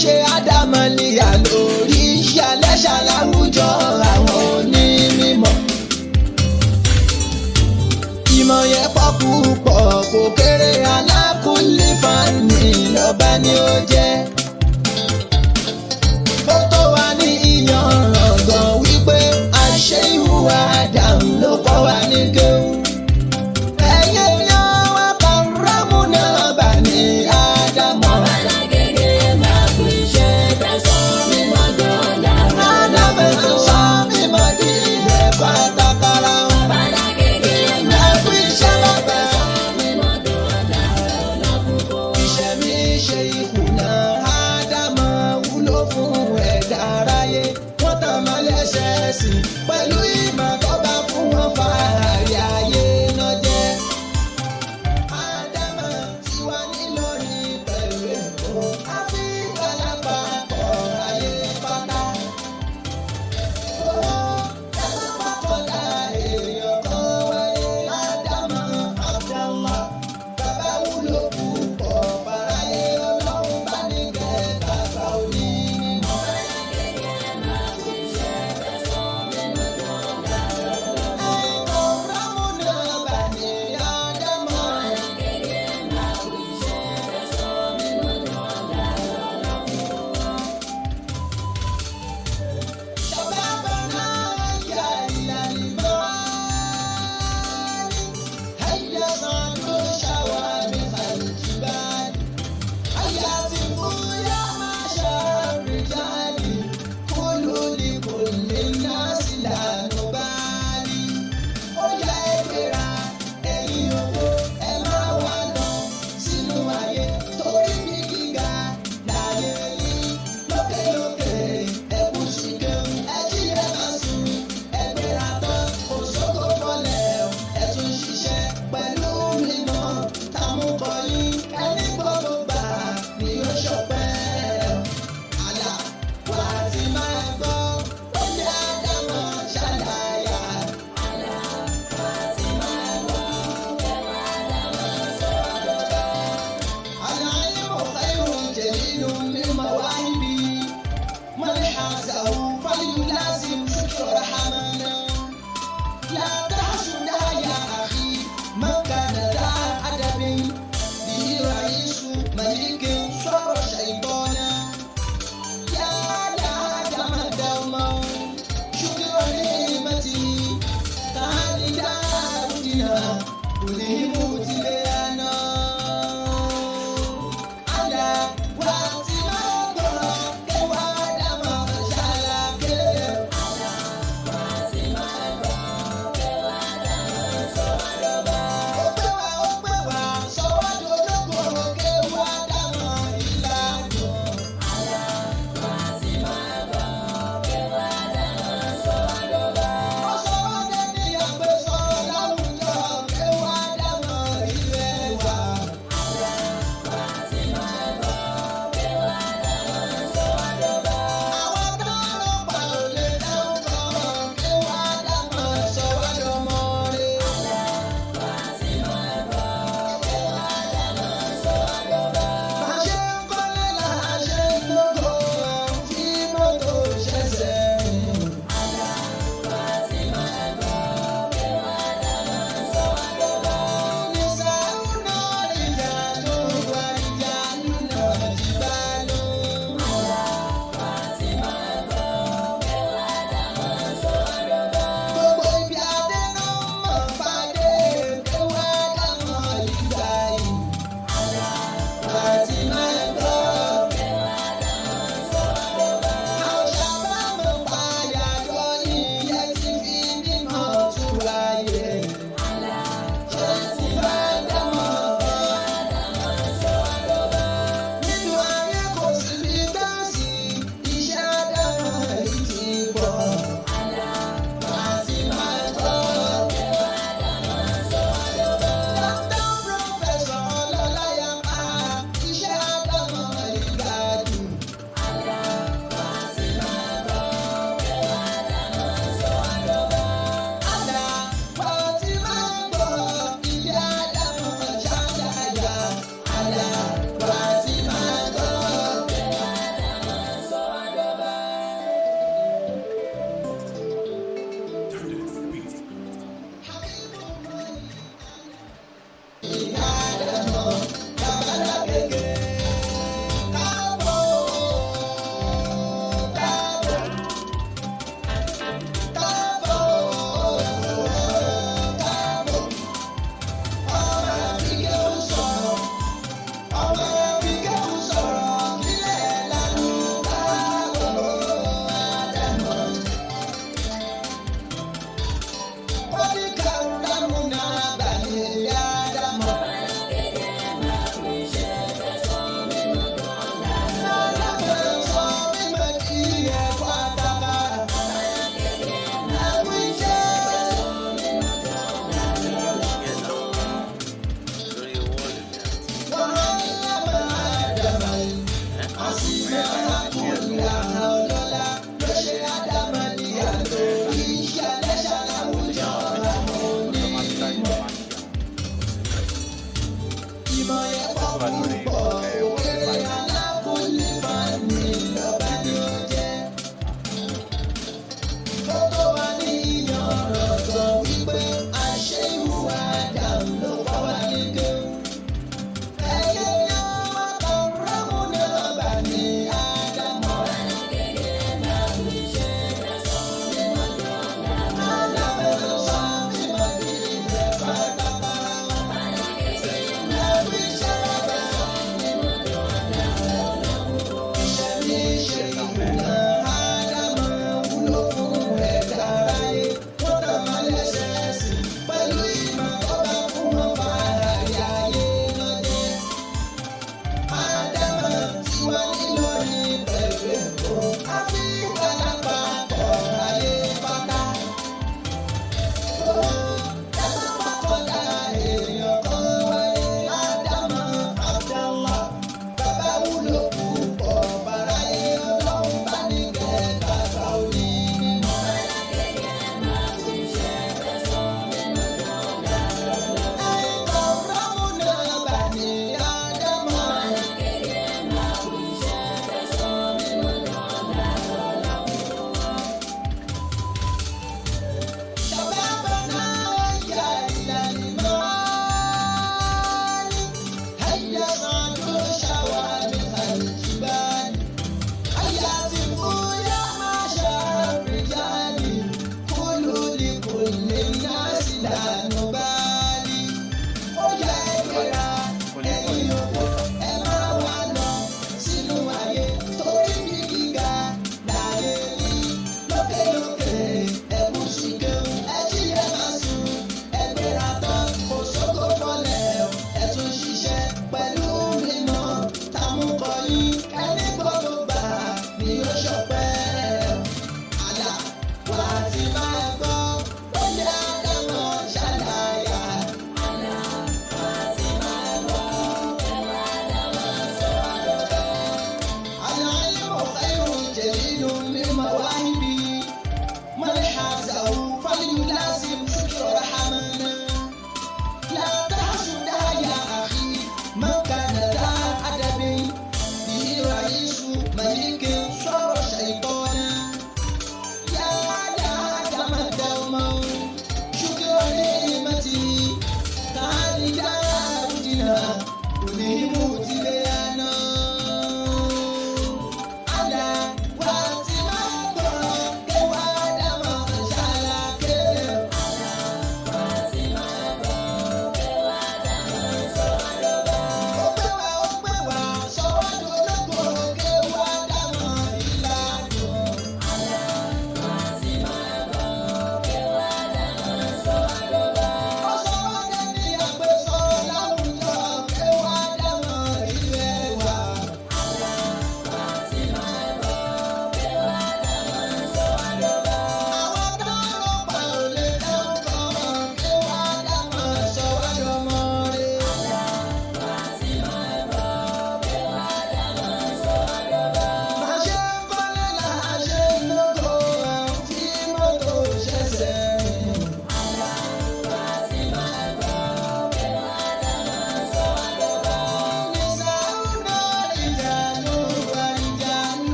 Ṣe ádámọ̀ níyà lórí ìyálẹ́ṣà láwùjọ àwọn onímọ̀. Ìmọ̀ yẹn pọ̀ púpọ̀, kò kéré, alákùnlé fani lọ́ba ni ó jẹ́. Ó tó wá ní ìyànràn wípé àṣẹ ìhùwà Adam ló kọ́ wa ní kéwú. Ẹ̀yin èèyàn wa, kàrámù náà bà ní Ádámọ̀. Alágége máa kú iṣẹ́ tẹ̀sán mímọ́ dọ́là. Ádámọ̀ sọ mímọ́ di ilẹ̀ pátákárá. Alágége máa Ẹ kú iṣẹ́ bàbá. tẹ̀sán mímọ́ dọ́là. Ọlá fún kó. Iṣẹ́ mi ṣe ìkùnà ádámọ̀ wúlò fún ẹ̀dá aráyé. Wọ́n tàn mọ́ lẹ́sẹ̀ sí pẹ̀lú ìmọ̀ tó bá fún wọn fàárí ayé náà jẹ́. Ádámọ̀ tí wà nílọrin pẹ̀lú Èkó, Áfíríkà lápapọ̀, ayé pátá. Owó lápapọ̀lá èèyàn kan wáyé, Ádámọ̀ Abdallah. Bàbá wúlò púpọ̀ fàráyé, Ọlọ́run bá ní kẹ́ bàbá onímọ̀. Alágége máa kú iṣẹ́ tẹ̀sán mímọ́ dọ́là. Ẹ̀kọ́ rámúnà bàní Ádámọ̀. Alágége máa kú iṣẹ́ tẹ̀sán mímọ́ dọ́là. Ọlá fún kó. شبابنا هيا إلى المعالي، هيا صعدوا شوامخ الجبال، هيا هتفوا يا معشر الرجال، قولوا لكل الناس لا نبالي. Ó yá, ẹ gbéra, ẹ̀yin owó, ẹ máa wá lọ sínú ayé, torí bí gíga láyé yìí lókèlókè. Ẹ kú sí kéwù, ẹ jí, ẹ máa sùn, ẹ gbéra tán, kò sóko fọlẹ̀, ẹ tún ṣiṣẹ́ pẹ̀lú mímọ́ tàmúkọ̀yìn. Ẹni gbọ́dọ̀ gbà ní ó ṣọpẹ́ àlà wà á ti máa gbọ́ ó yẹ ádámọ̀ ṣàlàyé. Àlà wà ti máa gbọ́ kẹwàá dámọ̀ sọ̀rọ̀ dọ́gba. العلم خير جليل من مواهبي، من حازه فليلازم شكر رحمنا. لا تحسد يا أخي من كان ذا أدب به، رئيس ملك صار شيطانا. يا لا دوما شكر نعمتي تعالي داودنا قلهم تليانا على وقت ما كوا دم شالك. Àlà wà ti máa gbọ́ kẹwàá dámọ̀ sọ̀rọ̀ dọ́gba. Ó pé wá, ó pé wá, sọ́wọ́dọ̀ ológo kéwà dámọ̀ ìlànà. Àlà wà ti máa gbọ́ kẹwàá dámọ̀ sọ̀rọ̀ dọ́gba. Ó sọ́wọ́dẹ̀ ní àgbẹ̀sọ̀ láwùjọ kéwà dámọ̀.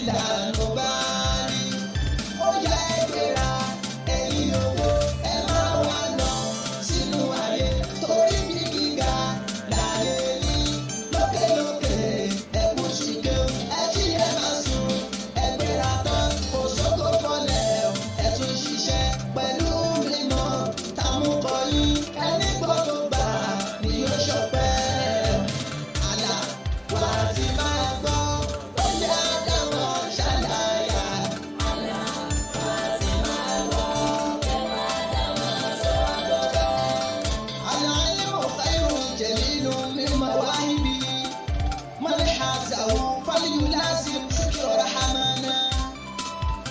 Lànà bá ní. Ó yá ẹgbẹ́ra ẹ̀yin owó ẹ máa wá lọ sínú ayé torí bí gíga láyé ní lókèlókè ẹ̀kú sí kéwù ẹ jí ẹ máa sùn ẹgbẹ́ra tán kò sóko fọlẹ̀ ẹ tún ṣiṣẹ́ pẹ̀lú mímọ́ tàmúkọ yín ẹni gbọ́dọ̀ gbà ní yóò ṣọpẹ́ àlà wà á ti máa gbọ́ ó yá dámọ̀ ṣàlàyé. العلم خير جليل من مواهبه من حازه فليلازم شكر رحمنا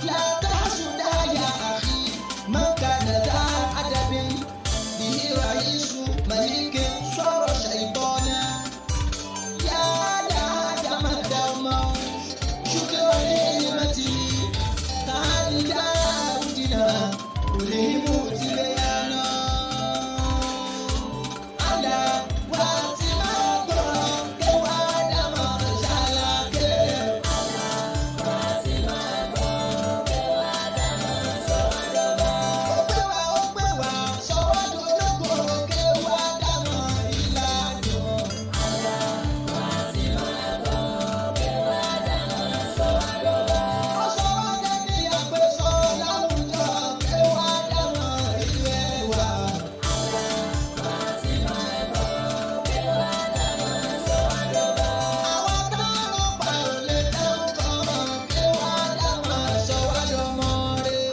لا تحسد يا أخي من كان ذا أدب به رئيس ملك صار شيطانا يا لا دم دم شكر نعمتي تعالى داودنا ولهم تبيانا àlà wà tí máa gbọ́ kéwàá dámọ̀ ṣàlàkè. Ó pé wá ó pé wá sọ́wọ́ dológo kéwàá dámọ̀ ìlànà. Ó sọ́wọ́ dẹ́ni àpèsọ láwùjọ kéwàá dámọ̀ ìwé wa. Àwọn táwọn pa ò lè dáhùn kọ́ mọ̀ kéwàá dámọ̀ sọ́wọ́ dọmọ rẹ̀.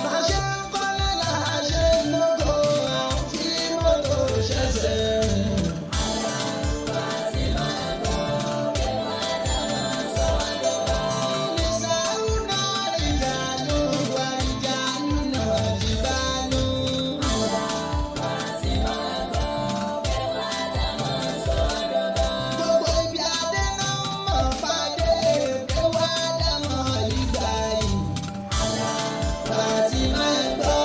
Bá ṣe ń kọ́lé là ṣe ń lógo, à ń fi mọ́tò ṣẹ̀ṣẹ̀ rìn. Nisaruna rijalu wa rijaluna jibalu. Gbogbo ibi adé náà mọ̀ pàdé pé wá dámọ̀ ìgbà yìí. Wà á ti máa gbọ́.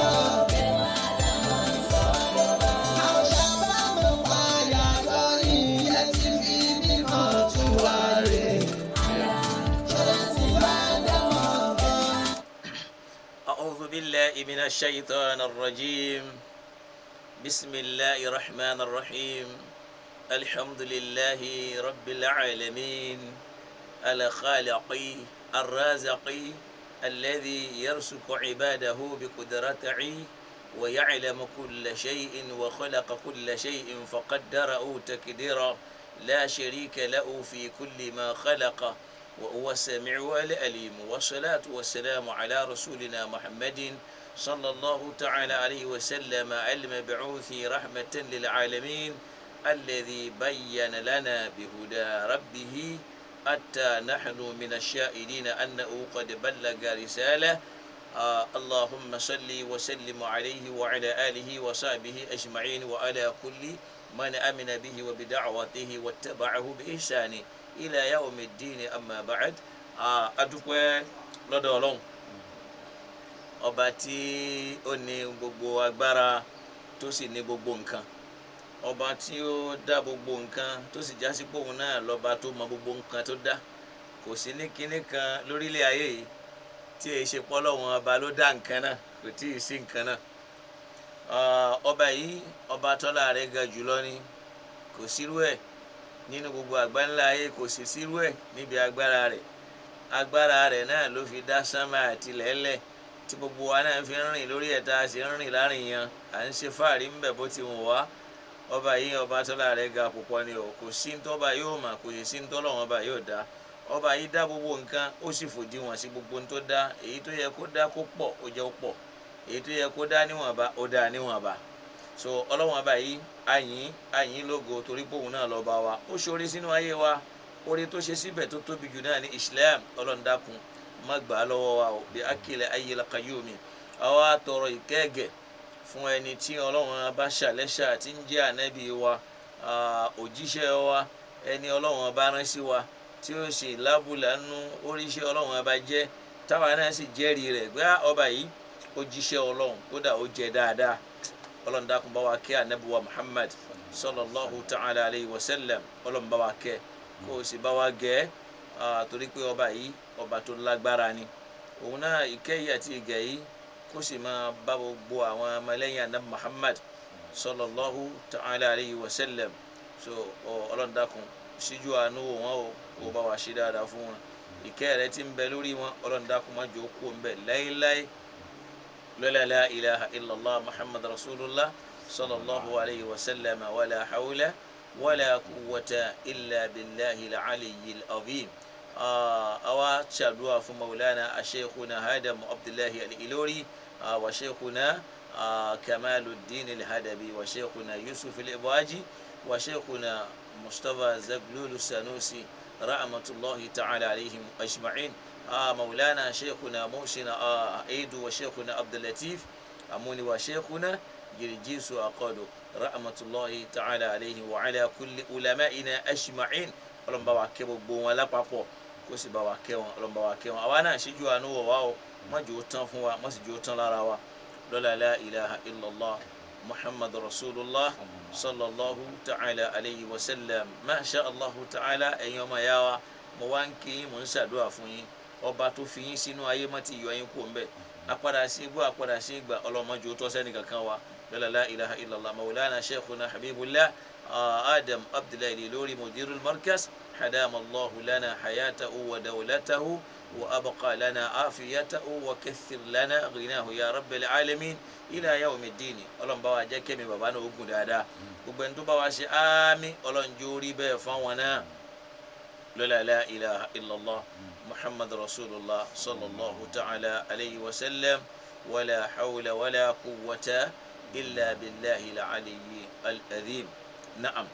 Àwọn sábàmù pàyàjọ́ ìyẹn ti fi mímọ́ tún wá rè. Ṣé ti wá dámọ̀ gan? أعوذ بالله من الشيطان الرجيم بسم الله الرحمن الرحيم الحمد لله رب العالمين الخالق الرازق الذي يرزق عباده بقدرته ويعلم كل شيء وخلق كل شيء فقدره تقديرا لا شريك له في كل ما خلق وهو السميع العليم والصلاة والسلام على رسولنا محمد صلى الله تعالى عليه وسلم المبعوث رحمة للعالمين الذي بين لنا بهدى ربه حتى نحن من الشاهدين أنه قد بلغ رسالة اللهم صل وسلم عليه وعلى آله وصحبه أجمعين وعلى كل من آمن به وبدعوته واتبعه بإحسان إلى يوم الدين أما بعد adúpẹ́ lọ́dọ̀ Ọlọ́run ọba tí ó ní gbogbo agbára tó sì ní gbogbo nǹkan ọba tí ó dá gbogbo nǹkan tó sì já sí pé òun náà lọ́ba tó mọ gbogbo nǹkan tó dá kò sí ní kinní kan lórílẹ̀ ayé yìí tí èyí ṣe pọ́ lọ́wọ́n ọba ló dá nǹkan náà kò tí ì sí nǹkan náà ọba yìí ọba tọ́lá rẹ̀ ga jùlọ ni kò sírú ẹ̀ nínú gbogbo àgbáńlá ayé kò sì sírú ẹ̀ níbi agbára rẹ̀ agbára rẹ̀ náà ló fi dá sánmà àti lẹ́lẹ̀ tí gbogbo wa náà fi ń rìn lórí ẹ̀ tá a sì ń rìn láàrin yan à ń ṣe fáàrí ńbẹ̀ bó ti wù wá ọba yìí ọba tọ́lá rẹ̀ ga púpọ̀ ni o kò sí ntọ́ba yóò mà kò sì sí ntọ́lọ́wọ́n ọba yóò dá ọba yìí dá gbogbo nǹkan ó sì fòdiwọ̀n sí gbogbo tó dá èyí tó yẹ kó dá kó pọ̀ ó jẹ́ ó pọ̀ èyí tó yẹ kó dá níwọ̀nba ó dá níwọ̀nba so ọlọ́wọ́n ọba yìí àyìn àyìn lógo torí pé òun náà lọ́ba wa ó ṣoore sínú ayé wa oore tó ṣe síbẹ̀ tó tóbi jù náà ní Islam Ọlọ́run dákun má gbà á lọ́wọ́ wa o bí akilẹ̀ ayyil qayyumi àwa tọrọ ìkẹ́gẹ̀ fún ẹni tí Ọlọ́run bá ṣàlẹ́ṣà tí ń jẹ́ ànábì wa òjíṣẹ́ wa ẹni Ọlọ́run bá rán sí wa tí ó sì lábùlà nú oríṣẹ́ Ọlọ́run bá jẹ́ táwa náà sì jẹ́rìí rẹ̀ gbé ọba yìí ó jíṣẹ́ Ọlọ́run kódà ó jẹ́ dáadáa Ọlọ́run dákun bá wa kí ànábì wa Muhammad sallallahu ta'ala alayhi wa sallam. Ọlọ́run bá wa kẹ́, kó o sì bá wa gẹ̀, torí pé ọba yìí ọba tó lágbára ni. Òun náà ìkẹ́ yìí àti ìgẹ̀ yìí kó sì máa bá gbogbo àwọn ọmọlẹ́yìn anabi Muhammad sallallahu ta'ala alayhi wa sallam. So Ọlọ́run dákun síjú àánú wò wọ́n o, kó bá wa ṣe dáadáa fún wọn. Ìkẹ́ rẹ ti ń bẹ lórí wọn, Ọlọ́run dákun má jẹ́ ó kú ń bẹ láéláé. Lọ́la la ilaha illallah Muhammad rasulullah sallallahu alayhi wa sallam, wala hawla wala quwwata illa billahi al-aliyyil azim. Àwa ṣàdúrà fún maulana asheikhuna Adam Abdullahi al-Ilori, wa sheikhuna Kamaluddin al-Hadabi, wa sheikhuna Yusuf al-Ibaji, wa sheikhuna Mustapha Zaglulu Sanusi, rahmatullahi ta'ala alayhim ajma'in. Maulana sheikhuna Muhsin Aidu, wa sheikhuna Abdulatif Amuni, wa sheikhuna Jirjisu Aqadu, rahmatullahi ta'ala alayhim wa ala kulli ulama'ina ajma'in. Ọlọ́run bá wa kẹ́ gbogbo wọn lápapọ̀, kó sì bá wa kẹ́ wọn. Ọlọ́run bá wa kẹ́ wọn. Àwa náà ṣíjú àánú wọ̀ wá o, má jò ó tán fún wa, má sì jò ó tán lára wa. Lọ́la la ilaha illallah Muhammad rasulullah sallallahu ta'ala alayhi wa sallam. Masha allahu ta'ala. Ẹ̀yin ọmọ ìyá wa, mo wá ń kí yín, mo ń ṣàdúrà fún yín. Ọba tó fi yín sínú ayé má ti yọ yín kó ń bẹ̀. Apadà sí igbó, apadà sí ìgbà, ọlọ́mọdé ó tọ́ sẹ́ni kankan wa. Lọ́la la ilaha illallah. Maulana sheikhuna Habibullah Adam Abdullahi Ilori, mudirul markaz, hadama allahu lana hayatahu wa dawlatahu wa abqa lana afiyatahu wa kathir lana ghinahu ya rabbil alamin ila yawmi ddini. Ọlọ́run bá wa jẹ́ kẹ́mi bàbá náà ogun dáadáa. Gbogbo ẹni tó bá wa ṣe àmín, Ọlọ́run jó rí bẹ́ẹ̀ fáwọn náà. Lọ́la la ilaha illallah Muhammad rasulullah sallallahu ta'ala alayhi wa sallam, wala hawla wala quwwata illa billahi al-aliyyi al-azim. Na'am.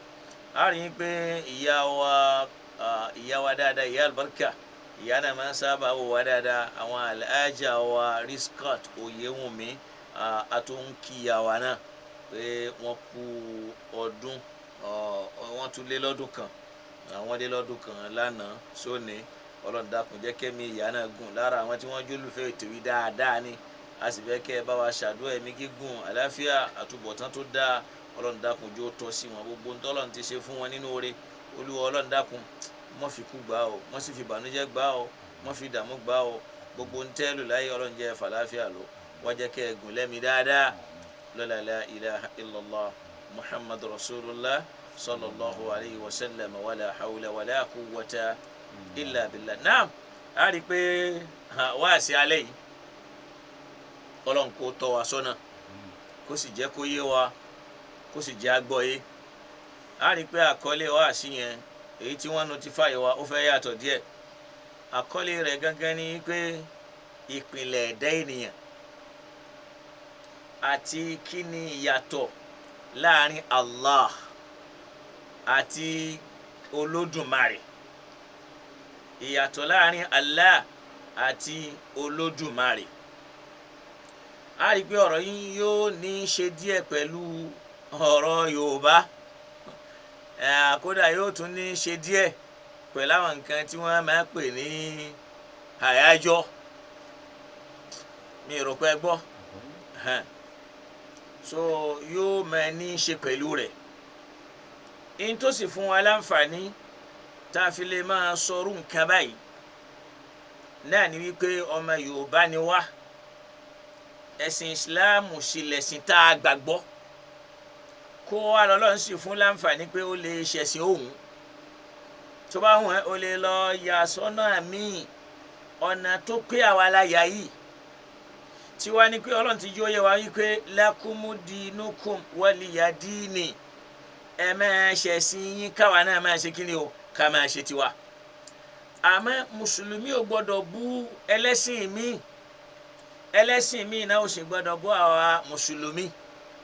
A rí i pé ìyá wa, ìyá wa dáadáa, ìyá albarka, ìyá náà máa ń sábà wò wá dáadáa, àwọn alhaja wa Riskat Oyewunmi, a tó ń kí ìyá wa náà pé wọ́n kú ọdún, wọ́n tún lé lọ́dún kan, àwọn lé lọ́dún kan lánàá sóní. Ọlọ́run dákun jẹ́ kẹ́mi ìyá náà gùn. Lára àwọn tí wọ́n jólùfẹ́ ètò yìí dáadáa ni, a sì fẹ́ kẹ́ ẹ bá wa ṣàdúrà ẹ̀mí gígùn, àlàáfíà, àtúbọ̀tán tó dáa. Ọlọ́run dákun jó tọ́ sí wọn. Gbogbo ntọ́lọ́run ti ṣe fún wọn nínú oore, Olúwa Ọlọ́run dákun mọ́ fi kú gbà ó, mọ́ sì fi ìbànújẹ́ gbà ó, mọ́ fi ìdààmú gbà ó. Gbogbo ntẹ́lù láyé, Ọlọ́run jẹ́ fàlàáfíà ló wá jẹ́ kẹ́ ẹ gùn lẹ́mi dáadáa. Lọ́la la ilaha illallah Muhammad rasulullah sallallahu alayhi wa sallam, wala hawla wala quwwata illa billah. Naam. A rí i pé wáàsí alẹ́ yìí, Ọlọ́run kó tọ́ wa sọ́nà, kó sì jẹ́ kó yé wa, kó sì jẹ́ agbọ́yé. A rí i pé àkọlé wáàsí yẹn, èyí tí wọ́n notify wa, ó fẹ́ yàtọ̀ díẹ̀. Àkọlé rẹ̀ gangan ni pé ìpìlẹ̀ ẹ̀dá ènìyàn àti kí ni ìyàtọ̀ láàrin Allah àti Olódùmarè. Ìyàtọ̀ láàrin Allah àti Olódùmarè. A rí i pé ọ̀rọ̀ yìí yóò ní í ṣe díẹ̀ pẹ̀lú ọ̀rọ̀ Yorùbá, kódà yóò tún ní í ṣe díẹ̀ pẹ̀lú àwọn nǹkan tí wọ́n máa ń pè ní àyájọ́. Mi rò pé gbọ́. So yóò máa ní í ṣe pẹ̀lú rẹ̀. In tó sì fún wa láǹfààní tá a fi lè máa sọrú nǹkan báyìí náà ni wípé ọmọ Yorùbá ni wá, ẹ̀sìn Ìsìláàmù sì lẹ̀sìn tá a gbàgbọ́. Kó wa lọ́lọ́run sì fún láǹfààní pé ó lè ṣẹ̀sìn òun tó bá wùn ẹ́, ó lè lọ yà sọ́nà míì, ọ̀nà tó pé àwa la yà yìí. Tiwa ni pé Ọlọ́run ti jó yé wa wípé lakumu dinukum waliya dini, ẹ máa ṣẹ̀sìn yín, káwa náà máa ṣe kí ni o, ká máa ṣe tiwa. Àmọ́ mùsùlùmí ò gbọ́dọ̀ bú ẹlẹ́sìn míì, ẹlẹ́sìn míì náà ò sì gbọ́dọ̀ bú àwa mùsùlùmí.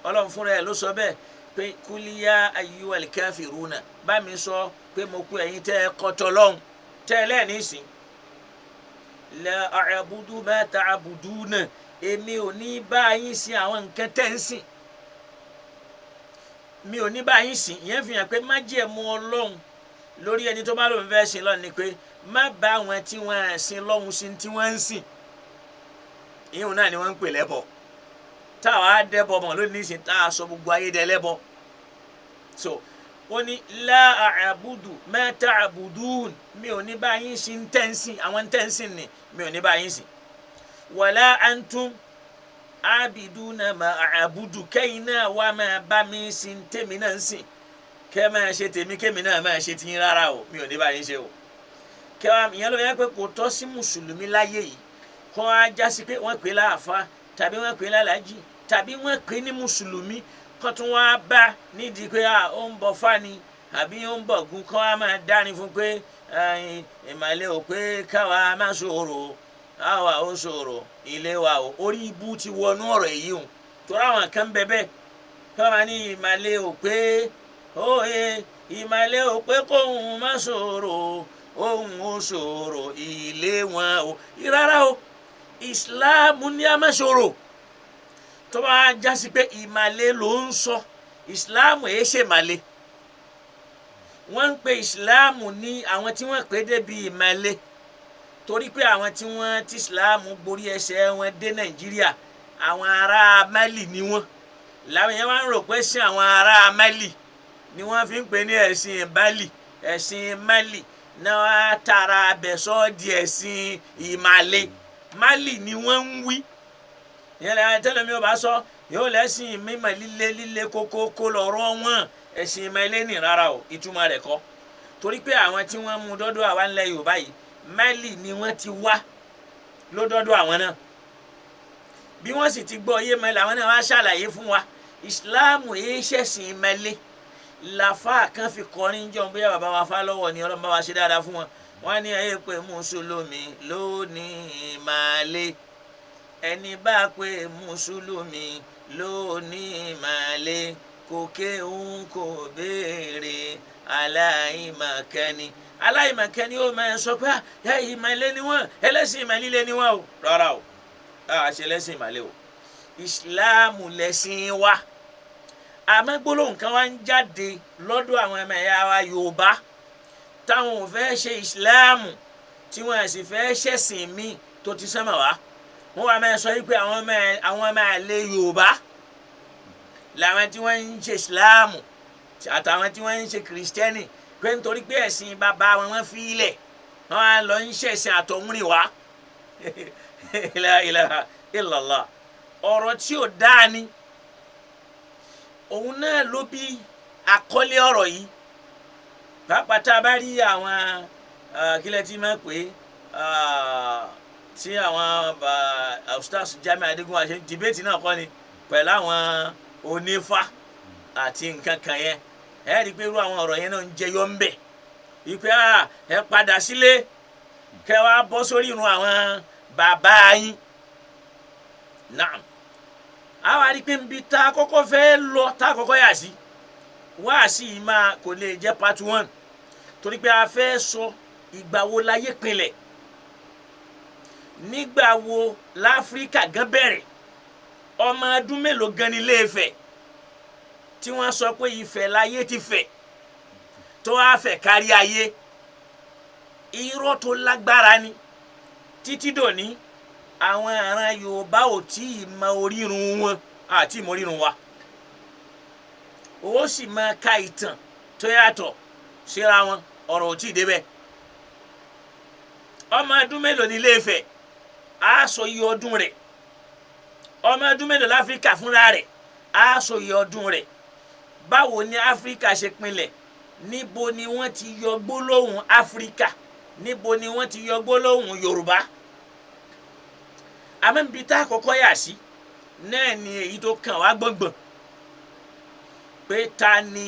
Ọlọ́run fúnra ẹ̀ ló sọ bẹ́ẹ̀ pé kúlíyà ayyuhal kafiruna, bá mi sọ pé mo kú ẹ̀yin tẹ́ ẹ kọ́tọ̀ lọ́hùn tẹ́ ẹ lẹ́ẹ̀ní sìn. La a'budu ma ta'buduna, èmi ò ní bá yín sin àwọn nǹkan tẹ́ ń sìn, mi ò ní bá yín sìn. Ìyẹn fi hàn pé májẹ̀mú Ọlọ́run lórí ẹni tó bá lóun fẹ́ sìn lọ́run ni pé má bá àwọn tí wọ́n sin lọ́hùn sí tí wọ́n ń sìn. Ìyẹn náà ni wọ́n ń pè lẹ́bọ, táwa á dẹ́bọ mọ̀ lónìí sìn, tá a sọ gbogbo ayé dẹ lẹ́bọ. So ó ní la a'budu ma ta'budun, mi ò ní bá yín sìn tẹ́ǹsìn, àwọn tẹ́ǹsìn ni mi ò ní bá yín sìn. Wala antum abiduna ma a'budu, kẹ́yìn náà wá máa bá mi sìn tèmi náà ń sìn, kẹ́ máa ṣe tèmi kémi náà máa ṣe tiyín, rárá o, mi ò ní bá yín ṣe o. Kẹwàá ìyẹn ló yẹ pé kò tọ́ sí mùsùlùmí láyé yìí kó a jásí pé wọ́n pè láàfa tàbí wọ́n pè lálàájì tàbí wọ́n pè ní mùsùlùmí, kó tún wá bá nídìí pé ó ń bọ fani àbí ó ń bọ̀ gun, kó a máa dárin fún pé ìmàlẹ́ ò pé káwa má ṣòro, àwa ó ṣòro ilé wa o. Orí ibú ti wọnú ọ̀rọ̀ èyí o, torí àwọn kan bẹ bẹ́ẹ̀ kí wọ́n máa ní ìmàlẹ́ ò pé òye, ìmàlẹ́ ò pé kóun má ṣòro, òun ó ṣòro ilé wọn o. Rárá o, ìsìláàmù ní a má ṣòro. Tó bá jásí pé ìmàlẹ́ ló ń sọ, ìsìláàmù èé ṣe ìmàlẹ́. Wọ́n ń pe ìsìláàmù ní àwọn tí wọ́n pè débi ìmàlẹ́, torí pé àwọn tí wọ́n ti ìsìláàmù gborí ẹsẹ̀ wọn dé Nàìjíríà, àwọn ará Málì ni wọ́n. Làwọn yẹn wá ń rò pé sí àwọn ará Málì ni wọ́n fi ń pè ní ẹ̀sìn Bálì, ẹ̀sìn Málì náà wá tara abẹ́sọ́ di ẹ̀sìn ìmàle. Málì ni wọ́n ń wí. Ìyẹn lẹ́yìn tẹ́lẹ̀ mi ò bá sọ yóò lẹ́sìn mímọ̀ líle líle kókókó lọ́rọ́ wọn, ẹ̀sìn ìmàle ní rárá o, ìtumọ̀ rẹ̀ kọ́. Torí pé àwọn tí wọ́n mú dọ́dọ̀ àwa ńlẹ̀ Yorùbá yìí, Málì ni wọ́n ti wá lódọ́dọ̀ àwọn náà. Bí wọ́n sì ti gbọ́ yé Málì, àwọn náà wá ṣàlàyé fún wa ìsìláàmù yìí ṣẹ̀sìn ìmàle. Làfà kan fi kọrin jọ bóyá bàbá wa fá lọ́wọ́ ni, Ọlọ́run bá wa ṣe dáadáa fún wọn. Wọ́n ní ẹ pé mùsùlùmí lónìí màlẹ, ẹni bá pé mùsùlùmí lónìí màlẹ, kò kéwú kò béèrè aláìmọ̀kẹ́ni. Aláìmọ̀kẹ́ni ó máa sọ pé ẹ ìmàle ni wọ́n, ẹlẹ́sìn ìmàlílẹ̀ ni wọ́n o. Rárá o, a ṣe ẹlẹ́sìn ìmàle o, ìsìláàmù lẹ̀sìn wa. Àmọ́ gbólóhùn kan wá ń jáde lọ́dọ̀ àwọn ọmọ ẹ̀yà wa Yorùbá táwọn ò fẹ́ ṣe ìsìláàmù, tí wọ́n sì fẹ́ ṣẹ̀sìn míì tó ti sánmà wá. Wọ́n wá máa sọ wípé àwọn ọmọ àlè Yorùbá làwọn tí wọ́n ń ṣe ìsìláàmù àtàwọn tí wọ́n ń ṣe kìrìsìtẹ́nì, pé nítorí pé ẹ̀sìn bàbá wọn wọ́n fi ilẹ̀ wọ́n á lọ ń ṣẹ̀sìn àtọ̀húnrìn wá. La ilaha illallah. Ọ̀rọ̀ tí ò dáa ni. Òun náà ló bí àkọlé ọ̀rọ̀ yìí. Pàápàá tá a bá rí àwọn kílẹ̀ tí máa pè é tí àwọn Ustaz Jamiu Adigun àṣẹ dìbẹ́tì náà kọ́ ni pẹ̀lú àwọn onífá àti nǹkan kan yẹn, ẹ rí i pé irú àwọn ọ̀rọ̀ yẹn náà ń jẹyọ ń bẹ̀ ìpè ẹ padà sílé kẹ wá bọ́ sórí irun àwọn bàbá yín. Naam, àwa rí i pé nbí tá a kọ́kọ́ fẹ́ lọ, tá a kọ́kọ́ yà sí wáàsí yìí máa kò lè jẹ́ part 1, torí pé a fẹ́ sọ ìgbà wo láyé pinlẹ̀, nígbà wo láfíríkà gan bẹ̀rẹ̀, ọmọ ọdún mélòó gan ni Ilé-Ifẹ̀ tí wọ́n sọ pé Ifẹ̀ láyé ti fẹ̀ tó wá fẹ̀ kárí ayé. Irọ́ tó lágbára ni. Títí dòní àwọn ará Yorùbá ò tí ì mọ orírun wọn àti ìmọ̀ orírun wa. Ó sì máa ka ìtàn tó yàtọ̀ síra wọn, ọ̀rọ̀ ò tí ì débẹ̀. Ọmọ ọdún mélòó ní Ilé-Ifẹ̀? Á sọ iye ọdún rẹ̀. Ọmọ ọdún mélòó láfíríkà fúnra rẹ̀? Á sọ iye ọdún rẹ̀. Báwo ni Áfíríkà ṣe pinlẹ̀? Níbo ni wọ́n ti yọ gbólóhùn Áfíríkà? Níbo ni wọ́n ti yọ gbólóhùn Yorùbá? Àmọ́ níbi tá a kọ́kọ́ yà sí náà ni èyí tó kàn wá gbọ̀ngbọ̀n, pé ta ni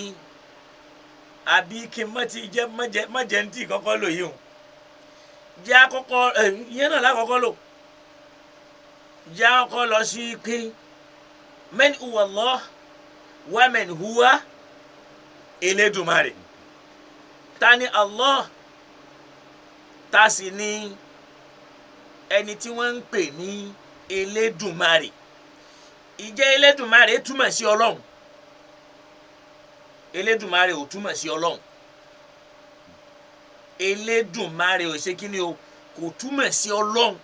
àbí kí n mọ́ ti jẹ́ mọ́jẹ́ ní tí kọ́kọ́ lò yìí o, jẹ́ àkọ́kọ́ ìyẹn náà lákọ́kọ́ lò, jẹ́ àkọ́kọ́ lọ sí pé man huwa Allah wa man huwa Elédùmarè. Ta ni Allah, ta sì ni ẹni tí wọ́n ń pè ní Elédùmarè? Ìjẹ́ Elédùmarè túmọ̀ sí Ọlọ́run? Elédùmarè ò túmọ̀ sí Ọlọ́run. Elédùmarè ò ṣe kíni o, kò túmọ̀ sí Ọlọ́run.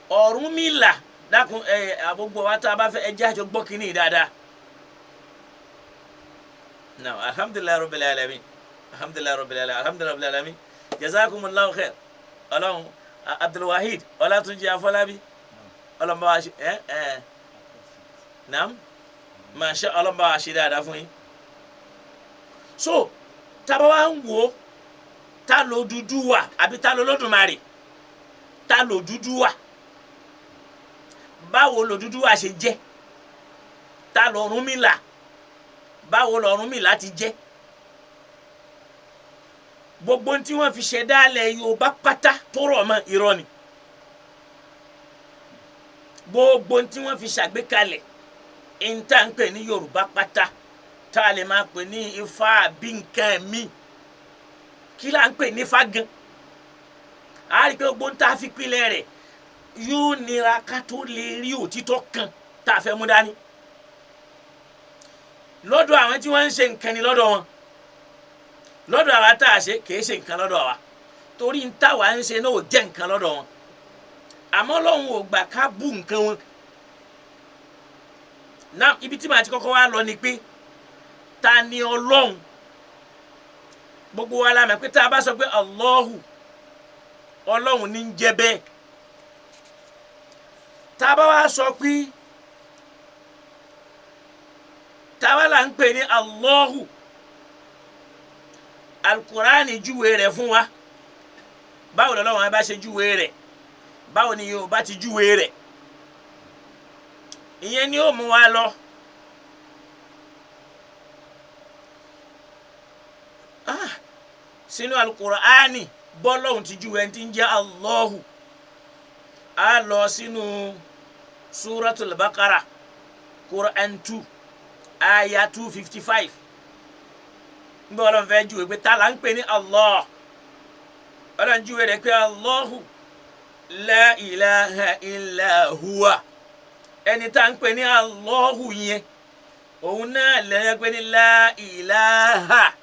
Ọ̀rúnmìlà Dákun ẹ, àgbogbo wa tá a bá fẹ́, ẹ jẹ́ àjọ gbọ́ kínní dáadáa. Now, alhamdulilayi rabbil alamin, alhamdulilayi rabbil alamin, alhamdulilayi rabbil alamin, jazakumullahu khair. Ọlọ́run Abdulwahid Ọlátúnjí Afọlábí, ọlọ́run bá wa ṣe ẹ ẹ naam, masha, ọlọ́run bá wa ṣe dáadáa fún yín. So tábà wá ń wò, ta ló dúdú wà àbí ta ló Olódùmarè? Ta ló dúdú wà? Báwo ló dúdú wà ṣe jẹ́? Ta ló Ọ̀rúnmìlà? Báwo ló Ọ̀rúnmìlà ti jẹ́? Gbogbo tí wọ́n fi ṣẹ̀dá alẹ̀ Yorùbá pátá tó rọ̀ mọ́ irọ́ ni. Gbogbo tí wọ́n fi ṣàgbékalẹ̀ ìta ń pè ní Yorùbá pátá, tá a lè máa pè ní Ifá àbí nǹkan mi, kí là ń pè ní Ifá gan? A rí i pé gbogbo tá a fi pilẹ̀ rẹ̀ yóò nira ká tó lè rí òtítọ́ kan tá a fẹ́ mú dání lọ́dọ̀ àwọn tí wọ́n ń ṣe nǹkan ni lọ́dọ̀ wọn. Lọ́dọ̀ àwa tá a ṣe kìí ṣe nǹkan lọ́dọ̀ àwa, torí ń táwa ń ṣe náà ò jẹ́ nǹkan lọ́dọ̀ wọn. Àmọ́ Ọlọ́run ò gbà ká bú nǹkan wọn náà. Ibi tí màá ti kọ́kọ́ wá lọ ni pé, ta ni Ọlọ́run? Gbogbo wa la mọ̀ pé tá a bá sọ pé Allahu, Ọlọ́run ní ń jẹ́ bẹ́ẹ̀. Tá a bá wá sọ pé táwa là ń pè ní Allahu, Alukurani júwe rẹ̀ fún wa. Báwo lọ́lọ́run bá ṣe júwe rẹ̀? Báwo ni Yorùbá ti júwe rẹ̀? Ìyẹn ni ó mú wa lọ. Sínú Alukurani, bọ́lọ́hún ti júwe ẹni tí ń jẹ́ Allahu. A lọ sínú Suratul Baqara, Quran 2, aya 255. Ń bọ́ Ọlọ́run fẹ́ júwe pé ta là ń pè ní Allah. Ọlọ́run júwe rẹ̀ pé Allahu la ilaha illa huwa. Ẹni tá ń pè ní Allahu yẹn, òun náà lẹ́yìn pé ní la ilaha,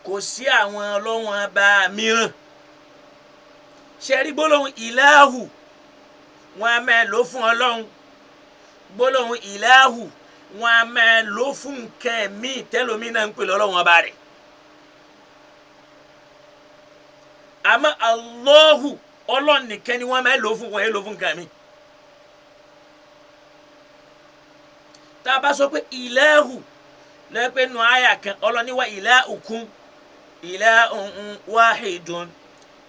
kò sí àwọn ọlọ́run ọba mìíràn. Ṣe rí gbólóhùn ìláhù, wọn a máa lò fún Ọlọ́run. Gbólóhùn ìláhù, wọn a máa lò fún nǹkan míì tẹ́lómi náà ń pè lọ́lọ́run ọba rẹ̀. Àmọ́ Allahu, Ọlọ́run nìkan ni wọ́n máa lò fún, wọn yẹn lò fún nǹkan míì. Tá a bá sọ pé ìláhù, lọ́yẹ́ pé nu àyà kan, Ọlọ́ni wa ilahukum ilahun wahidun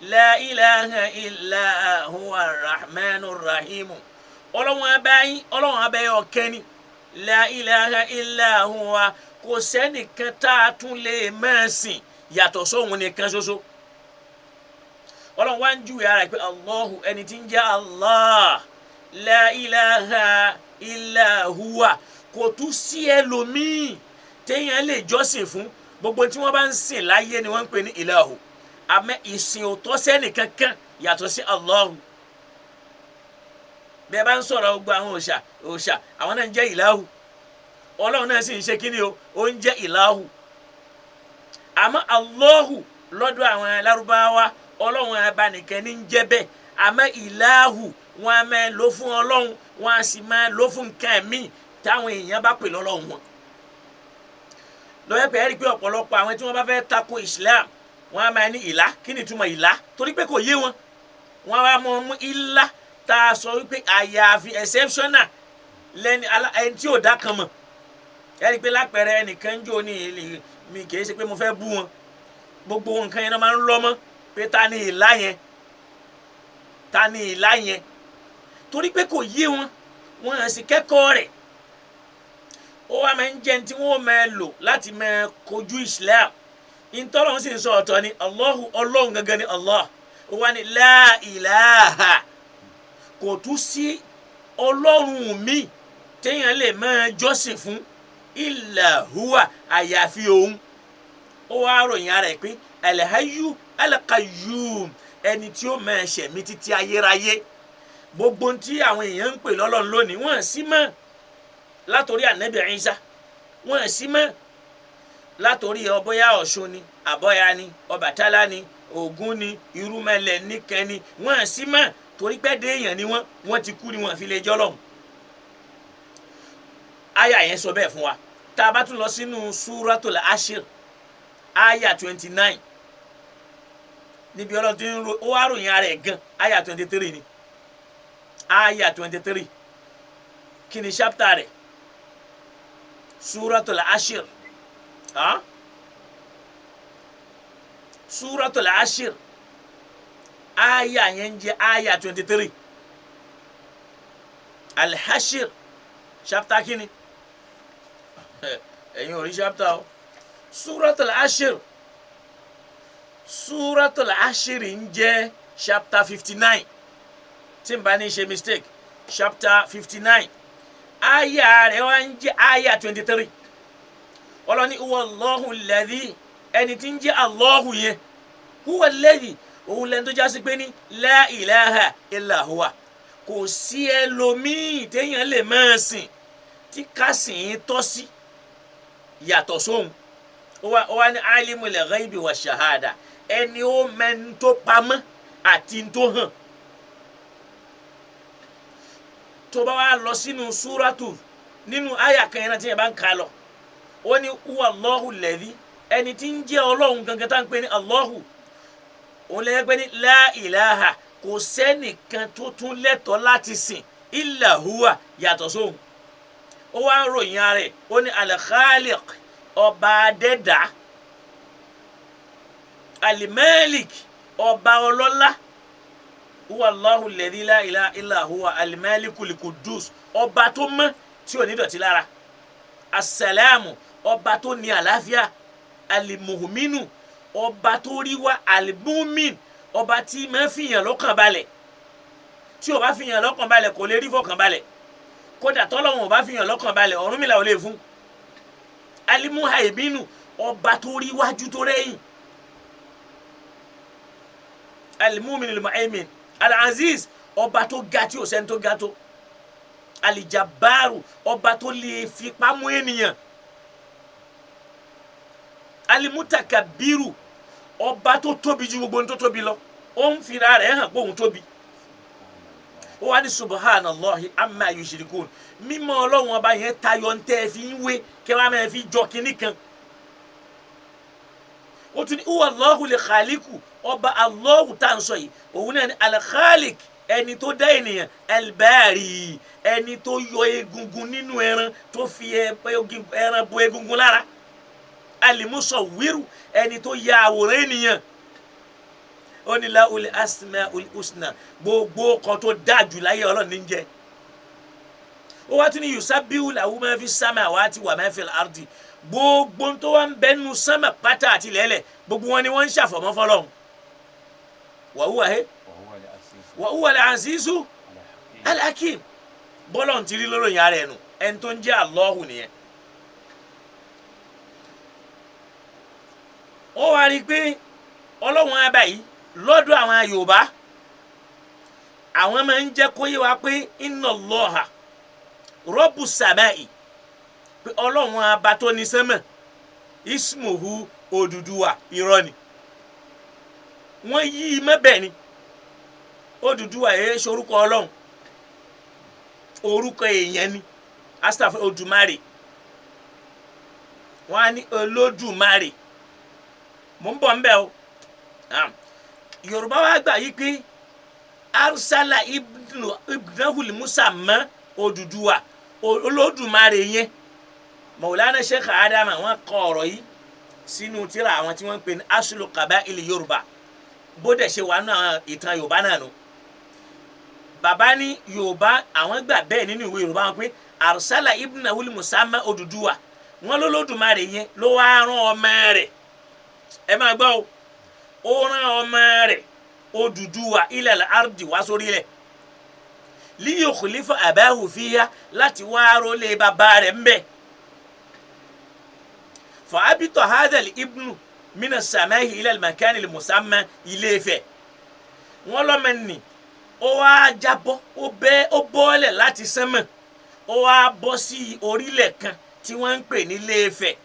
la ilaha illa huwa rahmanu rahimu. Ọlọ́run abáyín, Ọlọ́run abẹ́yẹ ọ̀kẹ́ ni. La ilaha illa huwa, kò sẹ́nìkan tá a tún lè máa sìn yàtọ̀ sóhun nìkan ṣoṣo. Ọlọ́run wá ń júwe ara rẹ̀ pé Allahu, ẹni tí ń jẹ́ Allah, la ilaha illa huwa, kò tún sí ẹlòmíì téèyàn lè jọ́sìn fún. Gbogbo tí wọ́n bá ń sìn láyé ni wọ́n ń pè ní ìlàhù, àmọ́ ìsìn ò tọ́ sẹ́nì kankan yàtọ̀ sí Allahu. Bẹ́ẹ̀ bá ń sọ̀rọ̀ gbogbo àwọn òòṣà, òòṣà àwọn náà ń jẹ́ ìlàhù, Ọlọ́run náà sì ń ṣe kíni o, ó ń jẹ́ ìlàhù. Àmọ́ Allahu lọ́dọ̀ àwọn Lárúbáwá, Ọlọ́run ọba nìkan ní ń jẹ́ bẹ́ẹ̀. Àmọ́ ìlàhù, wọn a máa lò fún Ọlọ́run, wọn a sì máa lò fún nǹkan míì táwọn èèyàn bá pè lọ́lọ́run wọn. Lọ́yẹ̀ pé ẹ rí i pé ọ̀pọ̀lọpọ̀ àwọn tí wọ́n bá fẹ́ tako Islam, wọ́n á máa ní ìlà. Kí ni ìtumọ̀ ìlà? Torí pé kò yé wọn, wọ́n á mọ̀ mú ìlà tá a sọ wípé àyàfi exceptional lẹ́ni ẹni tí ò dá kan mọ̀. Ẹ rí i pé lápẹẹrẹ ẹnìkan ń jò ní ilé mi, kì í ṣe pé mo fẹ́ bú wọn, gbogbo nǹkan yẹn náà máa ń lọ́ mọ́ pé ta ni ìlà yẹn, ta ni ìlà yẹn, torí pé kò yé wọn, wọn à sì kẹ́kọ̀ọ́ rẹ̀. Ó wá máa ń jẹ́ ní tí wọ́n máa lò láti máa kojú Islam. Ìtọ́lọ́hún sì ń sọ ọ̀tọ̀ ni Allahu, Ọlọ́run gangan ni Allah. Ó wá ní la ilaha, kò tún sí Ọlọ́run mi téèyàn lè máa jọ́sìn fún illa huwa, àyàfi òun. Ó wá ròyìn ara ẹ̀ pé alhayyu alqayyum, ẹni tí ó máa ṣẹ̀mí títí ayérayé. Gbogbo tí àwọn èèyàn ń pè lọ́lọ́run lónìí, wọ́n sì mọ́ látòrí Ànábì Ìsá, wọ́n sì mọ́ látòrí ọbọ̀yá Ọ̀ṣun ni, àbọ̀yá ni, Ọbàtálá ni, Ògún ni, irúmọlẹ̀ nìkan ni, wọ́n sì mọ́. Torí pé déèyàn ni wọ́n, wọ́n ti kú ni wọ́n fi lè jọ́ lọ́hùn. Aya yẹn sọ bẹ́ẹ̀ fún wa. Tá a bá tún lọ sínú Suratul Ashir, aya 29, níbi Ọlọ́run tí ń ro ó wá ròyìn ara ẹ̀ gan. Aya 23 ni, aya 23. Kí ni chapter rẹ̀? Suratul Ashir, ah? Suratul Ashir, aya yẹn ń jẹ́ aya 23. Al-Hashir chapter kí ni? Ẹ̀yin ò rí chapter o. Suratul Ashir, Suratul Ashir ń jẹ́ chapter 59, tí n bá ní ṣe mistake, chapter 59, aya rẹ̀ wá ń jẹ́ aya 23. Ọlọ́ni huwa Allahu alladhi, ẹni tí ń jẹ́ Allahu yẹn, huwa alladhi, òun lẹ́nu tó jásí pé ní la ilaha illa huwa, kò sí ẹlòmíì téèyàn lè máa sìn tí kásìn yín tọ́ sí yàtọ̀ sóhun. Ó wá ní alimul ghaibi wa shahada, ẹni ó mẹ́ni tó pamọ́ àti tó hàn. Tó bá wá lọ sínú súrátù, nínú àyà kan yẹn náà tí yẹn bá ń kà lọ, ó ní huwa Allahu alladhi, ẹni tí ń jẹ́ Ọlọ́run gangan tá ń pè ní Allahu, òun lẹ́yìn pé ní la ilaha, kò sẹ́nìkan tó tún lẹ́tọ̀ọ́ láti sìn illa huwa yàtọ̀ sóhun. Ó wá ń ròyìn ara ẹ̀, ó ní al-Khaliq, ọba adẹ́dá, al-Malik, ọba ọlọ́lá, huwa Allahu alladhi la ilaha illa huwa al-Malikul Quddus, ọba tó mọ́ tí ò ní dọ̀tí lára, asalamu, ọba tó ní àlàáfíà, alimuhuminu, ọba tó rí wá, alimumin, ọba tí máa ń fìyàn lọ́kàn balẹ̀. Tí o bá fìyàn lọ́kàn balẹ̀, kò lè rí fọkàn balẹ̀. Kódà tọ́lọ́hun ò bá fìyàn lọ́kàn balẹ̀, Ọ̀rúnmìlà ò lè fún. Alimuhaiminu, ọba tó rí wájú tó rẹ́yìn, alimumin alimuhaimin, alaziz, ọba tó ga tí o sẹ́ni tó ga tó, alijabaru, ọba tó lè fipá mú ènìyàn, alimutakabiru, ọba tó tóbi ju gbogbo ohun tó tóbi lọ, ó ń fira rẹ̀ hàn pé òun tóbi. Ó wá ní subhanallahi amma yushrikun, mímọ́ Ọlọ́run ọba yẹn tayọ ń tẹ́ ẹ fi ń wé kí wọ́n á máa fi jọ kínní kan. Ó tún ní huwa Allahu lè khaliku, ọba Allahu tá à ń sọ yìí, òun náà ní al-khaliq, ẹni tó dá ènìyàn, al-bari, ẹni tó yọ egungun nínú ẹran, tó fi ẹran bo egungun lára, al-musawwiru, ẹni tó ya àwòrán ènìyàn. Ó ní lahul asmaul husna, gbogbo kan tó dáa jù láyé Ọlọ́run ní jẹ́. Ó wá tún ní yusabbihu lahu ma fi samawati wa ma fil ardi, gbogbo tó wá ń bẹnu sánmà pátá àti lẹ́lẹ̀, gbogbo wọn ni wọ́n ń ṣàfọ̀mọ́ fọlọ́run. Wa huwa he wa huwa al-azizu al-hakim. Bọ́lọ̀ ti rí lórí ìyá rẹ̀ nù, ẹni tó ń jẹ́ Allahu nìyẹn. Ó wá rí i pé Ọlọ́run abá yìí lọ́dọ̀ àwọn Yorùbá, àwọn máa ń jẹ́ kó yé wa pé inna Allaha rọ́bù sàmáì, pé Ọlọ́run abá tó ní sánmà, ismuhu Odùduwà. Irọ́ ni, wọ́n yí i mọ́bẹ̀ ni. Odùduwà yẹn ṣorúkọ Ọlọ́run, orúkọ èèyàn ni, astaf Odùmarè. Wọ́n á ní Olódùmarè. Mò ń bọ̀ ń bẹ̀ o. Yorùbá wa gbà yí pé arsala ibnahul musa mọ́ Odùduwà, Olódùmarè yẹn. Maulana Sheikh Adama, wọ́n kọ ọ̀rọ̀ yìí sínú tírà àwọn tí wọ́n ń pè ní Aslu Qabaili Yorùbá. Bó dẹ̀ ṣe wà nù àwọn ìtàn Yorùbá náà nù. Bàbá ní Yorùbá àwọn gbà bẹ́ẹ̀ nínú ìwé Yorùbá wọn pé arsala ibnahul musa mọ́ Odùduwà, wọ́n lólódùmarè yẹn ló wá rán ọmọ rẹ̀. Ẹ máa gbọ́ o, ó rán ọmọ rẹ̀ Odùduwà ilal ardi, wá sórí rẹ̀, liyukhlifa abahu fiha, láti wá rólé bàbá rẹ̀ ńbẹ̀. Fa abita hadhal ibnu mina samahi ilal makani musamma Ilé-Ifẹ̀. Wọ́n lọ́mọ nì, ó wá jábọ́, ó bẹ́, ó bọ́ọ̀lẹ̀ láti sánmọ̀, ó wá bọ́ sí orílẹ̀ kan tí wọ́n ń pè ní Ilé-Ifẹ̀.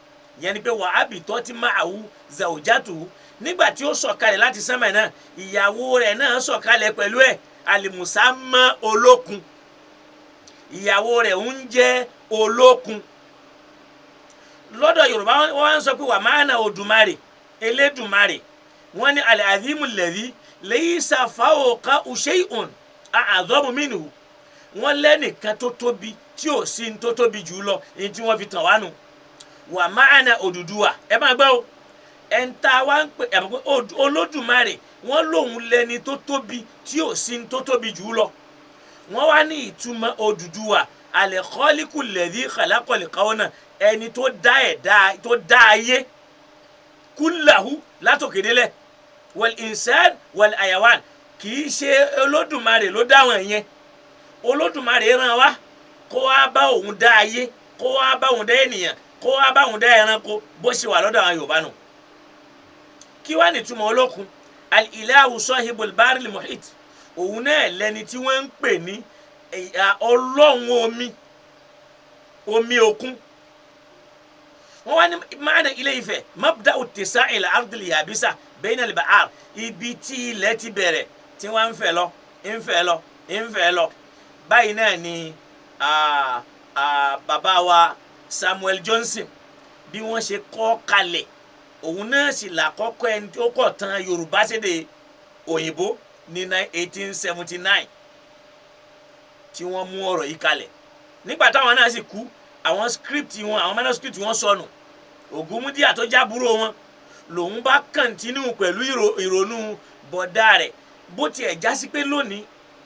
Yẹn ni pé wà á bì tọ́ tí máa wú zawjatu, nígbà tí ó sọ̀kalẹ̀ láti sánmọ̀ náà, ìyàwó rẹ̀ náà sọ̀kalẹ̀ pẹ̀lú ẹ̀. alimusamma olókun, ìyàwó rẹ̀ ń jẹ́ olókun. Lọ́dọ̀ Yorùbá wọ́n ń sọ pé wà máa na Odùmarè, Elédùmarè, wọ́n ní al-azimu alladhi laysa fawqahu shay'un a'zamu minhu. Wọ́n lẹ́nìkan tó tóbi tí ò sí ní tó tóbi jù lọ, ní tí wọ́n fi tàn wá nù. Wà máa na Odùduwà, ẹ máa gbọ́ o, ẹ̀ńtà wa ń pè ẹ̀mọ́ pé Olódùmarè, wọ́n lòun lẹ́ni tó tóbi tí ò sí ní tó tóbi jù lọ. Wọ́n wá ní ìtumọ̀ Odùduwà al-khaliqu alladhi khalaqal kawna, ẹni tó dá ẹ̀dá tó dá ayé kullahu látòkèdélẹ̀, wal insan wal ayawan. Kì í ṣe Olódùmarè ló dá wọn yẹn, Olódùmarè rán wa kó wá bá òun dá ayé, kó wá bá òun dá ènìyàn, kó wá bá òun dá ẹranko, bó ṣe wà lọ́dọ̀ àwọn Yorùbá nù. Kí wá nìtumọ̀ olókun? Al-ilahu sahibul baril muhit, òun náà lẹni tí wọ́n ń pè ní ọlọ́run omi, omi òkun. Wọ́n wá ní maana Ilé Ifẹ̀ mabda'u ittisa'il ardil yabisa bayna al-ba'ar, ibi tí ilẹ̀ ti bẹ̀rẹ̀ tí wọ́n ń fẹ̀ lọ, ń fẹ̀ lọ, ń fẹ̀ lọ. Báyìí náà ni bàbá wa Samuel Johnson bí wọ́n ṣe kọ́ kalẹ̀, òun náà sì làkọ́kọ́ ẹni tó kọ̀ tán Yorùbá sédè òyìnbó ní 1879 tí wọ́n mú ọ̀rọ̀ yìí kalẹ̀. Nígbà táwọn náà sì kú, àwọn script wọn, àwọn manuscript wọn sọnù. Ògúnmúdíà tó jábúrò wọn lòun bá kàntínú pẹ̀lú ìrònú bọ̀dá rẹ̀. Bó tiẹ̀ já sí pé lónìí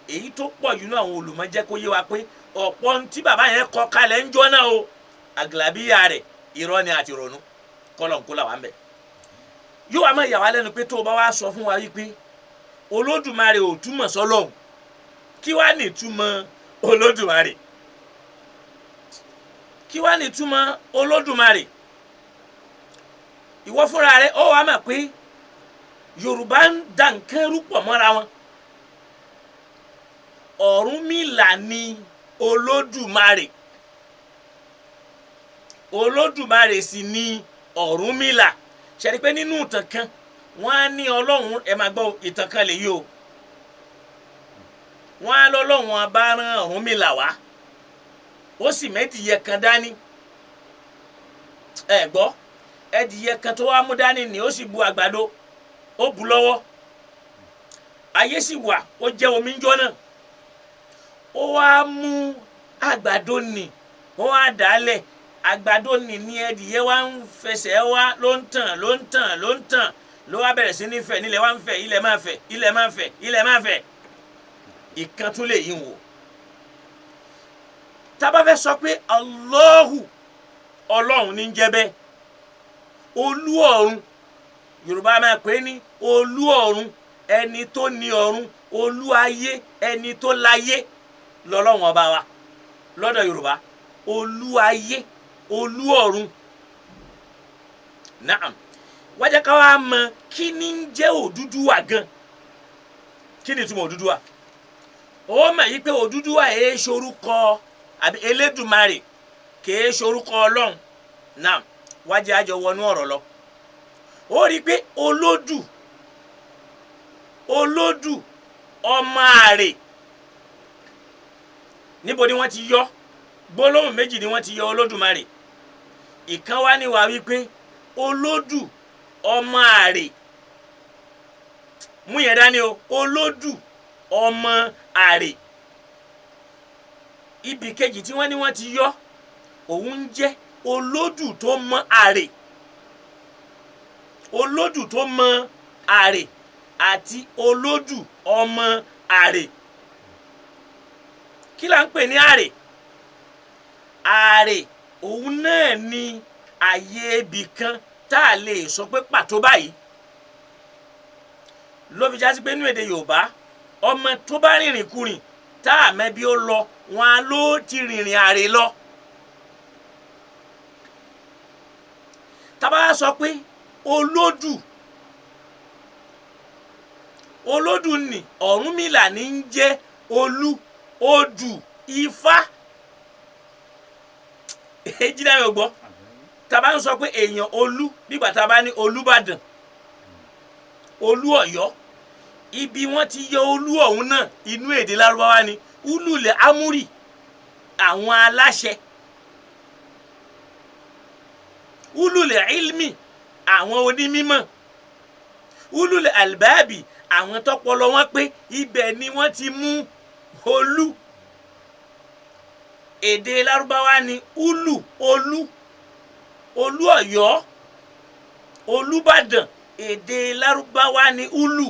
èyí tó pọ̀ jù náà àwọn olùmọ̀ jẹ́ kó yé wa pé ọ̀pọ̀ tí bàbá yẹn kọ kalẹ̀ ń jọ́ náà o, àgàlàbíyà rẹ̀ irọ́ ni àti ìrònú kọ́lọ̀ ń kó là wà ń bẹ̀. Yóò wá máa yà wá lẹ́nu pé tó o bá wá sọ fún wa wípé Olódùmarè ò túmọ̀ sọ́lọ́hun, kí wá ní ìtumọ̀ Olódùmarè? Kí wá ní ìtumọ̀ Olódùmarè? Ìwọ fúnra rẹ ó wàá mọ̀ pé Yorùbá ń da nǹkan rú pọ̀ mọ́ra wọn. Ọ̀rúnmìlà ni Olódùmarè, Olódùmarè sì ni Ọ̀rúnmìlà. Ṣe ni pé nínú ìtàn kan wọ́n á ní Ọlọ́run, ẹ máa gbọ́ ìtàn kan lèyí o, wọ́n á lọ́lọ́run abá rán Ọ̀rúnmìlà wá, ó sì mẹ́dìyẹ kan dání. Ẹ gbọ́, ẹdìyẹ kan tó wá mú dání ni ó sì bu àgbàdo, ó bu lọ́wọ́, ayé sì wà, ó jẹ́ omi ńjọ́ náà, ó wá mú àgbàdo nì, ó wá dàálẹ̀ àgbàdo nì ní ẹdìyẹ wá ń fẹsẹ̀ wá, ló ń tàn, ló ń tàn, ló ń tàn, ló wá bẹ̀rẹ̀ sí ní fẹ̀, nílẹ̀ wá ń fẹ̀, ilẹ̀ máa fẹ̀, ilẹ̀ máa fẹ̀, ilẹ̀ máa fẹ̀. Ìkan tún lè yí wò. Tá bá fẹ́ sọ pé Allahu, Ọlọ́run ní jẹ́ bẹ́ẹ̀, olú ọ̀run, Yorùbá máa pè é ní olú ọ̀run, ẹni tó ní ọ̀run, olú ayé, ẹni tó láyé lọ́lọ́run ọba wa lọ́dọ̀ Yorùbá, olú ayé, olú ọ̀run. Naam, wájà ká wá mọ̀ kí ni ń jẹ́ Odùduwà gan, kí ni ìtumọ̀ Odùduwà? Ó mọ̀ yí pé Odùduwà èé ṣorúkọ àbí Elédùmarè kèé ṣorúkọ Ọlọ́run. Naam, wájà àjọ wọnú ọ̀rọ̀ lọ. Ó rí i pé olódù, olódù ọmọ àrè, níbo ni wọ́n ti yọ? Gbólóhùn méjì ni wọ́n ti yọ Olódùmarè. Ìkan wá níwà wípé olódù ọmọ àrè, mú yẹn dání o, olódù ọmọ àrè. Ibì kejì tí wọ́n ní wọ́n ti yọ, òun ń jẹ́ olódù tó mọ àrè, olódù tó mọ àrè àti olódù ọmọ àrè. Kí là ń pè ní àrè? Àrè òun náà ni àyè ibì kan tá a lè sọ pé pàtó báyìí. Ló fi já sí pé nínú èdè Yorùbá, ọmọ tó bá rìnrìn kurìn tá a mẹ́bí ó lọ, wọn á ló ti rìnrìn àrè lọ. Tá bá sọ pé olódù, olódù ni Ọ̀rúnmìlà ní ń jẹ́ olú, odù ifá. Èjì náà yóò gbọ́. Tá bá ń sọ pé èèyàn olú, nígbà tá a bá ní Olúbàdàn, olú Ọ̀yọ́, Ibi wọ́n ti yọ olú ọ̀hún náà, inú èdè Lárúbáwá ni ulul amri, àwọn aláṣẹ, ulul ilmi, àwọn onímímọ̀, ulul albabi, àwọn tọpọlọ wọn pé. Ibẹ̀ ni wọ́n ti mú olú. Èdè Lárúbáwá ni ulu, olú, olú Ọ̀yọ́, Olúbàdàn. Èdè Lárúbáwá ni ulu,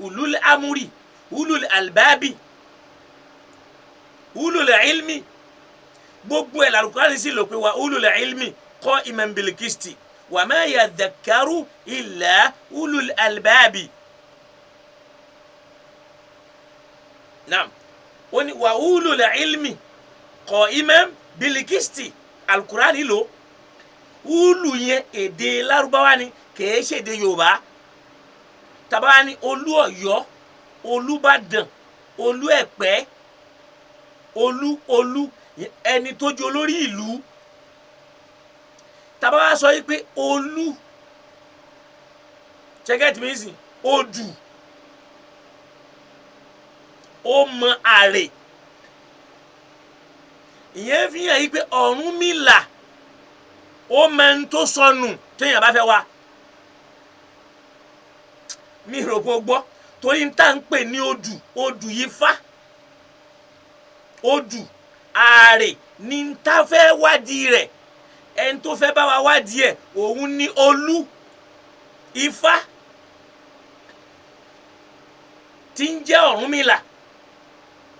ulul amri, ulul albabi, ulul ilmi. Gbogbo ẹ̀ làlùkùránì sì lò pé wa ulul ilmi qa'iman bil qisti wa ma yadhakkaru illa ulul albabi. Naam, ó ní wa ulul ilmi qa'iman bil qisti. Alukurani lò ulu yẹn, èdè Lárúbáwá ni, kìí ṣèdè Yorùbá. Tàbá ní olú Ọ̀yọ́, Olúbàdàn, olú Ẹ̀pẹ́, olú, olú ẹni tó jẹ́ olórí ìlú. Tàbá wá sọ yìí pé olú ṣẹgẹtì mi sìn, odù ó mọ àrè, ìyẹn fi hàn yìí pé Ọ̀rúnmìlà ó mọ ẹni tó sọnù téèyàn bá fẹ́ wá. Mi rò pé o gbọ́, torí n tá n pè ní odù, odù yìí fá, odù ààrẹ ní n tá fẹ́ wádìí rẹ̀. Ẹni tó fẹ́ bá wa wádìí ẹ̀, òun ní olú ifá tí ń jẹ́ Ọ̀rúnmìlà.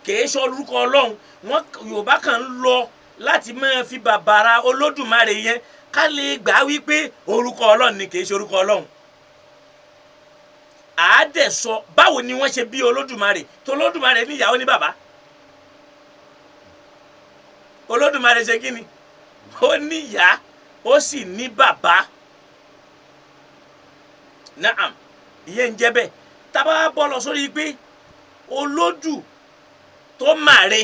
Kìí ṣe orúkọ Ọlọ́run. Wọn Yorùbá kan ń lọ láti máa fi bàbàrà Olódùmarè yẹn ká lè gbà wípé orúkọ Ọlọ́run ni, kìí ṣe orúkọ Ọlọ́run. Àádẹ́ sọ báwo ni wọ́n ṣe bí Olódùmarè, tó Olódùmarè níyàwó ní bàbá. Olódùmarè ṣe kí ni? Ó níyàá, ó sì ní bàbá. Naam, ìyẹn ń jẹ́ bẹ́ẹ̀. Tábà bọ́ lọ sórí pé olódù tó màre,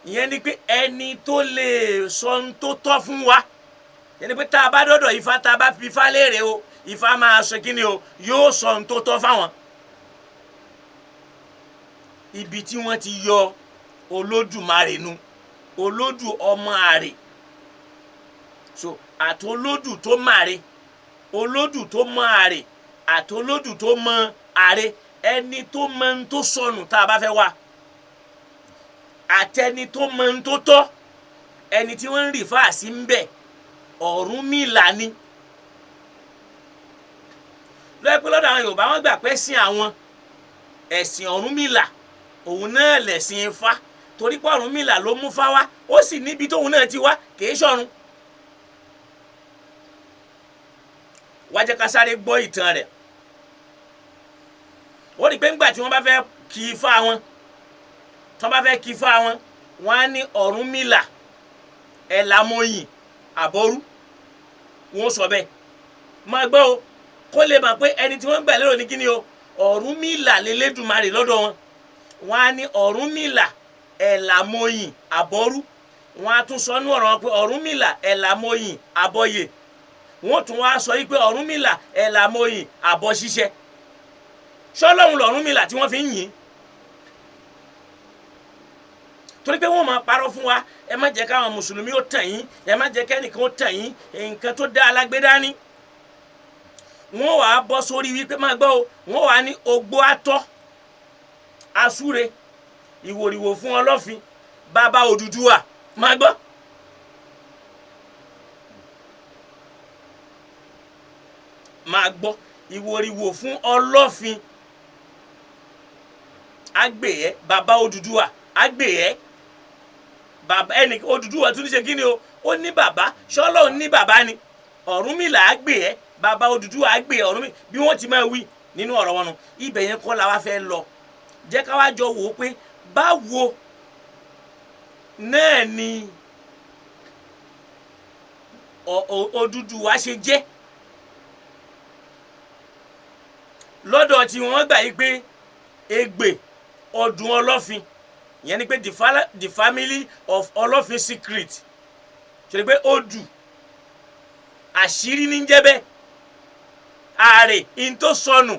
ìyẹn ni pé ẹni tó lè sọ ohun tó tọ́ fún wa, ìyẹn ni pé tá a bá dọ́dọ̀ Ifá, tá a bá fi Ifá léèrè o, Ifá máa sọ kí ni o, yóò sọ ohun tó tọ́ fáwọn. Ibi tí wọ́n ti yọ Olódùmarè nu, olódù ọmọ àrè. So àtolódù tó màre, olódù tó mọ àrè, àtolódù tó mọ àrè, ẹni tó mọ ohun tó sọnù tá a bá fẹ́ wá, àtẹni tó mọ ohun tó tọ́, ẹni tí wọ́n ń rì fáàsì ń bẹ̀, Ọ̀rúnmìlà ni. Lọ́yẹ́ pé lọ́dọ̀ àwọn Yorùbá, wọ́n gbà pé sìn àwọn ẹ̀sìn Ọ̀rúnmìlà, òun náà lẹ̀sìn Ifá, torí pé Ọ̀rúnmìlà ló mú Fá wá, ó sì níbi tóun náà ti wá, kìí ṣọ̀run. Wá jẹ́ ká sáré gbọ́ ìtàn rẹ̀. Ó rí i pé ńgbà tí wọ́n bá fẹ́ kí Ifá wọn, tí wọ́n bá fẹ́ kí Ifá wọn, wọ́n á ní Ọ̀rúnmìlà ẹ̀làmọ̀yìn àbọ̀rú, wọ́n sọ bẹ́ẹ̀. Máa gbọ́ o, kó lè mọ̀ pé ẹni tí wọ́n gbà lérò ní kíni o, Ọ̀rúnmìlà lélẹ́dùmarè lọ́dọ̀ wọn. Wọ́n á ní Ọ̀rúnmìlà ẹ̀làmọ̀yìn àbọ̀rú. Wọ́n á tún sọ ní ọ̀rọ̀ wọn pé Ọ̀rúnmìlà ẹ̀làmọ̀yìn àbọ̀yè. Wọ́n tún wá sọ yìí pé Ọ̀rúnmìlà ẹ̀làmọ̀yìn àbọ̀ ṣíṣẹ́. Ṣọlọ́run lọ̀rúnmìlà tí wọ́n fi ń yìn, torí pé wọ́n máa parọ́ fún wa. Ẹ má jẹ́ káwọn mùsùlùmí ó tàn yín, ẹ má jẹ́ kẹ́nìkan ó tàn yín. Nǹkan tó dá alágbédá ní wọ́n wàá bọ́ sórí wípé, máa gbọ́ o, wọ́n wàá ní ogbó atọ́ asúre ìwòrìwò fún ọlọ́fin bàbá Odùduwà. Máa gbọ́. Máa gbọ́, ìwòrìwò fún ọlọ́fin agbèyẹ bàbá Odùduwà agbèyẹ bàbá ẹnì. Odùduwà tún ní ṣe kí ni o, ó ní bàbá. Ṣọlọ́ ní bàbá ni Ọ̀rúnmìlà agbèyẹ bàbá Odùduwà agbèyẹ Ọ̀rúnmìlà, bí wọ́n ti máa wí nínú ọ̀rọ̀ wọn nu. Ibẹ̀ yẹn kọ́ la wá fẹ́ lọ. Jẹ́ ká wá jọ wò ó pé báwo náà ni Odùduwà ṣe jẹ́ lọ́dọ̀ tí wọ́n gbà yí pé Ègbè ọdún ọlọ́fin, ìyẹn ni pé the family of ọlọ́fin secret, ṣe ni pé odù àṣírí ní jẹ́ bẹ́ẹ̀, ààrẹ in tó sọnù.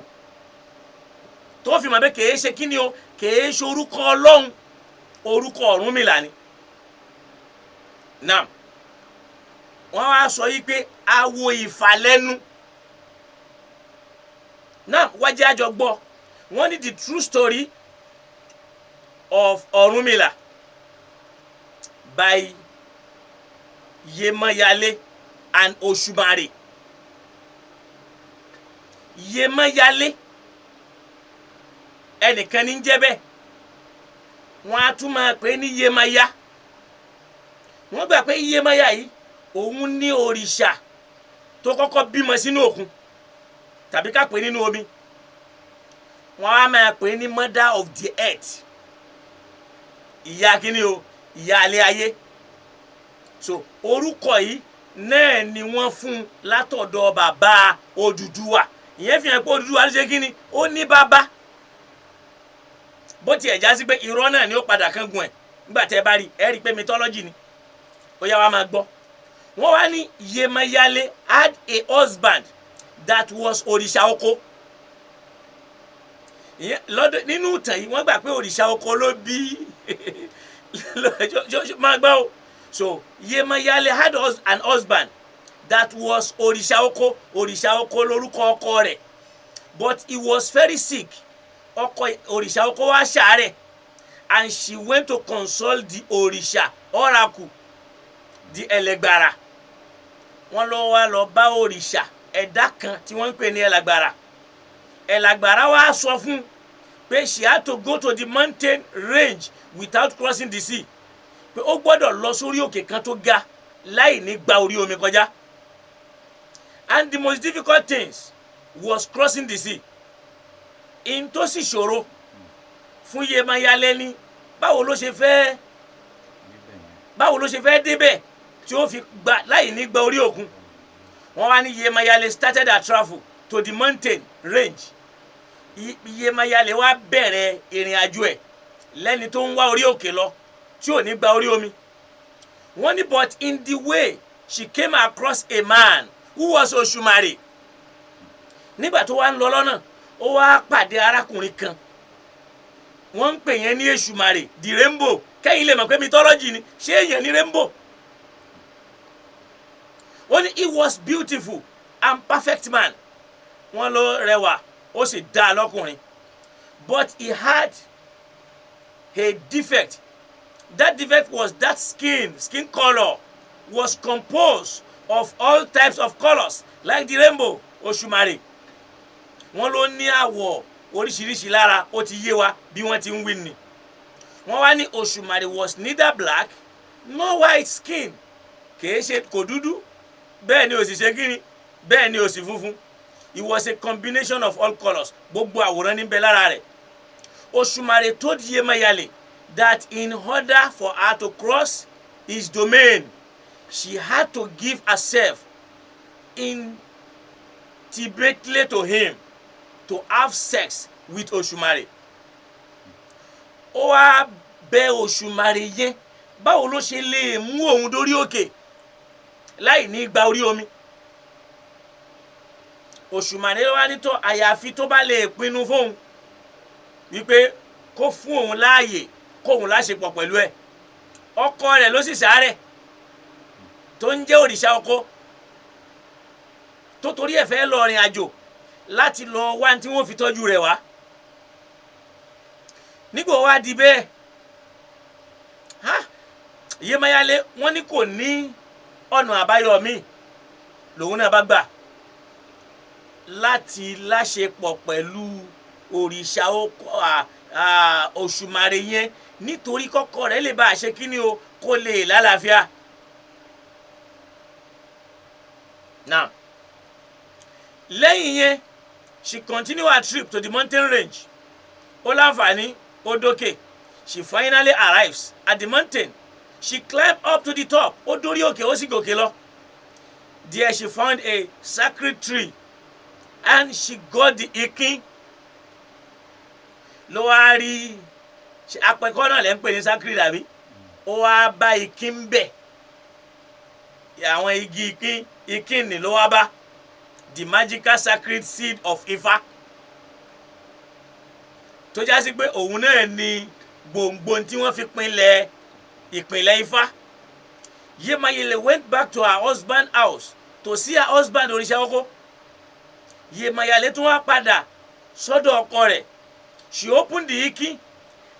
Tó fi mọ̀ pé kèé ṣe kíni o, kèé ṣe orúkọ Ọlọ́run, orúkọ Ọ̀rúnmìlà ni. Now, wọ́n wá sọ yìí pé awo ìfàlẹ́nu náà wájú àjọ gbọ́. Wọ́n ní the true story of Ọ̀rúnmìlà by Yemayale and Oṣùmàrè. Yemayale, ẹnìkan ní ń jẹ́ bẹ́ẹ̀, wọ́n á tún máa pè é ní Yemaya. Wọ́n gbà pé Yemaya yìí, òun ní òrìṣà tó kọ́kọ́ bímọ sínú òkun, tàbí ká pè é nínú omi. Wọ́n á máa pè é ní mother of the earth, ìyá kíní o, ìyá alẹ́ ayé. So orúkọ yìí náà ni wọ́n fún un látọ̀dọ̀ bàbá Odùduwà. Ìyẹn fi hàn pé Odùduwà ló ṣe kíni, ó ní bàbá. Bó tiẹ̀ já sí pé irọ́ náà ni ó padà kángun ẹ̀, nígbà tẹ́ ẹ bá rí ẹ rí i pé mythology ni. Ó yá, wa máa gbọ́. Wọ́n wá ní Yemayale had a husband that was òrìṣà oko. Ìyẹn lọ́dọ̀ nínú ìtàn yìí, wọ́n gbà pé òrìṣà oko ló bí. Máa gbọ́ o. So Yemayale had an husband that was òrìṣà oko. Òrìṣà oko lórúkọ ọkọ rẹ̀, but he was very sick. Ọkọ òrìṣà oko wá ṣàárẹ̀, and she went to consult the òrìṣà oracle, the Ẹlẹgbàrà. Wọ́n lọ wá lọ bá òrìṣà ẹ̀dá kan tí wọ́n ń pè ní Ẹlẹgbàrà. Ẹlẹgbàrà wá sọ fún pé she had to go to the mountain range without crossing the sea, pé ó gbọ́dọ̀ lọ sórí òkè kan tó ga láì ní gba orí omi kọjá. And the most difficult things was crossing the sea. In tó sì ṣòro fún Yemayale ní báwo ló ṣe fẹ́ débẹ̀ tí ó fi gba láì ní gba orí òkun. Wọ́n wá ní Yemayale started her travel to the mountain range. Yemayale wá bẹ̀rẹ̀ ìrìn àjò ẹ̀ lẹ́ni tó ń wá orí òkè lọ tí ò ní gba orí omi. Wọ́n ní but in the way, she came across a man who was Oṣùmàrè. Nígbà tó wá ń lọ lọ́nà, ó wá pàdé arákùnrin kan, wọ́n ń pè yẹn ní Èṣùmàrè, the rainbow. Kẹ́yìn lè mọ̀ pé mythology ni. Ṣé èèyàn ní rainbow? Wọ́n ní he was beautiful and perfect man. Wọ́n ló rẹwà, ó sì dáa lọ́kùnrin, but he had a defect. That defect was that skin colour was composed of all types of colours like the rainbow. Òṣùmàrè, wọ́n ló ní àwọ̀ oríṣiríṣi lára. Ó ti yé wa bí wọ́n ti ń wí ni. Wọ́n wá ní Òṣùmàrè was neither black nor white skin. Kìí ṣe kò dúdú, bẹ́ẹ̀ ni ò sì ṣe kíni, bẹ́ẹ̀ ni ò sì funfun. It was a combination of all colours. Gbogbo àwòrán níbẹ̀ lára rẹ̀. Òṣùmàrè told Yemayale that in order for her to cross his domain, she had to give herself intimately to him, to have sex with Òṣùmàrè. Ó wá bẹ̀ Òṣùmàrè yẹn, báwo ló ṣe lè mú òun dórí òkè láì ní gba orí omi. Òṣùmàrè wá ní tó àyàfi tó bá lè pinnu fóun wípé kó fún òun láàyè kóun láṣepọ̀ pẹ̀lú ẹ̀. Ọkọ rẹ̀ ló sì ṣàárẹ̀, tó ń jẹ́ òrìṣà ọkọ, tó torí ẹ̀ fẹ́ lọ rìn àjò láti lọ wá tí wọ́n fi tọ́jú rẹ̀ wá. Nígbà wá di bẹ́ẹ̀ ha, Yémáyálé, wọ́n ní kò ní ọ̀nà àbáyọ míì, lòun náà bá gbà láti láṣepọ̀ pẹ̀lú òrìṣà Òṣùmàrè yẹn, nítorí kọ́kọ́ rẹ̀ lè bá a ṣe kíni o, kó lè lálàáfíà. Now, lẹ́yìn yẹn, she continued her trip to the mountain range. Ó láǹfààní, ó dókè. She finally arrives at the mountain. She climbed up to the top. Ó dórí òkè, ó sì gòkè lọ. There she found a sacred tree and she got the ikin. Ló wá rí apẹ̀kọ́ náà lẹ́ ń pè ní sacred, àbí? Ó wá bá ikin bẹ̀, àwọn igi ikin. Ikin ni ló wá bá, the magical sacred seed of Ifá. Tó já sí pé òun náà ni gbòǹgbò tí wọ́n fi pinlẹ̀ ìpìlẹ̀ Ifá. Yemayele went back to her husband house to see her husband, Òrìṣà Oko. Yemayele tún wá padà sọ́dọ̀ ọkọ rẹ̀. She opened the ikin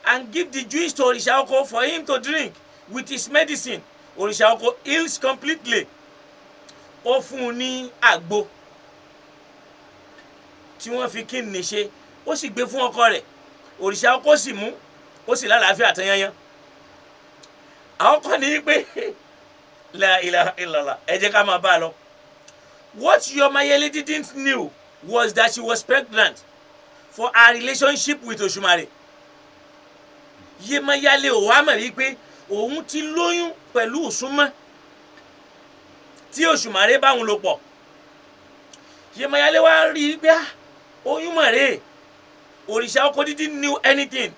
and give the juice to Òrìṣà Oko for him to drink with his medicine. Òrìṣà Oko heals completely. Ó fún un ní àgbo tí wọ́n fi kí ni ṣe, ó sì gbé fún ọkọ rẹ̀. Òrìṣà Oko sì mú, ó sì lálàáfíà tán yányán. Àwọn kan ní pé la ilaha illallah. Ẹ jẹ́ ká máa bá a lọ. What Yomayele didn't knew was that she was pregnant for her relationship with Òṣùmàrè. Yemayale ò wá mọ̀ wípé òun ti lóyún pẹ̀lú Òṣùmá tí Òṣùmàrè bá òun lò pọ̀. Yemayale wá rí i pé, ah, oyún mọ̀ rèé. Òrìṣà Oko didn't knew anything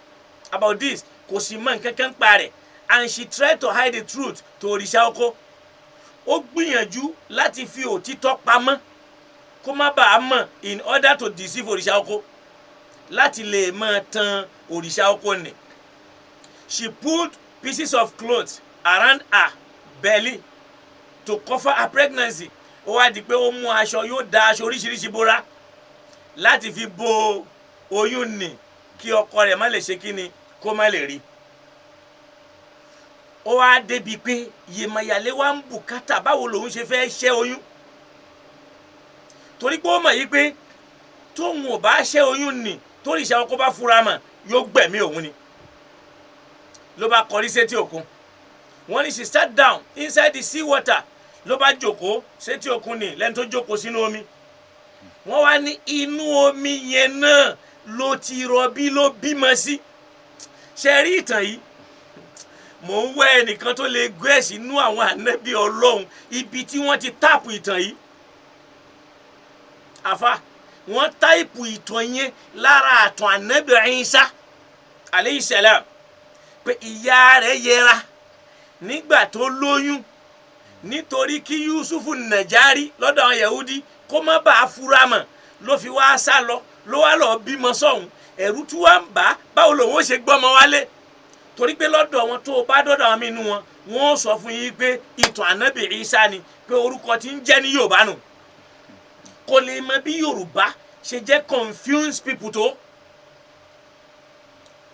about this. Kò sì mọ̀ nǹkan kan pa rẹ̀, and she tried to hide the truth to Òrìṣà Oko. Ó gbìyànjú láti fi òtítọ́ pamọ́ kó má bàa mọ̀, in order to deceive Òrìṣà Oko, láti lè máa tan Òrìṣà Oko nì. She put pieces of cloth around her belly to cover her pregnancy. Ó wá di pé ó mú aṣọ, yóò da aṣọ oríṣiríṣi bóra láti fi bo oyún nì kí ọkọ rẹ̀ má lè ṣe kíni, kó má lè rí. Ó wá débi pé Yemayale wá ń bùkátà báwo lòun ṣe fẹ́ ṣẹ́ oyún, torí pé ó mọ̀ yí pé tóun ò bá ṣẹ́ oyún nì, torí ìṣe ọkọ bá fura mọ̀, yóò gbẹ̀mí òun ni. Ló bá kọrí sétí òkun. Wọ́n ní she sat down inside the sea water. Ló bá jókòó sétí òkun ní lẹ́ni tó jókòó sínú omi. Wọ́n wá ní inú omi yẹn náà ló ti rọbí, ló bímọ sí. Ṣe rí ìtàn yìí, mò ń wá ẹnìkan tó lè gbé ẹ̀ sínú àwọn ànábì Ọlọ́run, ibi tí wọ́n ti tap ìtàn yìí. Àfa, wọ́n tap ìtàn yẹn lára àtàn ànábì Ìsá aleyhi salam, pé ìyá rẹ̀ yẹra nígbà tó lóyún nítorí kí Yusufu Nàjàrí lọ́dọ̀ àwọn Yahudi kó má bàa fura mọ̀, ló fi wá sá lọ, ló wá lọ bímọ sọ́hún. Ẹ̀rù tí wàá ń bà á, báwo lòun ó ṣe gbọ́mọ wálé, torí pé lọ́dọ̀ wọn, tó o bá dọ́dọ̀ àwọn mínú wọn, wọ́n sọ fún yín pé ìtàn ànábì Ìsá ni, pé orúkọ tí ń jẹ́ ní Yorùbá nù. Kò lè mọ bí Yorùbá ṣe jẹ́ confused people tó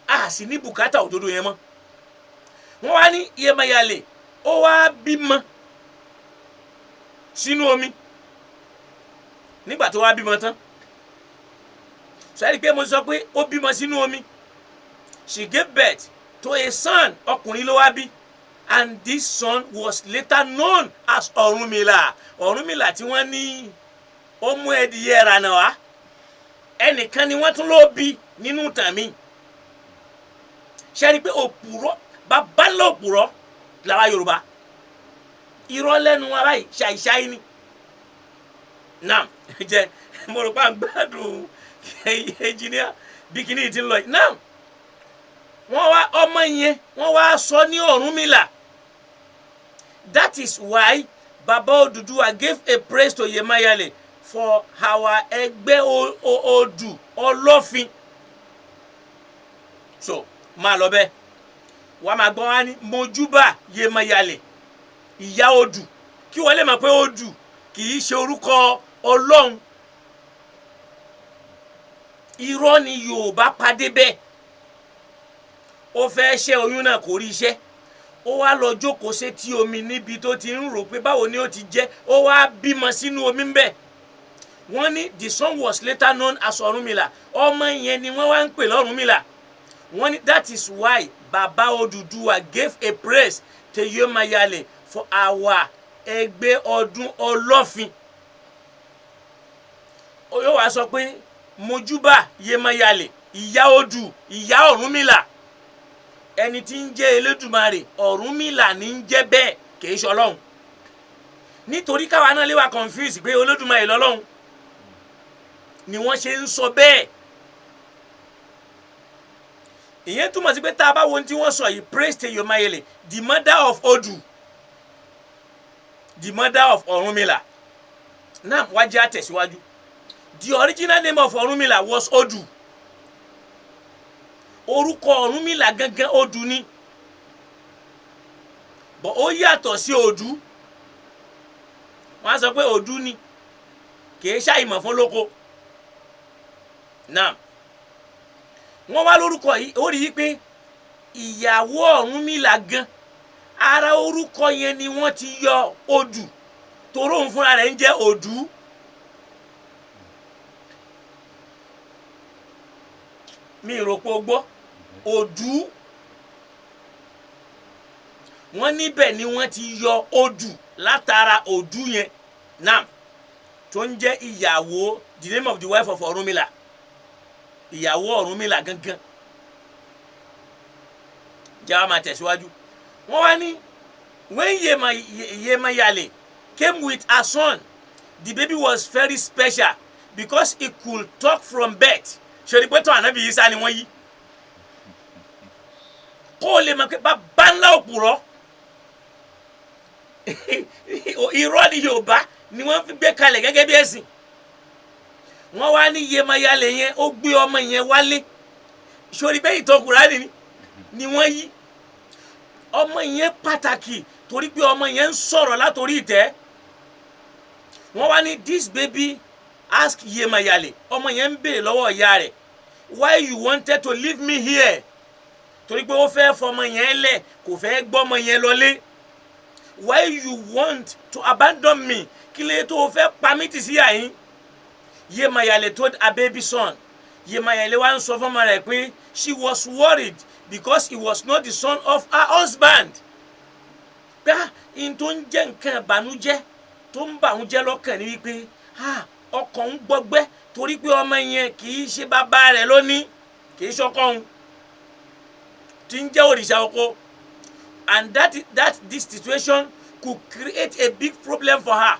a sì ní bùkátà òdodo yẹn mọ́. Wọ́n wá ní Yemayale ó wá bímọ sínú omi. Nígbà tó wá bímọ tán, sọ ẹ́ pé mo sọ pé ó bímọ sínú omi. She gave birth to a son. Ọkùnrin ló wá bí, and this son was later known as Ọ̀rúnmìlà. Ọ̀rúnmìlà tí wọ́n ní ó mú ẹdìyẹ ìrànà wá, ẹnìkan ni wọ́n tún ló bí nínú ìtàn mi. Ṣe ni pé òpùrọ́, bàbá ńlá òpùrọ́ làwa Yorùbá. Irọ́ lẹ́nu wa báyìí ṣàìṣàì ni. Náà jẹ́ mo rò pé à ń gbádùn engineer bí kinní ti ń lọ yìí. Náà wọ́n wá ọmọ yẹn, wọ́n wá sọ ní Ọ̀rúnmìlà. That is why Baba Oduduwa gave a praise to Yemayale for our ẹgbẹ́ Odù Ọlọ́fin. So máa lọ bẹ́ẹ̀, wàá máa gbọ́n wá ní mojúbà Yemayale, ìyá odù, kí wọ́n lè mọ̀ pé odù kì í ṣe orúkọ Ọlọ́run. Irọ́ ni Yorùbá padé bẹ́ẹ̀. Ó fẹ́ ṣẹ́ oyún náà, kò rí iṣẹ́. Ó wá lọ jókòó sétí omi níbi tó ti ń rò pé báwo ni ó ti jẹ́. Ó wá bímọ sínú omi ńbẹ̀. Wọ́n ní the son was later known as Ọ̀rúnmìlà. Ọmọ yẹn ni wọ́n wá ń pè lọ́rúnmìlà. Wọ́n ní that is why Baba Odùduwà gave a praise to Yemayale for our ẹgbẹ́ ọdún Ọlọ́fin. Ó yóò wá sọ pé mojúbà Yemayale, ìyá odù, ìyá Ọ̀rúnmìlà. Ẹni tí ń jẹ́ Elédùmarè, Ọ̀rúnmìlà ní ń jẹ́ bẹ́ẹ̀, kì í ṣe Ọlọ́run, nítorí káwa náà lè wà confuse pé Olódùmarè lọ́lọ́run ni wọ́n ṣe ń sọ bẹ́ẹ̀. Ìyẹn túmọ̀ sí pé tá a bá wo ohun tí wọ́n sọ yìí, praise to Yemayele, the mother of Odu, the mother of Ọ̀rúnmìlà. Náà wá jẹ́ àtẹ̀síwájú. The original name of Ọ̀rúnmìlà was Odu. Orúkọ Ọ̀rúnmìlà gangan, odù ni, bọ̀ ó yàtọ̀ sí òdú. Wọ́n á sọ pé òdú ni, kìí ṣàìmọ̀ fún lóko náà. Wọ́n wá lórúkọ yìí, ó rí i pé ìyàwó Ọ̀rúnmìlà gan, ara orúkọ yẹn ni wọ́n ti yọ odù, toró òun fúnra rẹ̀ ń jẹ́ òdú. Mi rò pé o gbọ́ òdú. Wọ́n níbẹ̀ ni wọ́n ti yọ odù látara òdú yẹn náà tó ń jẹ́ ìyàwó, the name of the wife of Ọ̀rúnmìlà, ìyàwó Ọ̀rúnmìlà gangan. Jẹ́ wàá máa tẹ̀síwájú. Wọ́n wá ní when Yemayale came with her son, the baby was very special because he could talk from birth. Ṣe pé tó Ànábì Ìsá ni wọ́n yí, kó o lè mọ̀ pé bàbá ńlá òpùrọ́, irọ́ ni Yorùbá ni wọ́n fi gbé kalẹ̀ gẹ́gẹ́ bí ẹ̀sìn. Wọ́n wá ní Yemayale yẹn, ó gbé ọmọ yẹn wálé. Sórí pé ìtàn Kùránì ni wọ́n yí. Ọmọ yẹn pàtàkì torí pé ọmọ yẹn ń sọ̀rọ̀ látòrí ìtẹ́. Wọ́n wá ní this baby ask Yemayale, ọmọ yẹn ń béèrè lọ́wọ́ ìyá rẹ̀, "Why you wanted to leave me here?" Torí pé ó fẹ́ fọmọ yẹn lẹ̀, kò fẹ́ gbọ́mọ yẹn lọlé. "Why you want to abandon me? Kí lè tó o fẹ́ pa mí tì sí àyín?" Yemayale told her baby son, Yemayale wá ń sọ fọ́mọ rẹ̀ pé she was worried because he was not the son of her husband. Pé n tó ń jẹ́ nǹkan ìbànújẹ́ tó ń bà ń jẹ́ lọ́kàn ni wípé ọkàn ń gbọgbẹ́ torí pé ọmọ yẹn kì í ṣe bàbá rẹ̀ lónìí, kì í ṣọkọ òun tí ń jẹ́ òrìṣà oko, and that this situation could create a big problem for her,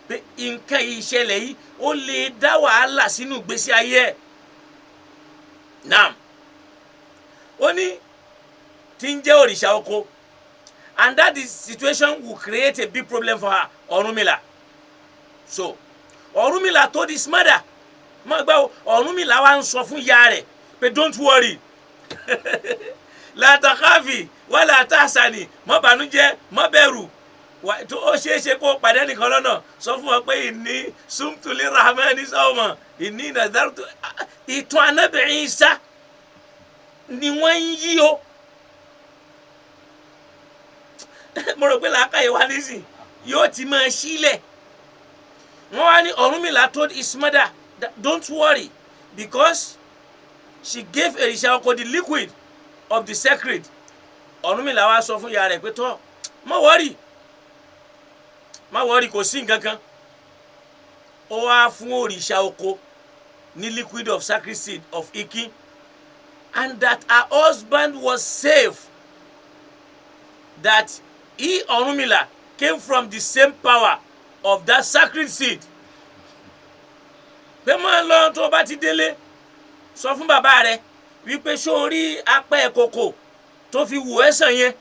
pé nǹkan ìṣẹ̀lẹ̀ yìí, ó lè dá wàhálà sínú ìgbésí ayé ẹ̀ náà. Ó ní tí ń jẹ́ òrìṣà oko, and that this situation will create a big problem for her. Ọ̀rúnmìlà, so Ọ̀rúnmìlà told his mother, má gbọ́ o, Ọ̀rúnmìlà wa ń sọ fún ìyá rẹ̀ pé don't worry, la takhafi wala tahzani, má bànújẹ́, má bẹ̀rù. Tó ó ṣeé ṣe kó o pàdé nìkan lọ́nà, sọ fún wọn pé inni sumtu lirrahmani sawma inni nazartu. Ìtàn Ànábì Ìsá ni wọ́n ń yí o. Mo rò pé làákàyè wa nísìn yóò ti máa sílẹ̀. Wọ́n wá ní Ọ̀rúnmìlà told his mother that don't worry because she gave Òrìṣà oko the liquid of the sacred. Ọ̀rúnmìlà wá sọ fún ìyá rẹ̀ pé tọ́, má worry, má worry, kò sí nǹkan kan. Ó wá fún òrìṣà oko ní liquid of sacred seed of Ikin, and that her husband was safe, that he, Ọ̀rúnmìlà, came from the same power of that sacred seed, pé máa lọ, tó o bá ti délé, sọ fún bàbá rẹ wípé ṣó o rí apẹ́ kòkò tó fi wù ẹ́ sàn yẹn,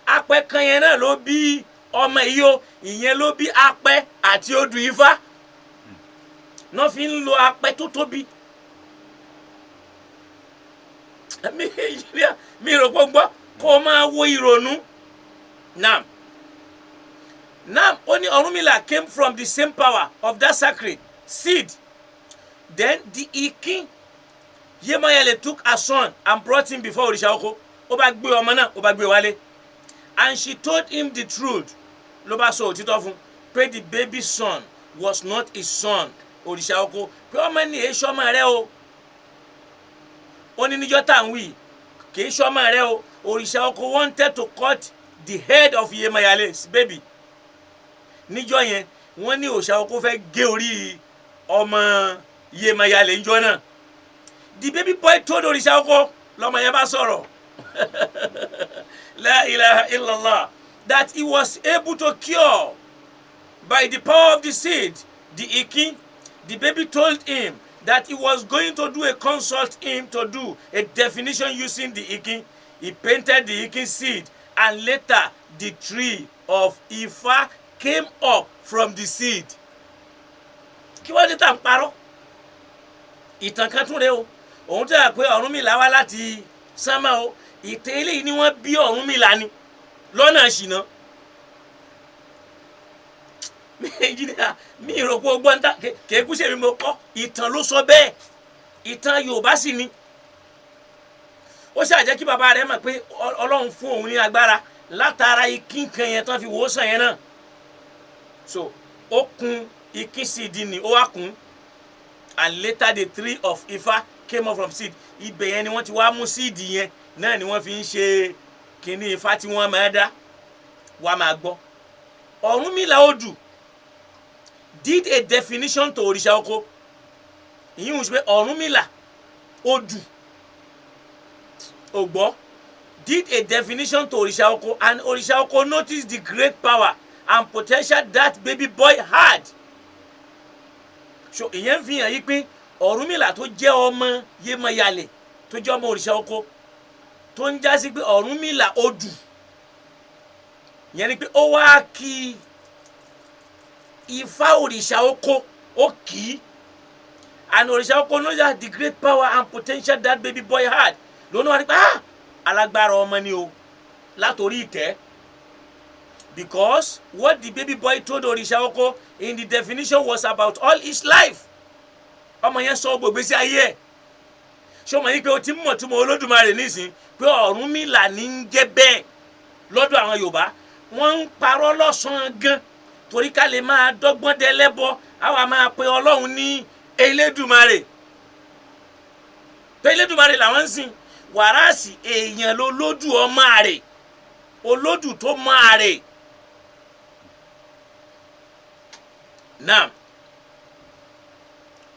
apẹ́ kan yẹn náà ló bí ọmọ yìí o. Ìyẹn ló bí apẹ́ àti odù Ifá náà fi ń lo apẹ́ tó tóbi. Mi rò pé gbọ́ kó o máa wo ìrònú. Naam, naam. Ó ní Ọ̀rúnmìlà came from the same power of that sacred seed. Then the Ikin, Yemayele took her son and brought him before Òrìṣà oko. Ó bá gbé ọmọ náà, ó bá gbé wálé, and she told him the truth. Ló bá sọ òtítọ́ fún pé the baby son was not his son. Òrìṣà oko pé ọmọ ní èé ṣọmọ rẹ o. Ó ní níjọ́ tá à ń wí, kì í ṣọmọ rẹ o. Òrìṣà oko wanted to cut the head of Yemayale's baby. Níjọ́ yẹn, wọ́n ní òrìṣà oko fẹ́ gé orí ọmọ Yemayale níjọ́ náà. The baby boy told òrìṣà oko, lọ́mọ yẹn bá sọ̀rọ̀, la ilaha illallah, that he was able to cure by the power of the seed, the Ikin. The baby told him that he was going to do a consult him to do a definition using the Ikin. He painted the Ikin seed, and later the tree of Ifa came up from the seed. Kí wọ́n ní tà ń parọ́? Ìtàn kan tún rèé o. Òun tẹ́ pé Ọ̀rúnmìlà wá láti sánmà o. Ìtàn eléyìí ni wọ́n bí Ọ̀rúnmìlà ni lọ́nà ṣìnà. Engineer, mi rò pé o gbọ́n ta kéékù ṣe mi mo kọ́ ìtàn ló sọ bẹ́ẹ̀. Ìtàn Yorùbá sì ni. Ó ṣàjẹ́ kí bàbá rẹ̀ mọ̀ pé Ọlọ́run fún òun ní agbára látara ikín kan yẹn tán fi wò ó sàn yẹn náà. So ó kun ikín seed ni, ó wá kun, and later the tree of Ifá came up from seed. Ibẹ̀ yẹn ni wọ́n ti wá mú seed yẹn náà ni wọ́n fi ń ṣe kínní Ifá tí wọ́n máa dá wá máa gbọ́. Ọ̀rúnmìlà Odù did a definition to òrìṣà oko. Ìyíhùn ṣe pé Ọ̀rúnmìlà Odù ògbọ́ did a definition to òrìṣà oko, and òrìṣà oko noticed the great power and potential that baby boy had. So ìyẹn fi hàn yí pé Ọ̀rúnmìlà tó jẹ́ ọmọ Yemọyalè, tó jẹ́ ọmọ òrìṣà oko, tó ń jásí pé Ọ̀rúnmìlà Odù yẹn ni pé ó wá kí Ifá òrìṣà oko, ó kì í, and òrìṣà oko knows that the great power and potential that baby boy had. Lónìí wá ní pé, ah, alágbára ọmọ ni o látòrí ìtẹ́, because what the baby boy told òrìṣà oko in the definition was about all his life. Ọmọ yẹn sọ gbogbo ìgbésí ayé ẹ̀. Ṣé ọmọ yìí pé o ti mọ̀ tí mo Olódùmarè nísìn pé Ọ̀rúnmìlà ní ń jẹ́ bẹ́ẹ̀ lọ́dọ̀ àwọn Yorùbá? Wọ́n ń parọ́ lọ́sàn-án gan torí ká lè máa dọ́gbọ́n dẹlẹ́bọ. Àwa máa pe Ọlọ́run ní Elédùmarè, pé Elédùmarè làwọn ń sìn. Wàràsì èèyàn ló lódù ọmọ àrè, olódù tó mọ àrè. Now,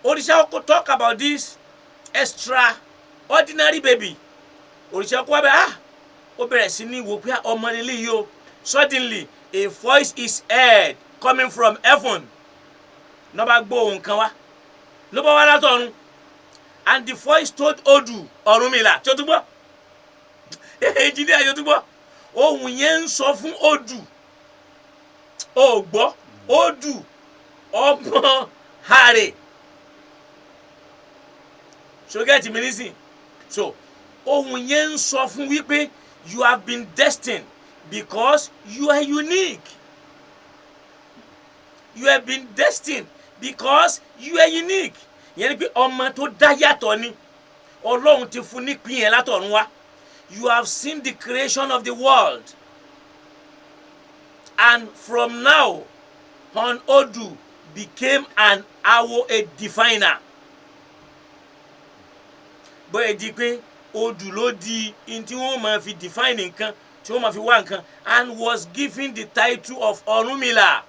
òrìṣà oko talk about this extraordinary baby. Òrìṣà oko wá bẹ, ah, ó bẹ̀rẹ̀ sí ní wò pé ọmọ nílé yìí o. Suddenly a voice is heard coming from heaven. Ló bá gbọ́ ohùn kan wá, ló bá wá látọ̀run, and the voice told Odù Ọ̀rúnmìlà. Tí o tún gbọ́, engineer, yóò tún gbọ́, ohùn yẹn ń sọ fún Odù, ó gbọ́, Odù ọmọ àrè. So get mi nísìn. So ohùn yẹn ń sọ fún wípé you have been destined because you are unique. You have been destined because you are unique. Yẹn ni pé ọmọ tó dá yàtọ̀ ni. Ọlọ́run ti fún nípìn yẹn látọ̀run wá. You have seen the creation of the world, and from now on Odu became an awo, a diviner. Bóyá di pé Odù ló di in tí wọ́n máa fi define nǹkan, tí wọ́n máa fi wá nǹkan, and was given the title of Ọ̀rúnmìlà.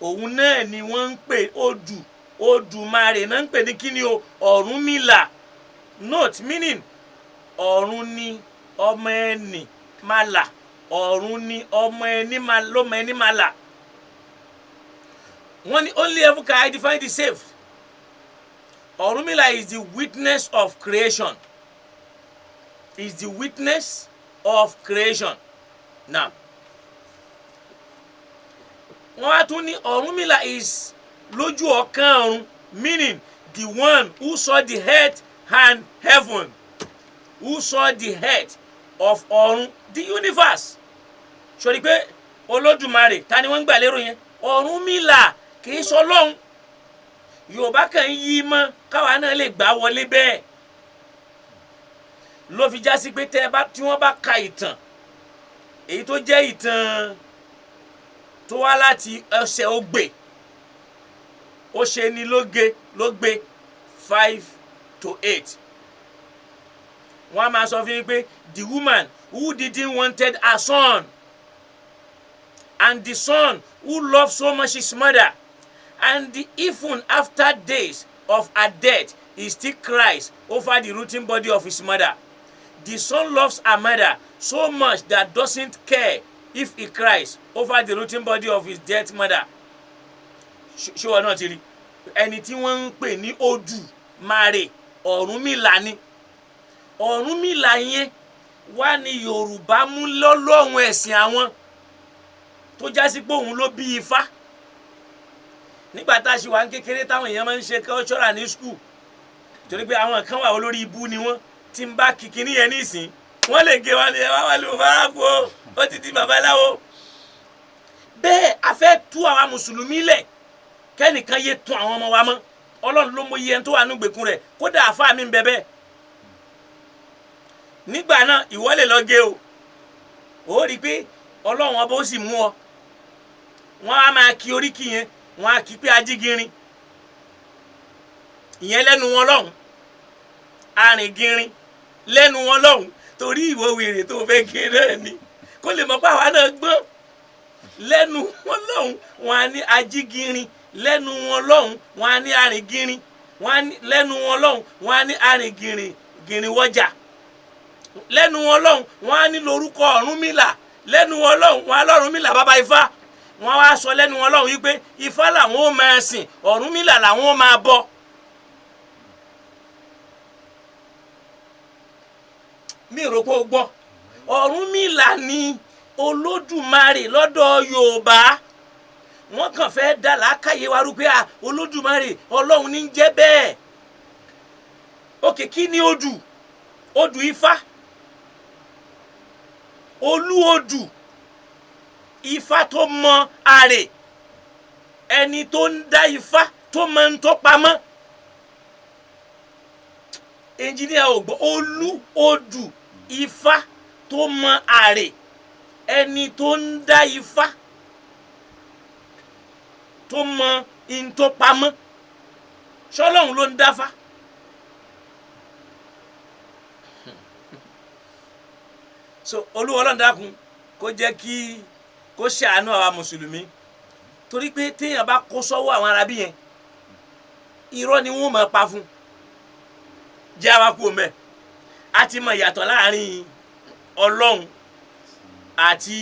Òun náà ni wọ́n ń pè Odù, Odùmarè náà ń pè ní kíni o? Ọ̀rúnmìlà. Note meaning: ọ̀run ni ọmọ ẹni máa là, ọ̀run ni ọmọ ẹni máa lọ́mọ ẹni máa là. Wọ́n ní only heaven can identify the saved. Ọ̀rúnmìlà is the witness of creation, is the witness of creation. Now, wọ́n á tún ní Ọ̀rúnmìlà is lójú ọ̀kan ọ̀run, meaning the one who saw the earth and heaven, who saw the earth of ọ̀run, the universe. Sori pé Olódùmarè ta ni wọ́n ń gbà lérò yẹn? Ọ̀rúnmìlà, kì í sọ lọ́hùn. Yorùbá kàn ń yí mọ́ káwa náà lè gbà wọlé bẹ́ẹ̀ ló fi já sí pé tẹ́ ẹ bá tí wọ́n bá ka ìtàn èyí tó jẹ́ ìtàn tó wá láti ẹsẹ̀ Ogbè, ó ṣe ni lóge ló gbé 5 to 8, wọ́n á máa sọ fún yín pé the woman who didn't wanted her son and the son who loved so much his mother, and the, even after days of her death, he still cries over the rotten body of his mother. The son loves her mother so much that doesn't care if he cries over the rotten body of his dead mother. Ṣé wọn náà ti rí ẹni tí wọ́n ń pè ní Odùmarè? Ọ̀rúnmìlà ni. Ọ̀rúnmìlà yẹn wá ní Yorùbá mú lọ́lọ́run ẹ̀sìn àwọn, tó já sí pé òun ló bí Ifá. Nígbà tá a ṣe wà ní kékeré, táwọn èèyàn máa ń ṣe cultural ní school. Torí pé àwọn kan wà olórí ibú ni wọ́n, tí ń bá kìkìnní yẹn nísìn wọ́n lè gé wọn lè wá wà lóun fara kú o, ó ti di babaláwo. Bẹ́ẹ̀ a fẹ́ tú àwa mùsùlùmí lẹ̀, kẹ́nìkan yé tún àwọn ọmọ wa mọ́. Ọlọ́run ló mọ iye ẹni tó wà nígbèkùn rẹ̀, kódà àfa mi ń bẹ bẹ́ẹ̀. Nígbà náà ìwọ lè lọ gé o, ó rí i pé Ọlọ́run ọba ó sì mú ọ. Wọ́n á máa kí oríkì yẹn, wọ́n á kí pé ajígirin ìyẹn lẹ́nu wọn lọ́hùn, arìngirin lẹ́nu wọn lọ́hùn, torí ìwọ wèrè tó fẹ́ gé náà ni kó lè mọ̀ pé àwa náà gbọ́n. Lẹ́nu wọn lọ́hùn wọn á ní ajígirin, lẹ́nu wọn lọ́hùn wọn á ní arìngirin, wọn á ní lẹ́nu wọn lọ́hùn wọn á ní arìngirin girin wọ́jà, lẹ́nu wọn lọ́hùn wọn á ní lórúkọ Ọ̀rúnmìlà, lẹ́nu wọn lọ́hùn wọn á lọ́rúnmìlà bàbá Ifá. Wọn wá sọ lẹ́nu wọn lọ́hùn wípé Ifá làwọn ó máa sìn, Ọ̀rúnmìlà làwọn ó máa bọ. Mi rò pé o gbọ́. Ọ̀rúnmìlà ni Olódùmarè lọ́dọ̀ Yorùbá. Wọ́n kàn fẹ́ dá làákàyè wa rú pé à Olódùmarè Ọlọ́run ní jẹ́ bẹ́ẹ̀. Òkè kí ni odù? Odù Ifá, olú odù Ifá tó mọ àrè, ẹni tó ń dá Ifá tó mọ ń tó pamọ́. Ẹnjìníà ò gbọ́. Olú odù Ifá tó mọ àrè, ẹni tó ń dá Ifá tó mọ ń tó pamọ́. Ṣọlọ́run ló ń dáfá. So Olúwa Ọlọ́run dákun kó jẹ́ kí kó ṣàánú àwa mùsùlùmí, torí pé téèyàn bá kó sọ́wọ́ àwọn arábí yẹn, irọ́ ni wọ́n máa pa fún. Jẹ́ àwa kú òun bẹ́ẹ̀, a ti mọ ìyàtọ̀ láàrin Ọlọ́run àti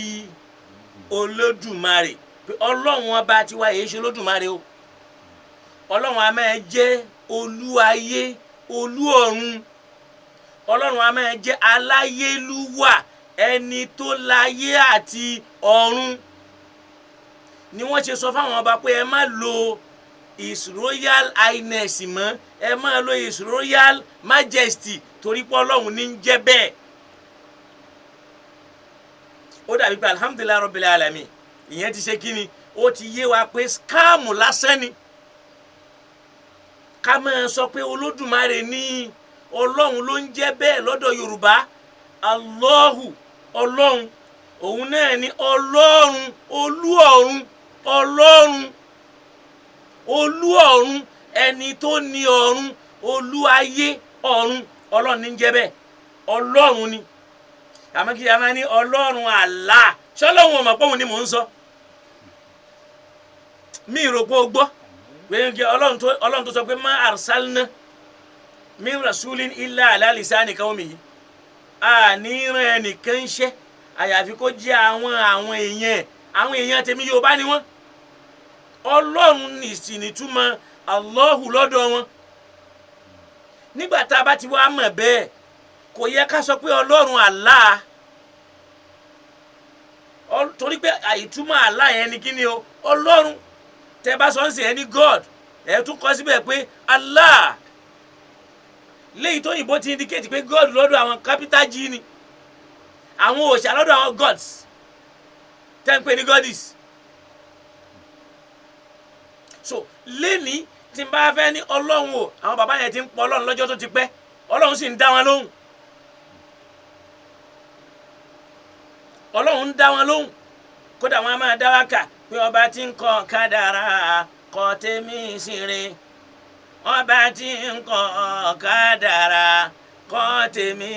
Olódùmarè. Pé Ọlọ́run ọba tiwa èyí ṣe Olódùmarè o. Ọlọ́run a máa jẹ́ olú ayé, olú ọ̀run. Ọlọ́run a máa jẹ́ aláyélúwà, ẹni tó láyé àti ọ̀run. Ni wọ́n ṣe sọ fáwọn ọba pé ẹ má lo His Royal Highness mọ́, ẹ má lo His Royal Majesty, torí pé Ọlọ́run ní ń jẹ́ bẹ́ẹ̀. Ó dàbí pé alhamdulilayi rabbil alamin, ìyẹn ti ṣe kí ni, ó ti yé wa pé skáàmù lásán ni ká máa sọ pé Olódùmarè ní Ọlọ́run ló ń jẹ́ bẹ́ẹ̀ lọ́dọ̀ Yorùbá. Allahu Ọlọ́run, òun náà ni Ọlọ́run olú ọ̀run, Ọlọ́run olú ọ̀run, ẹni tó ní ọ̀run, olú ayé ọ̀run, Ọlọ́run ní ń jẹ́ bẹ́ẹ̀, Ọlọ́run ni. Àmọ́ kí a máa ní Ọlọ́run Allah, ṣọlọ́run ò mọ̀ pé òun ni mò ń sọ. Mi rò pé o gbọ́ pé Ọlọ́run tó sọ pé má arsalna min rasulin illa ala lisani qawmihi, àní rán ẹnìkan ṣẹ́ àyàfi kó jẹ́ àwọn èèyàn, àwọn èèyàn tèmi Yorùbá ni wọ́n. Ọlọ́run sì nìtúmọ̀ Allahu lọ́dọ̀ wọn. Nígbà tá a bá ti wá mọ̀ bẹ́ẹ̀, kò yẹ ká sọ pé Ọlọ́run Allah, torí pé àìtúmọ̀ Allah yẹn ni kí ni o, Ọlọ́run. Tẹ bá sọ ń sìn ẹ ní God, ẹ tún kọ síbẹ̀ pé Allah, léyìí tó yìnbó ti indicate pé God lọ́dọ̀ àwọn capital G ni, àwọn òòṣà lọ́dọ̀ àwọn gods tẹ́ ń pè ní goddess. So lẹ́ni tí n bá fẹ́ ní Ọlọ́run o, àwọn bàbá yẹn ti ń pọ̀ Ọlọ́run lọ́jọ́ tó ti pẹ́, Ọlọ́run sì ń dá wọn lóhùn. Ọlọ́run ń dá wọn lóhùn, kódà wọn a máa dá wákà pé ọba tí ń kọ kádàrá kọ tèmi síre, ọba tí ń kọ kádàrá kọ tèmi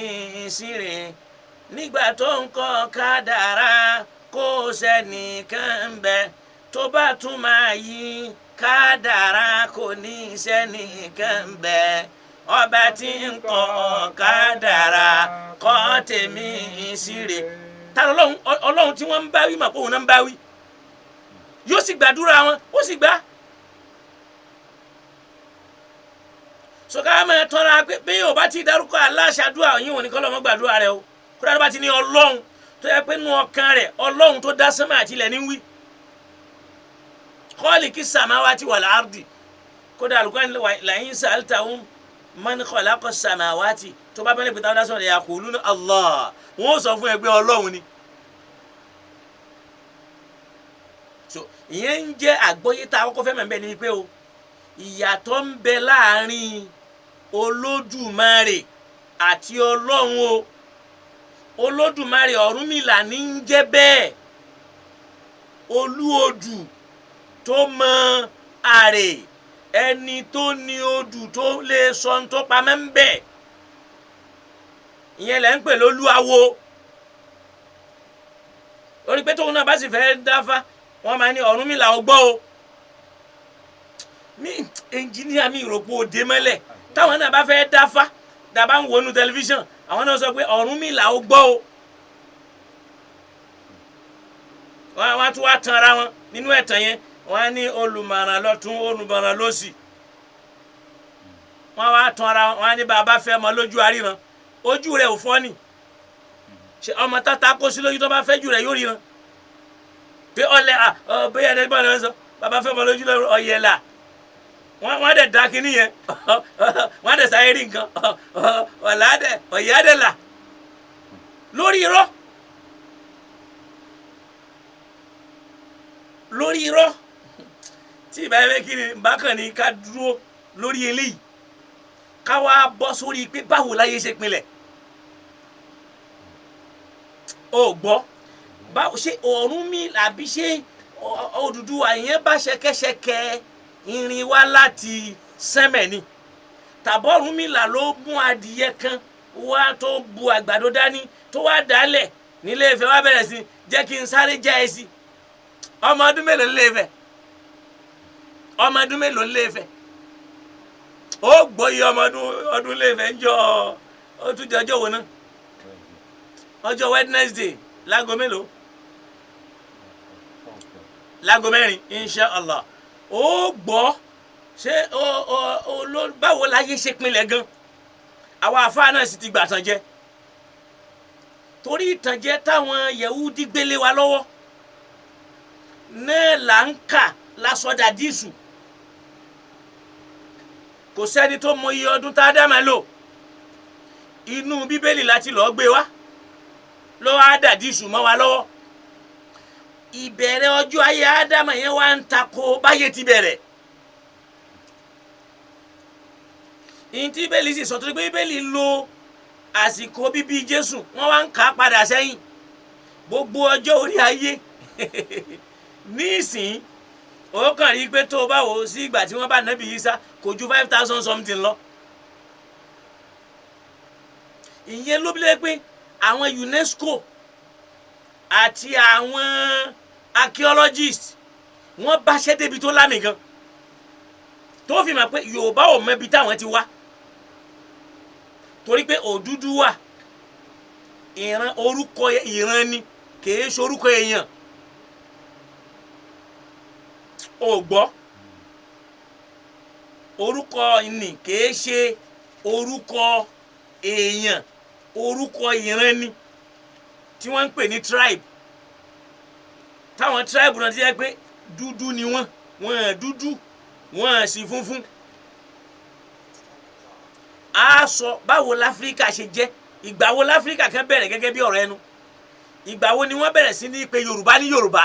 síre, nígbà tó ń kọ kádàrá kó sẹ́nìkan ń bẹ, tó bá tún máa yí kádàrá kò ní sẹ́nìkan ń bẹ, ọba tí ń kọ kádàrá kọ tèmi síre. Ta lọ́lọ́run? Ọlọ́run tí wọ́n ń bá wí mà pé òun náà ń bá wí, yóò sì gbàdúrà wọn, ó sì gbà. Sọ̀ká máa tọ́ra pé bí yóò bá ti dárúkọ aláṣàdúrà yín òní kọ́ lọ́mọ gbàdúrà rẹ o. Kódà tó bá ti ní Ọlọ́run tó yẹ pé nú ọkàn rẹ̀ Ọlọ́run tó dá sánmà àti ilẹ̀ ní wí. Khaliki samawati wal ardi, kódà Al-Qur'an la'in sa'altahum Man khalaqa samawati, tó bá bẹ́lẹ̀ pé táwọn dásọ̀rọ̀ yaquluna Allah, wọ́n sọ fún ẹgbẹ́ Ọlọ́run ni. So ìyẹn ń jẹ́ àgbọ́yé tá a kọ́kọ́ fẹ́ mọ̀ bẹ́ẹ̀ ni pé o ìyàtọ̀ ń bẹ láàrin Olódùmarè àti Ọlọ́run o. Olódùmarè Ọ̀rúnmìlà ní ń jẹ́ bẹ́ẹ̀, olúodù tó mọ àrè, ẹni tó ní odù tó lè sọ ohun tó pamọ́ ń bẹ̀, ìyẹn lẹ́ ń pè lólúawo. Orí pé tóun náà bá sì fẹ́ dáfá, wọ́n máa ní Ọ̀rúnmìlà ó gbọ́ o, mi ẹnjìníà mi ìròpó òde mọ́lẹ̀. Táwọn náà bá fẹ́ dáfá, dàbá ń wọnú tẹlifíṣàn, àwọn náà sọ pé Ọ̀rúnmìlà ó gbọ́ o. Wọ́n á tún wá tan ara wọn nínú ẹ̀tàn yẹn, wọ́n á ní olùmọ̀ràn lọ́tún, olùmọ̀ràn lósì. Wọ́n wá tan ara wọn, wọ́n á ní bàbá fẹ́ mọ lójú àríran, ojú rẹ̀ ò fọ́ ni, ṣe ọmọ tata kó sí lójú tó bá fẹ́ jù rẹ̀ yóò ríran pé ọlẹ́ bóyá ẹni bọ́ọ̀lù ẹ̀ sọ bàbá fẹ́ mọ lójú ọ̀yẹ̀là. Wọ́n á dẹ̀ da kínní yẹn, wọ́n á dẹ̀ sáyé rí nǹkan ọ̀là dẹ̀ ọ̀yẹ́ á dẹ̀ là lórí irọ́, lórí irọ́. Tí ìbá yẹn kí ni bákan ni ká dúró lórí eléyìí, ká wá bọ́ sórí pé báwo láyé ṣe pinlẹ̀. O gbọ́ báwo ṣe Ọ̀rúnmìlà àbí ṣe Odùduwà yẹn bá ṣẹ̀kẹ̀ṣẹ̀kẹ̀ irin wá láti sẹ́mẹ̀ ni, tàbọ̀ Ọ̀rúnmìlà ló mú adìyẹ kan wá tó bu àgbàdo dání tó wá dálẹ̀ nílé Ifẹ̀, wá bẹ̀rẹ̀ sí jẹ́ kí n sáré já ẹ sí. Ọmọ ọdún mélòó nílé Ifẹ̀? Ọmọ ọdún mélòó nílé Ifẹ̀? Ó gbọ́ iye ọmọ ọdún nílé Ifẹ̀ ń jọ. Ó tún jẹ ọjọ́ wo náà? Ọjọ́ Wednesday, láago mélòó? Láago 4 insha Allah. Ó gbọ́ ṣé ó ló báwo láyé ṣe pinlẹ̀ gan. Àwọn àfáà náà sì ti gbà tàn jẹ, torí ìtànjẹ táwọn Yẹhudi gbélé wa lọ́wọ́ náà là ń kà lásọdà dísù. Kò sẹ́ni tó mọ iye ọdún tá a dá máa lò. Inú Bíbélì láti lọ́ọ́ gbé wá ló wá dà dísù mọ́ wa lọ́wọ́. Ìbẹ̀rẹ̀ ọjọ́ ayé Ádámà yẹn wá ń takò báyé ti bẹ̀rẹ̀. Ìyìn tí Bíbélì sì sọ, torí pé Bíbélì lo àsìkò bíbí Jésù, wọ́n wá ń kà á padà sẹ́yìn gbogbo ọjọ́ orí ayé nísìn. Ó kàn rí i pé tó o bá wò ó sí ìgbà tí wọ́n bá nábì Ìsá, kò ju 5,000 something lọ. Ìyẹn ló bí lé pé àwọn UNESCO àti àwọn archaeologists wọ́n báṣẹ́ débi tó lámì gan, tó fi mọ̀ pé Yorùbá ò mọ ibi táwọn ti wá, torí pé Odùduwà ìran, orúkọ ìran ni, kìí ṣe orúkọ èèyàn. Ò gbọ́, orúkọ ni, kìí ṣe orúkọ èèyàn, orúkọ ìran ni tí wọ́n ń pè ní tribe. Táwọn tribe náà ti jẹ́ pé dúdú ni wọ́n, wọ́n dúdú, wọ́n sì funfun. A sọ báwo láfíríkà ṣe jẹ́, ìgbà wo láfíríkà kan bẹ̀rẹ̀ gẹ́gẹ́ bí ọ̀rọ̀ ẹnu, ìgbà wo ni wọ́n bẹ̀rẹ̀ sí ní pé Yorùbá ní Yorùbá.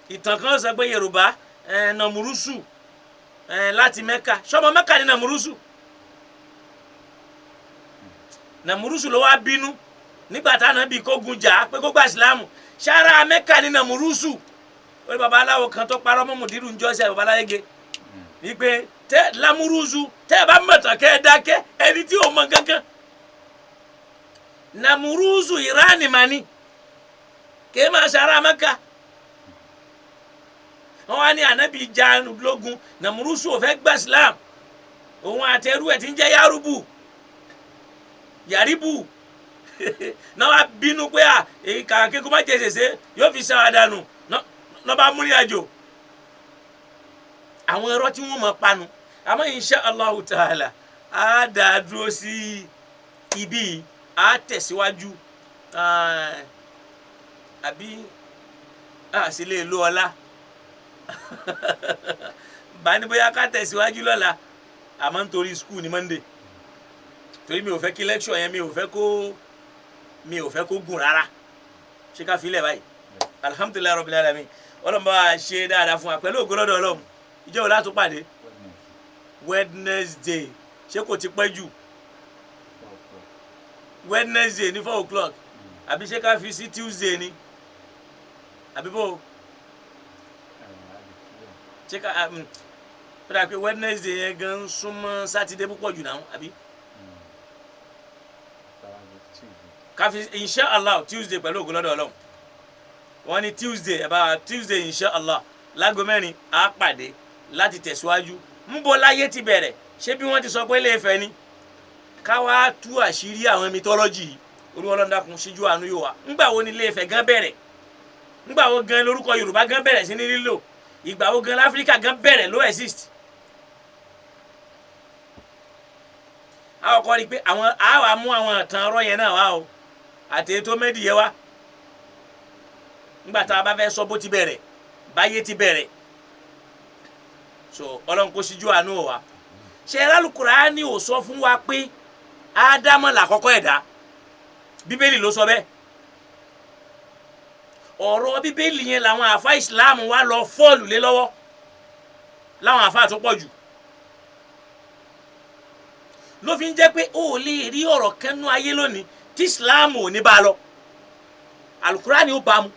Ìtàn kan sọ pé Yorùbá Nàmúrúsù láti Mẹ́kà. Sọmọ Mẹ́kà ní Nàmúrúsù? Nàmúrúsù ló wá bínú nígbà táwọn bí kógun jà á pé kó gba ìsìlámù. Sára Mẹ́kà ní Nàmúrúsù. Ó ní babaláwo kan tó parọ́ mọ́ mùdírù ń jọ́sẹ̀ babaláyége wípé tẹ Lámúrúsù, tẹ ẹ bá mọ̀tàn kẹ́ ẹ dákẹ́, ẹni tí ò mọ kankan. Nàmúrúsù Ìránì mà ní kì í máa sára Mẹ́kà. Wọ́n wá ní ànábì já lógun, Nàmúrúsù ò fẹ́ gba Islam, òun àtẹrú ẹ̀ tí ń jẹ́ Yárúbù Yàríbù náà wá bínú pé à èyí kàkà kó má jẹ ṣèṣe yóò fi ṣàwádànù náà bá múrí àjò. Àwọn ẹ̀rọ tí wọ́n mọ̀ panu. Àmọ́ insha Allahu ta'ala á dá a dúró sí ibi, á tẹ̀síwájú àbí á sì lè lo ọlá bá ní bóyá ká tẹ̀síwájú lọ́la. Àmọ́ nítorí school ní Monday, torí mi ò fẹ́ kí lecture yẹn, mi ò fẹ́ kó gùn rárá. Ṣé ká fi lẹ̀ báyìí? Alhamdulillahi rabbil alamin. Ọlọ́run bá wa ṣe dáadáa fún wa. Pẹ̀lú ògo lọ́dọ̀ Ọlọ́run, ìjọ wo látún pàdé? Wednesday. Ṣé kò ti pẹ́ jù? Wednesday ní 4 o'clock, àbí ṣé ká fi sí Tuesday ni, àbí bó ṣé ká ó dà pé Wednesday yẹn gan ń súnmọ́ Sátidé púpọ̀ jù náà, àbí ká fi, inshallah, Tuesday? Pẹ̀lú ògo lọ́dọ̀ Ọlọ́run, wọ́n ní Tuesday, ẹ̀ bá Tuesday, inshallah, láago 4 á pàdé láti tẹ̀síwájú. Ń bọ̀ láyé ti bẹ̀rẹ̀. Ṣé bí wọ́n ti sọ pé Ilé-Ifẹ̀ ni, ká wá tú àṣírí àwọn mythology yìí. Olúwa Ọlọ́run, dákun, síjú àánú yóò wá. Ńgbà wo ni Ilé-Ifẹ̀ gan bẹ̀rẹ̀? Ńgbà wo gan lórúkọ Yorùbá gan bẹ̀rẹ̀ sí ní lílò? Ìgbà wo gan láfíríkà gan bẹ̀rẹ̀ ló exist? Àwọn kọ́ rí i pé àwọn á wà mú àwọn ìtàn ọ̀rọ̀ yẹn náà wá o, àti ètò mẹ́dìyẹ wá, ńgbà tá a bá fẹ́ sọ bó ti bẹ̀rẹ̀, báyé ti bẹ̀rẹ̀. So Ọlọ́run kó síjú àánú wa. Ṣe Al-Kùránì ò sọ fún wa pé Ádámọ̀ làkọ́kọ́ ẹ̀dá? Bíbélì ló sọ bẹ́ẹ̀. Ọ̀rọ̀ Bíbélì yẹn làwọn àfa Ìsìláàmù wa lọ fọ́ọ̀lù lé lọ́wọ́, láwọn àfa tó pọ̀ jù, ló fi ń jẹ́ pé ó lè rí ọ̀rọ̀ kẹ́nu ayé lónìí tí Ìsìláàmù ò ní bá a lọ. Al-Kùránì ó bá a mu.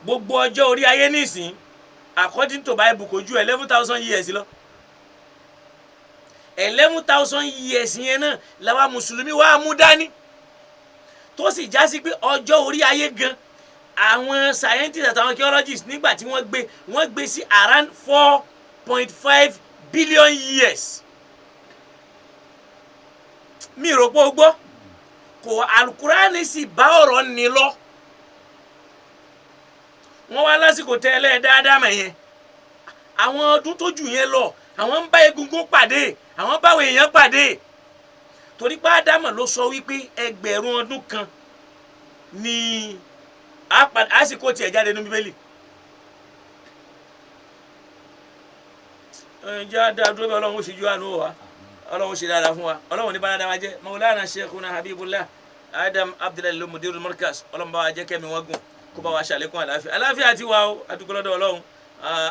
Gbogbo ọjọ́ orí ayé nísìn, according to Bible, kò ju 11,000 years lọ. 11,000 years yẹn náà làwa mùsùlùmí wa mú dání, tó sì já sí pé ọjọ́ orí ayé gan, àwọn scientists àtàwọn archaeologists, nígbà tí wọ́n gbé sí around 4.5 billion years. Mi rò pé o gbọ́ kò. Alukurani sì bá ọ̀rọ̀ ní lọ. Wọ́n wá lásìkò tẹ́lẹ̀ dáadáa mọ̀ yẹn, àwọn ọdún tó jù yẹn lọ, àwọn ń bá egungun pàdé, àwọn báwọn èèyàn pàdé, torí pé Ádámọ̀ ló sọ wípé 1000 ọdún ní àsìkò tiẹ̀ jáde nínú Bíbélì. Ǹjẹ́ adá dúró bẹ́ẹ̀? Ọlọ́run ó ṣe ju àánú wa, Ọlọ́run ó ṣe dáadáa fún wa, Ọlọ́run ní bá dáadáa wa jẹ́. Maulana Sheikhuna Habibullah Adam Abdullahi ló mudirul markaz, Ọlọ́run bá wa jẹ́ kẹ́mi wọ́n gùn, kó bá wa ṣàlékún àlàáfíà. Àlàáfíà ti wà ó, adúgbò lọ́dọ̀ Ọlọ́run.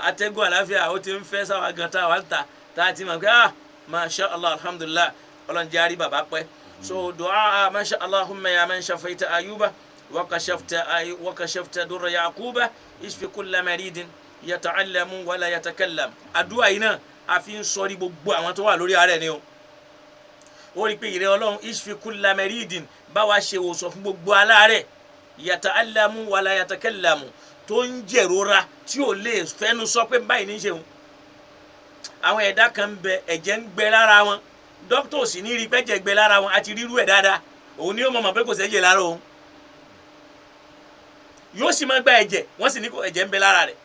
Atẹ́gùn àlàáfíà ó ti ń fẹ́ sáwa gan tá a wà ń ta tá a ti mọ̀ pé, ah, masha Allah, alhamdulillah. Ọlọ́run jẹ́ àrí bàbá pẹ́. So du'a, masha Allahumma ya man shafaita Ayuba wakashafta durra Yaquba, ishfi kulla maridin yata'allamu wala yatakallam. Àdúrà yìí náà, a fi ń sọrí gbogbo àwọn tó wà lórí àárẹ̀ ni o. Ó rí i pé ìrẹ́ Ọlọ́run, ishfi kulla maridin, bá wa ṣe wòsàn fún gbogbo aláàárẹ̀, yata'allamu wala yatakallamu, tó ń jẹ̀rora tí ò lè fẹ́nu sọ pé báyìí ní í ṣeun. Àwọn ẹ̀dá kan ń bẹ, ẹ̀jẹ̀ ń gbẹ lára wọn, dókítà ò sì ní rí pẹ́jẹ̀ gbẹ lára wọn. Àti rírú ẹ̀ dáadáa, òun ni ó mọ̀ mọ̀ pé kò sẹ́jẹ̀ lára òun, yóò sì máa gba ẹ̀jẹ̀, wọ́n sì ní kó ẹ̀jẹ̀ ń bẹ lára rẹ̀.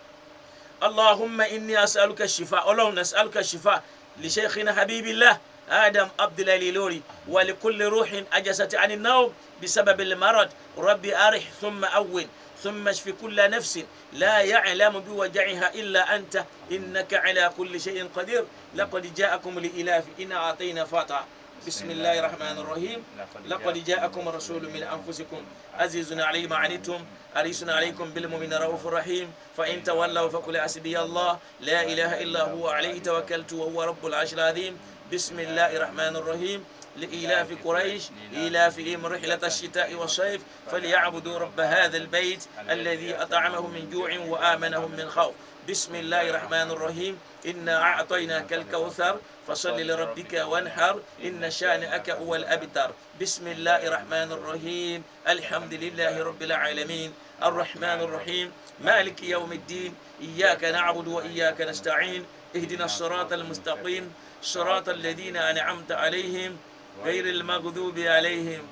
Allahumma inni as'aluka shifa, Ọlọ́run, nas'aluka shifa li shaykhina Habibillah Adam Abdullahi Ilori wa li kulli ruhin ajasat ani nawm bisababi al-marad. Rabbi arih thumma awwin thumma ishfi kulla nafsin la ya'lamu biwaja'iha illa anta, innaka ala kulli shay'in qadir. Laqad ja'akum li ilafi inna a'tayna fata. Bismillahir rahmanir rahim. Laqad ja'akum rasulun min anfusikum azizun alayhi ma anittum harisun alaykum bil mu'minina raufur rahim. Fa in tawallaw faqul hasbiya Allah la ilaha illa huwa alayhi tawakkaltu wa huwa rabbul arshil azim. Bismillahir rahmanir rahim. لإيلاف قريش إيلافهم رحلة الشتاء والصيف فليعبدوا رب هذا البيت الذي أطعمهم من جوع وآمنهم من خوف. بسم الله الرحمن الرحيم. إنا أعطيناك الكوثر فصل لربك وانحر إن شانئك هو الأبتر. بسم الله الرحمن الرحيم. الحمد لله رب العالمين الرحمن الرحيم مالك يوم الدين إياك نعبد وإياك نستعين اهدنا الصراط المستقيم صراط الذين أنعمت عليهم غير المغضوب عليهم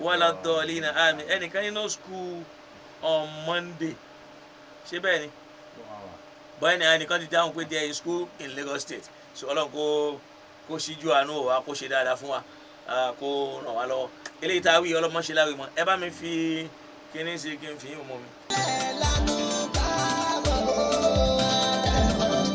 ولا الضالين آمين. Ẹnìkan ní no school on Monday, ṣé bẹ́ẹ̀ ni? Báyìí ni ẹnìkan ti dáhùn pé there is school in Lagos State. So Ọlọ́run kó ṣíjú àánú wa, kó ṣe dáadáa fún wa, kó ràn wá lọ́wọ́. Eléyìí tá a wí, ọlọ́mọ ṣe láwìí mọ́. Ẹ bá mi fi kíní sí kí n fi yín mọ́ mi. Lánàá káàbọ̀ Ádámọ̀.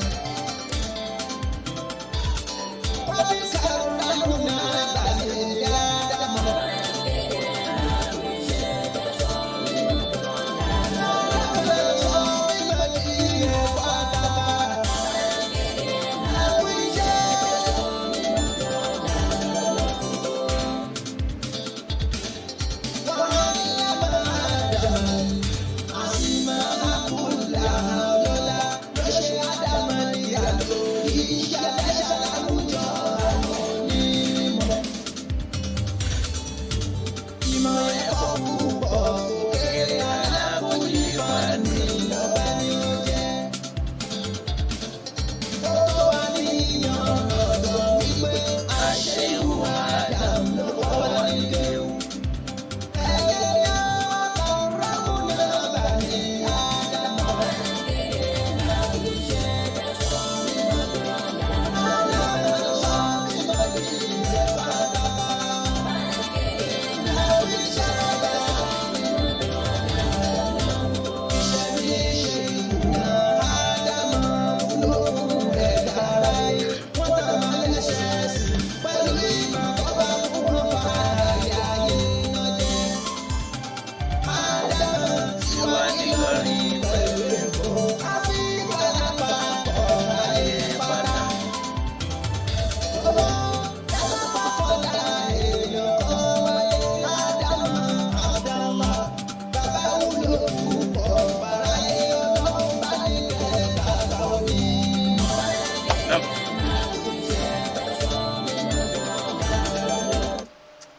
púpọ̀ fáráyé ọlọ́run bá ní kẹ́ bàbá omi.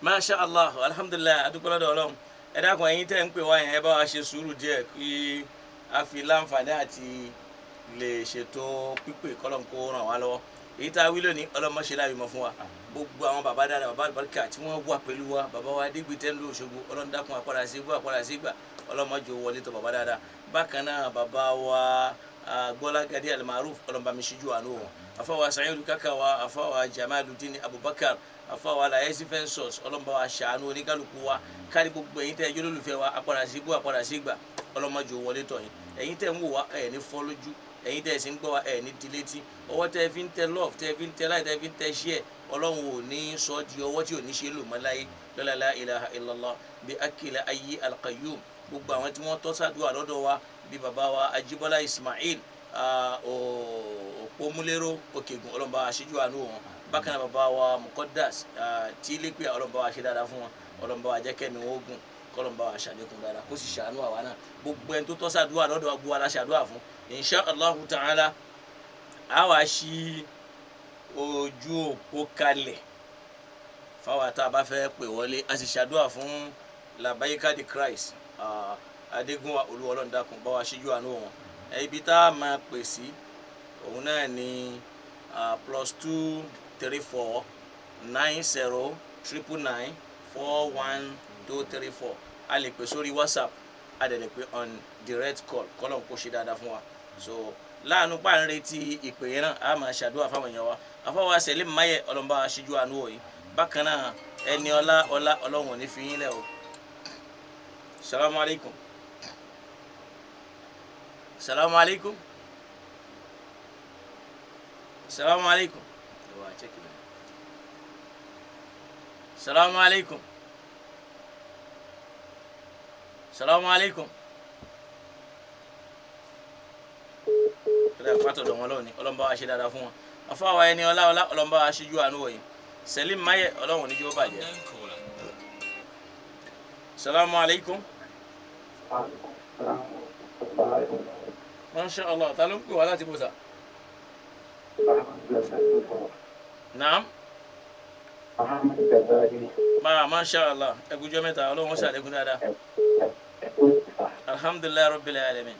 Masha Allah, alhamdulilayi, adúpẹ́ lọ́dọ̀ Ọlọ́run. Ẹ dákun, ẹ̀yin tẹ́ ń pè wá yẹn, ẹ bá wa ṣe sùúrù díẹ̀ kí a fi láǹfààní àti lè ṣètò pípé kọ́lọ́n kó ràn wá lọ́wọ́. Èyí tá a wí lónìí, ọlọ́mọṣẹ́ láàbì mọ́ fún wa. Gbogbo àwọn bàbá dáadáa, bàbá àlùbáríkà tí wọ́n wà pẹ̀lú wa, bàbá wa Adégbìtẹ́ ńlú Òṣogbo, Ọlọ́run dákun, àpàdà sí igbó, àpàdà sí ìgbà, ọlọ́mọjò wọlé tó bàbá dáadáa. Bákan náà, bàbá wa Gbọ́lágadé Almaruf, ọlọ́mọba ṣíjú àánú wọn, afáwa Sayidu Kakawa, afáwa Jamaludin Abubakar, afáwa Layesi Fensos, ọlọ́mọba wa ṣàánú oníkálukú wa kárí. Gbogbo ẹ̀yin tẹ́ ẹjọ́ lólùfẹ́ wa, àpàdà sí igbó, àpàdà sí ìgbà, ọlọ́mọjò wọlé tọ̀ yín. Ẹ̀yin tẹ́ ń wò wá, ẹ̀ ní fọ́ lójú. Ẹ̀yin tẹ́ ẹ̀ sì ń gbọ́ wa, ẹ̀ ní dilétí. Ọwọ́ tẹ́ ẹ fi ń tẹ love, tẹ́ ẹ fi ń tẹ láì, tẹ́ ẹ fi ń tẹ share, Ọlọ́run ò ní sọ di ọwọ́ tí ò ní ṣe lò mọ́ láyé lọ́la. La ilaha illallah bí akila ayi alqayyum. Gbogbo àwọn tí wọ́n tọ́ sàdúrà lọ́dọ̀ wa, bí baba wa Ajíbọ́lá Ismail Òpómúléró Òkègùn, Ọlọ́run bá wa ṣíjú àánú wọn. Bákan náà, baba wa Muqaddas tí lẹ́pẹ́, Ọlọ́run bá wa ṣe dáadáa fún wọn. Ọlọ́run bá wa jẹ́ kẹ́mi wọn ogun, kọ́lọ́n bá wa ṣàlékún dáadáa, kó sì ṣàánú àwa náà. Gbogbo ẹni tó tọ́ sàdúrà lọ́dọ̀ wa, gbogbo wa la ṣàdúrà fún, insha Allahu ta'ala. A wá ṣí ojú òpó kalẹ̀ fáwọn tá a bá fẹ́ pè wọlé. A sì ṣàdúrà fún Labayika the Christ, Adégúnwà Olúwa. Ọlọ́run dákun, bá wa ṣíjú àánú wọn. Ibi tá a máa pè sí òun náà ni +234 90999 41234. A lè pè sórí WhatsApp, a dẹ̀ lè pè on direct call. Kọ́lọ́n kó ṣe dáadáa fún wa. So láàánú pa ń retí ìpè yẹn náà, a máa ṣàdúrà fáwọn èèyàn wa. Afọwọ́ sẹ̀lẹ̀ mayẹ, ọlọ́mọba aṣíjú àánú wọ̀nyí. Bákan náà, ẹni ọlá ọlá, Ọlọ́run ò ní fi yín lẹ̀ o. Salamu alaykum, salamu alaykum, salamu alaykum. Salamu alaykum, salamu alaykum. Ọlọ́run pàtó dọ̀ wọn lọ́wọ́ ni. Ọlọ́run bá wa ṣe dáadáa fún wọn. Afọwọ́ ẹni ọlá ọlá, Ọlọ́run bá wa ṣíjú àánú wọ̀nyí. Selim Maye, Ọlọ́run ní jẹ́ ó bàjẹ́. Salamu alaykum. Masha Allah, ta ló ń pè wá láti bùsà? Naam. Ma masha Allah, ẹgúnjọ mẹ́ta, Ọlọ́run ṣàlékún dáadáa. Alhamdulilayi rabbil alamin.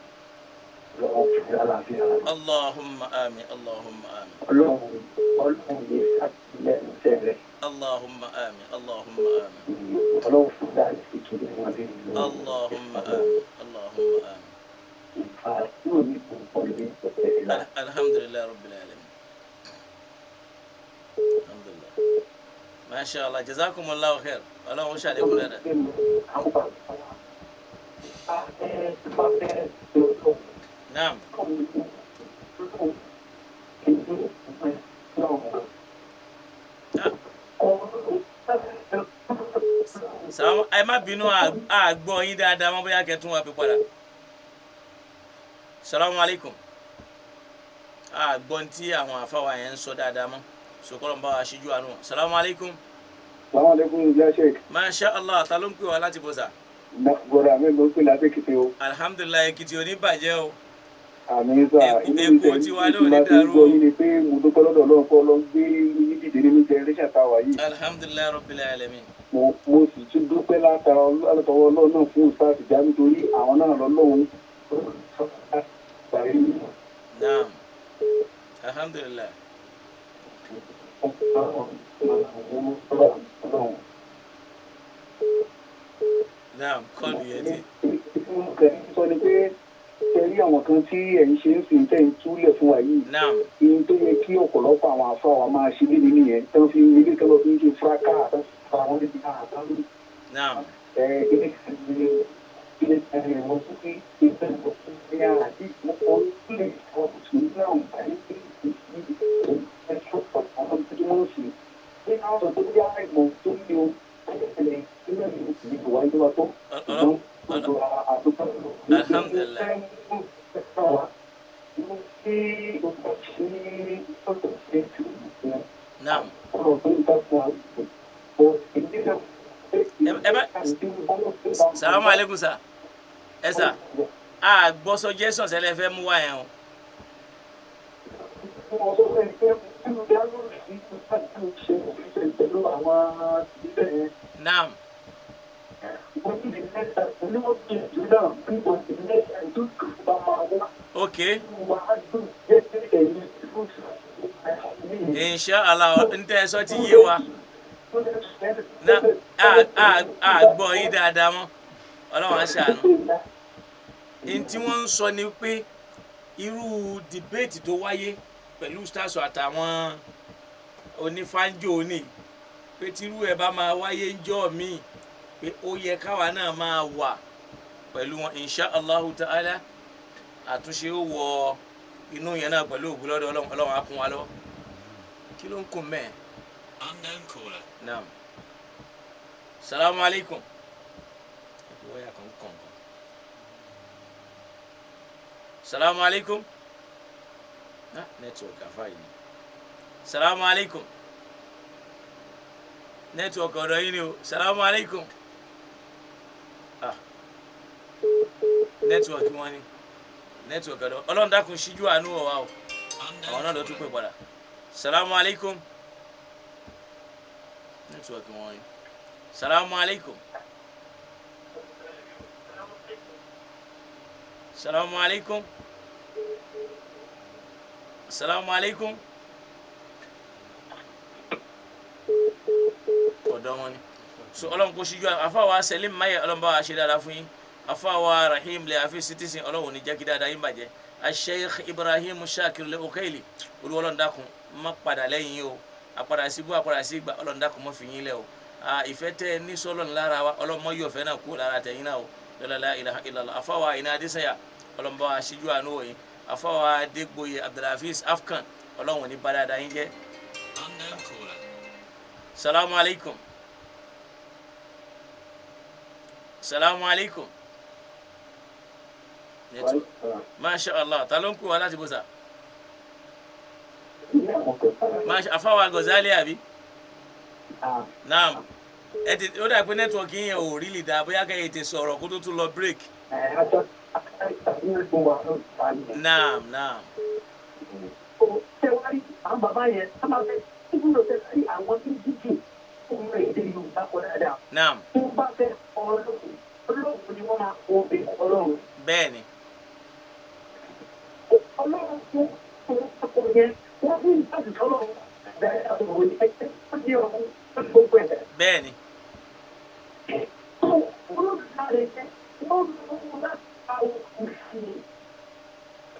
Allahumma amin, Allahumma amin. Ọlọ́run lè ṣàtìlẹ́yìn iṣẹ́ rẹ̀. Allahumma amin, Allahumma amin. Ọlọ́run fún dáa sí kìlọ̀ wọn bí lọ. Allahumma amin, Allahumma amin. Ìfà tí ò ní kò pọ̀ lórí ìpẹ̀tẹ̀ ìlà. Alhamdulilayi rabbil alamin. Alhamdulilayi. Masha Allah, jazakumullahu khair. Ọlọ́run ṣàlékún dáadáa. Naam. Ah. Sàlámù, ẹ má bínú, a gbọ́ yín dáadáa mọ́, bóyá kẹ́ tún wá pè padà. Salamu alaykum. A gbọ́ tí àwọn àfáwà yẹn ń sọ dáadáa mọ́. Sokolo ń bá wa ṣíjú àánú. Salamu alaykum. Assalamu alaikum, ya Sheikh. Masha Allah, ta ló ń pè wá láti bọ̀sà? Bọ̀dà mi ló ń pè láti Èkìtì o. Alhamdulilayi, Èkìtì ò ní bàjẹ́ o. Àmín sà, inú mi Èkó tẹ̀ tiwa ní náà ò ní máa fi ń dàrú gbọ́ o. yín ni pé mo dúpẹ́ lọ́dọ̀ Ọlọ́run pé Ọlọ́run gbé yín dìde nínú generation tá a wà yìí. Alhamdulilayi rabbil alamin. Mo sì tún dúpẹ́ látara látọwọ́ Ọlọ́run náà fún Ustaz Jamiu, torí àwọn náà lọ́lọ́run. Naam. Alhamdulilayi. Naam, kọ́ọ̀lù yẹn ti. Sọ ni pé ṣe rí àwọn kan tí ẹ̀ ń ṣe ń sìn tẹ́ ń túlẹ̀ fún wa yìí. Naam. Ihun tó yẹ kí ọ̀pọ̀lọpọ̀ àwọn afọ àwa máa ṣe lé nínú yẹn tán fi ń ilé kan lọ fi ń ṣe fúráká tán fi fa àwọn níbi àtàn Naam. ẹ ilé kan ní ilé kan ní wọn tún fi ìfẹ́ ní àti ìmọ̀kọ́ lè sọ tún náà báyìí pé ẹ̀ṣọ́ àwọn tó wọ́n sì ní àwọn tó yá ìmọ̀ tó ní o ẹ̀ẹ́dẹ̀ nínú ìlú wáyé wa tó Alhamdulillah. Naam. Ẹ bá. Salamu alaikum, sir. Ẹ sà, a gbọ́ suggestion sẹ́lẹ̀ fẹ́ mú wá yẹn o. Naam. Ok, inshallah n tẹ́ ẹ sọ ti yé wa. Na a a a gbọ́ yín dáadáa mọ́, Ọlọ́run á ṣàánú. N tí wọ́n ń sọ ni pé irú debate tó wáyé pẹ̀lú stars àtàwọn onífáńjò ní pé tírú ẹ̀ bá máa wáyé ńjọ́ míì, pé ó yẹ káwa náà máa wà pẹ̀lú wọn. Insha allahu ta'ala, àtúnṣe ó wọ inú yẹn náà pẹ̀lú ògùn lọ́dọ̀ Ọlọ́run. Ọlọ́run á kún wa lọ́wọ́. Kí ló ń kún mẹ́ẹ̀? Unknown caller. Naam. Salamu alaikum. Wáyà kan kàn kan. Salamu alaikum. Ah, network àfa yìí ni. Salamu alaikum. Network ọ̀dọ̀ yìí ni o. Salamu alaikum. Ah, network wọn ni. Network ọ̀dọ̀. Ọlọ́run dákun ṣíjú àánú wọ̀ wá o. Àwọn náà ló tún pè padà. Salamu alaikum. Network wọn ni. Salamu alaikum. Salamu alaikum. Salamu alaikum. Ọ̀dọ́ wọn ni. So Ọlọ́run kò ṣíjú àfáwà Selim Maye, Ọlọ́run bá wa ṣe dáadáa fún yín. Àfáwà Rahim lè àfi citizen, Ọlọ́run ò ní jẹ́ kí dáadáa yín bàjẹ́. Sheikh Ibrahim Shakir lè Okaili, Olúwa Ọlọ́run dákun má padà lẹ́yìn yín o. Àpadà sí bú, àpadà sí ìgbà, Ọlọ́run dákun má fi yín lẹ̀ o. Ìfẹ́ tẹ́ ẹ ní sọ́lọ́run lára wa, Ọlọ́run má yọ ìfẹ́ náà kúrò lára tẹ̀yìn náà o. Lọ́la la ilaha illallah. Àfáwà Àyìnà Adésànyà, Ọlọ́run bá wa ṣíjú àánú wò yín. Àfáwà Adégbòye Abdulhafiz Afkan, Ọlọ́run ò ní bá dáadáa yín jẹ́. Unknown caller. Salamu alaikum. Salamu alaikum. Network. Masha Allah, ta ló ń kú wa láti bó sa? Masha Afáwa Gozali àbí? Naam. Ẹ ti ó dà pé nẹ́tíwọ̀kì yẹn ò rí lè dáa, bóyá kẹ́yìn ti sọ̀rọ̀ kó tó tún lọ break. Naam, naam. Tẹwárí àwọn bàbá yẹn, a máa fẹ́ ibùdó tẹwárí àwọn tí jíjù fún èdè Yorùbá kọ dáadáa. Naam. Tó bá fẹ́ Ọlọ́run, Ọlọ́run ni wọ́n máa kọ ọbẹ̀ Ọlọ́run. Bẹ́ẹ̀ni. Ọlọ́run fún òun yẹn, wọ́n fún ìbáṣe sọ́lọ́run bẹ̀rẹ̀ àwọn ẹgbẹ́ tó ní ọ̀hún gbogbo ẹ̀. Bẹ́ẹ̀ni. Tó olóògbé jẹ́ wọ́n mú láti àwọn òfin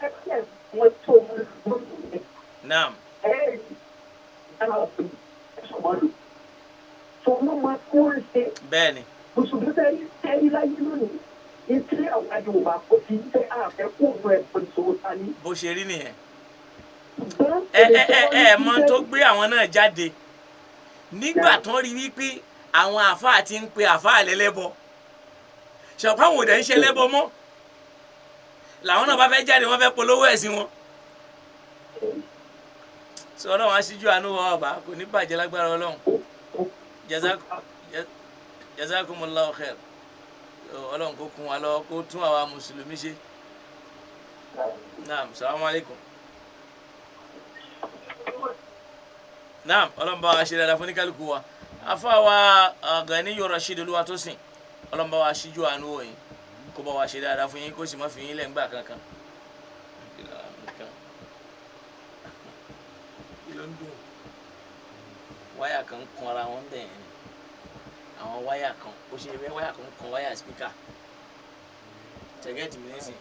ẹgbẹ́ wọn tó mú lórí Naam. ẹ̀ẹ́dì dára òfin ẹ̀sùn mọ́lù. Tó wọ́n máa kó ń ṣe Bẹ́ẹ̀ni. mùsùlùmí tẹ́rí láyé lónìí. Ìtí àwọn Yorùbá kò fi tẹ́ àfẹ́ kó òun ẹ̀kọ́ ìṣòro ta ní. Bó ṣe rí nìyẹn. Ṣùgbọ́n Ẹ ẹ ẹ ẹ mọ tó gbé àwọn náà jáde nígbà tán rí wípé àwọn àáfàá ti ń pe àáfàá lẹ́lẹ́bọ, ṣọ̀pá àwọn òdẹ ń ṣe lẹ́bọ mọ́, làwọn náà bá fẹ́ jáde, wọ́n fẹ́ polówó ẹ̀sìn wọn. Sọ Ọlọ́run aṣíjú àánú wa ọba, kò ní bàjẹ́ lágbára Ọlọ́run. Jazakumullahu khair. Ọlọ́run kó kún wa lọ, kó tún àwa mùsùlùmí ṣe. Naam, salamu alaykum. Naam, Ọlọ́run bá wa ṣe dáadáa fún oníkálukú wa. Afáwa Ganiyu Rasheed Olúwatósìn, Ọlọ́run bá wa ṣíjú àánú wò yín, kó bá wa ṣe dáadáa fún yín, kó sì má fi yín lẹ̀ ńgbà kankan. Kí ló ń dùn? Wáyà kan ń kan ara wọn bẹ́ẹ̀ ni. Àwọn wáyà kan, ó ṣe é, wáyà kan ń kan wáyà spíkà. Tẹ̀gẹ́tì mi nísìn.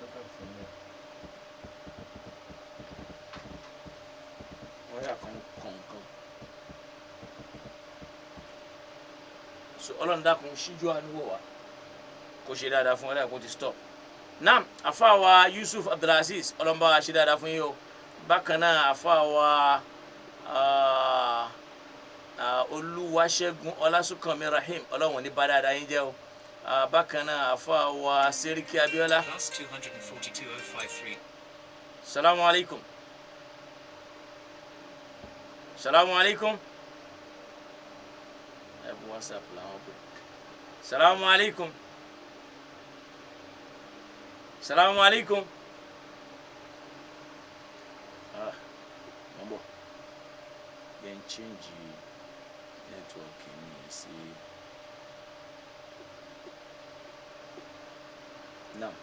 Wáyà kan ń kan nǹkan. So Ọlọ́run dákun ṣíjú àánú wò wá, kó ṣe dáadáa fún ọlọ́run, kó ti stop. Naam, àfáàwá Yusuf Abdulaziz, Ọlọ́run bá wa ṣe dáadáa fún yín o. Bákan náà àfáàwá Olúwaṣẹ́gun Ọlásùnkànmí Rahim, Ọlọ́run ò ní bá dáadáa yín jẹ́ o. Bákan náà àfáàwá Seriki Abiola. Plus 242 053. Salamu alaikum. Salamu alaikum. Ẹ bu WhatsApp làwọn pè. Salamu alaikum. Salamu alaikum. Ah, mo ń bọ̀. Yẹn ń change network mi sí. Naam.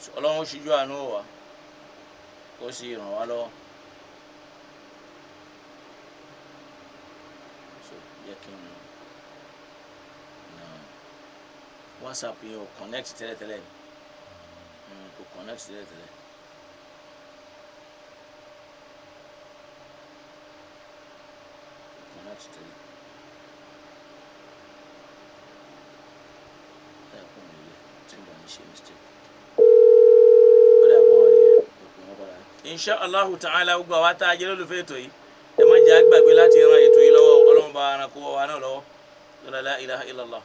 So, Ọlọ́run ṣíjú àánú wò wá kó sì ràn wá lọ́wọ́. So jẹ́ kí n naam. WhatsApp yẹn ò connect tẹ́lẹ̀tẹ́lẹ̀ ni. Kò connect tẹ́lẹ̀tẹ́lẹ̀. Kò connect tẹ́lẹ̀. Ó dà pọ̀ mí lé tí n bá ní ṣe mistake. Ó dà pọ̀ wọ́n nìyẹn, kò pè wọ́n padà. Insha Allahu ta'ala, gbogbo àwa tá a jẹ́ lólùfẹ́ ètò yìí, ẹ má jẹ́ àgbàgbé láti ran ètò yìí lọ́wọ́. Ọlọ́run bá ara kó wa náà lọ́wọ́. La ilaha illallah.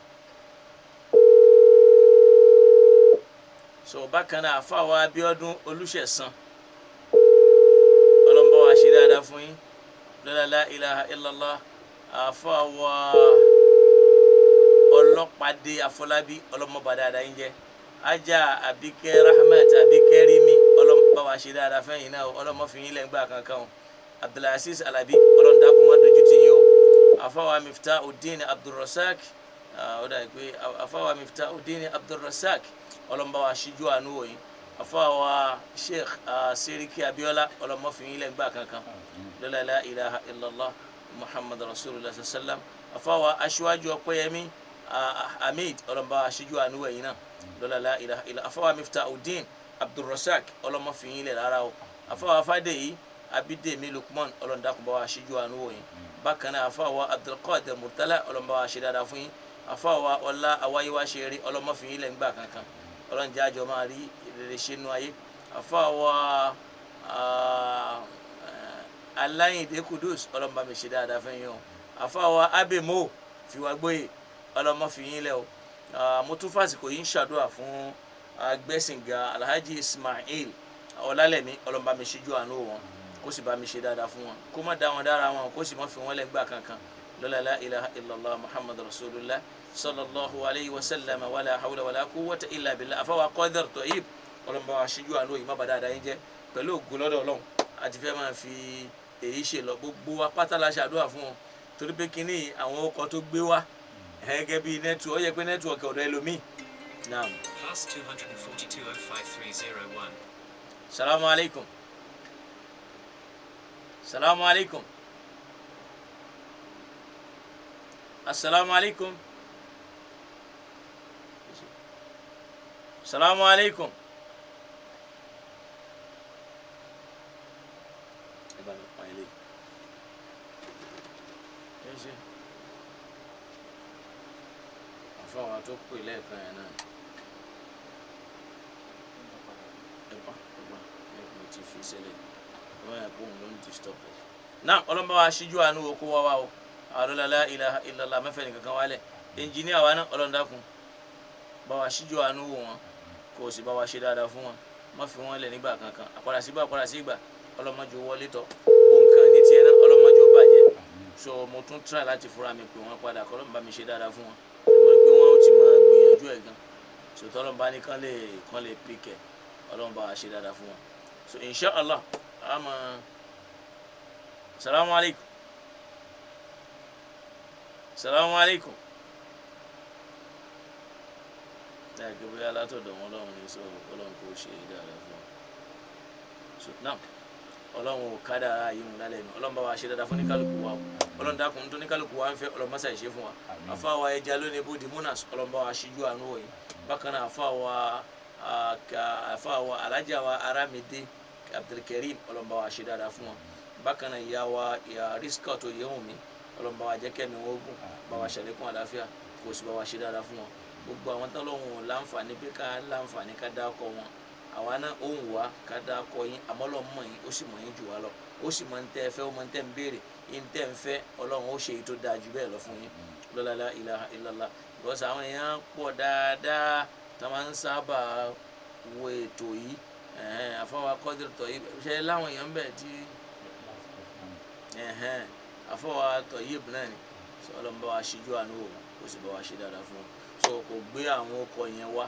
So bákan náà, àfàwọ̀ Abíọ́dún Olúṣẹ̀san, Ọlọ́run bá wa ṣe dáadáa fún yín. La ilaha illallah. Àfàwọ̀ Ọlọ́pàdé Afọlábí, ọlọ́mọba dáadáa yín jẹ́. Ajá Àbíkẹ́ Rahmat Àbíkẹ́ Rími, ọlọ́mọba wa ṣe dáadáa fẹ́yìn náà o, ọlọ́mọ fi yín lẹ́ngbà kankan o. Abdulaziz Alabi, ọlọ́ndàkùn má dojú tì yín o. Àfàwọ̀ Miftahudeen Abdulrasaq, ó dà pé àfàwọ̀ Miftahudeen Abdulrasaq, ọlọ́mọba wa ṣíjú àánú wò yín. Àfàwọ̀ Sheikh Seriki Abiola, ọlọ́mọ fi yín lẹ́ngbà kankan. Lọ́la la ilaha illallah Muhammad rasulillah sallam. Àfàwọ̀ aṣíwájú Ọpẹ́yẹmí Hamid, ọlọ́mọba aṣíjú àánú ẹ̀yìn náà. Lọ́la la ilaha illa. Àfàwọ̀ Miftahudeen Abdulrasaq, ọlọ́mọ fi yín lẹ̀ rárá o. Àfàwọ̀ Afádèyí Abídèmí Lukman, ọlọ́ndàkùnbá wa aṣíjú àánú wò yín. Bákan náà, àfàwọ̀ Abdulkadir Murtala, ọlọ́mọba wa ṣe dáadáa fún yín. Àfàwọ̀ Ọlá Awáyéwá ṣe eré, ọlọ́mọ fi yín lẹ̀ ńgbà kankan. Ọlọ́njẹ́ àjọ máa rí rere ṣe nú ayé. Àfàwọ̀ Aláyìndé Kudus, ọlọ́mọba mi ṣe dáadáa fún yín o. Àfàwọ̀ Abemo Fìwàgbóyè, ọlọ́mọ fi yín lẹ̀ o. Mo tún fàsìkò yìí ń ṣàdúrà fún agbẹ́sìngà Alhaji Ismail Ọlálẹ̀mí, ọlọ́mọba mi ṣíjú àánú wọn, kó sì bá mi ṣe dáadáa fún wọn, kó má dá wọn dára wọn, kó sì má fi wọn lẹ́gbàá kankan. Lọ́la la ilaha illallah Muhammad rasulillah sallallahu alayhi wa sallam, wala hawla wala quwwata illa billah. Àfàwọ̀ Qadir Toyib, ọlọ́mọba wa ṣíjú àánú yìí, má bàa dáadáa yín jẹ́ pẹ̀lú ògo lọ́dọ̀ Ọlọ́run. Àti fẹ́ máa fi èyí ṣe lọ, gbogbo wa pátá la ṣàdúrà fún wọn, torí pé kínní àwọn ọkọ̀ tó gbé wá gẹ́gẹ́ bí nẹ́tíwọ̀, ó yẹ pé nẹ́tíwọ̀kì ọ̀dọ̀ ẹlòmíì. Naam. Plus 242 05301. Salamu alaikum. Salamu alaikum. Assalamu alaikum. Salamu alaikum. Ẹ bá mi pa ilé. Ẹ ṣe. Àfọwọ́ tó pè lẹ́ẹ̀kan yẹn náà. Ẹ̀pà ẹ̀pà ẹ̀pà ti fi sílẹ̀. Wọ́n yà kó òun ló ń disturb ẹ̀. Náà ọlọ́mọba wa ṣíjú àánú wo kó wá wá o. Àlọ́lá la ilaha illallah mẹ́fẹ̀ẹ́ nìkan kan wálẹ̀. Ẹnjìníà wa náà, ọlọ́ndàkùn bá wa ṣíjú àánú wò wọn, kó o sì bá wa ṣe dáadáa fún wọn, má fi wọn lẹ̀ nígbà kankan. Àpàdà sígbà àpàdà sígbà, ọlọ́mọdé wọlé tọ̀ gbogbo nǹkan ní tiẹ̀ náà, ọlọ́mọdé ó bàjẹ́. So mo tún try láti fúnra mi pè wọ́n padà, kọ́ ló ń bá mi ṣe dáadáa fún wọn. Mo rí pé wọ́n ó ti máa gbìyànjú ẹ̀ gan. So tọ́lọ́n bá ní kán lè pick ẹ̀, ọlọ́run bá wa ṣe dáadáa fún wọn. So inshallah àmọ́ salamu alaikum. Salamu alaikum. Láì pé bóyá látọ̀dọ̀ wọn ọlọ́run ní sọ, ọlọ́run kò ṣe dáadáa fún wọn. So now ọlọ́run ò kádàrá yìí mú lálẹ́ nu. Ọlọ́run bá wa ṣe dáadáa fún oníkálukú wa o. Ọlọ́run dákun tó oníkálukú wa ń fẹ́, ọlọ́run mọ́sà ìṣe fún wa. Àfa wa ẹja lónìí bó di múnas, ọlọ́run bá wa ṣíjú àánú wọ̀nyí. Bákan náà, àfa wa alájà wa Aramide Abdulkareem, ọlọ́run bá wa ṣe dáadáa fún wọn. Bákan náà, ìyá wa ìyá Rizka tó yẹ wùn mí, ọlọ́run bá wa jẹ́ kẹ́mi wọn ogun, bá wa ṣàlékún àlàáfíà, kò sì bá wa ṣe dáadáa fún wọn. Gbogbo àwọn tán lọ́hùn láǹfààní pé ká láǹfààní ká dákọ̀ wọn, àwa náà ó ń wá ká dákọ̀ yín, àmọ́ Ọlọ́run mọ̀ yín, ó sì mọ̀ yín jù wá lọ, ó sì mọ̀ ń tẹ́ ẹ fẹ́, ó mọ̀ ń tẹ́ ń béèrè yín tẹ́ ń fẹ́. Ọlọ́run ó ṣe èyí tó dáa jù bẹ́ẹ̀ lọ fún yín. Lọ́la la ilaha illallah. Because àwọn èèyàn pọ̀ dáadáa tá a máa ń sábà wo ètò yìí. Àfọwọ́ akọ́dìrì tọ̀ yìí ṣe láwọn èèyàn ń bẹ̀ tí àfọwọ́ tọ̀ yìí náà ni. Ọlọ́run bá wa ṣíjú àánú wò wọ́n, ó sì bá wa ṣe dáadáa fún wọn. So So kò gbé àwọn ọkọ̀ yẹn wá.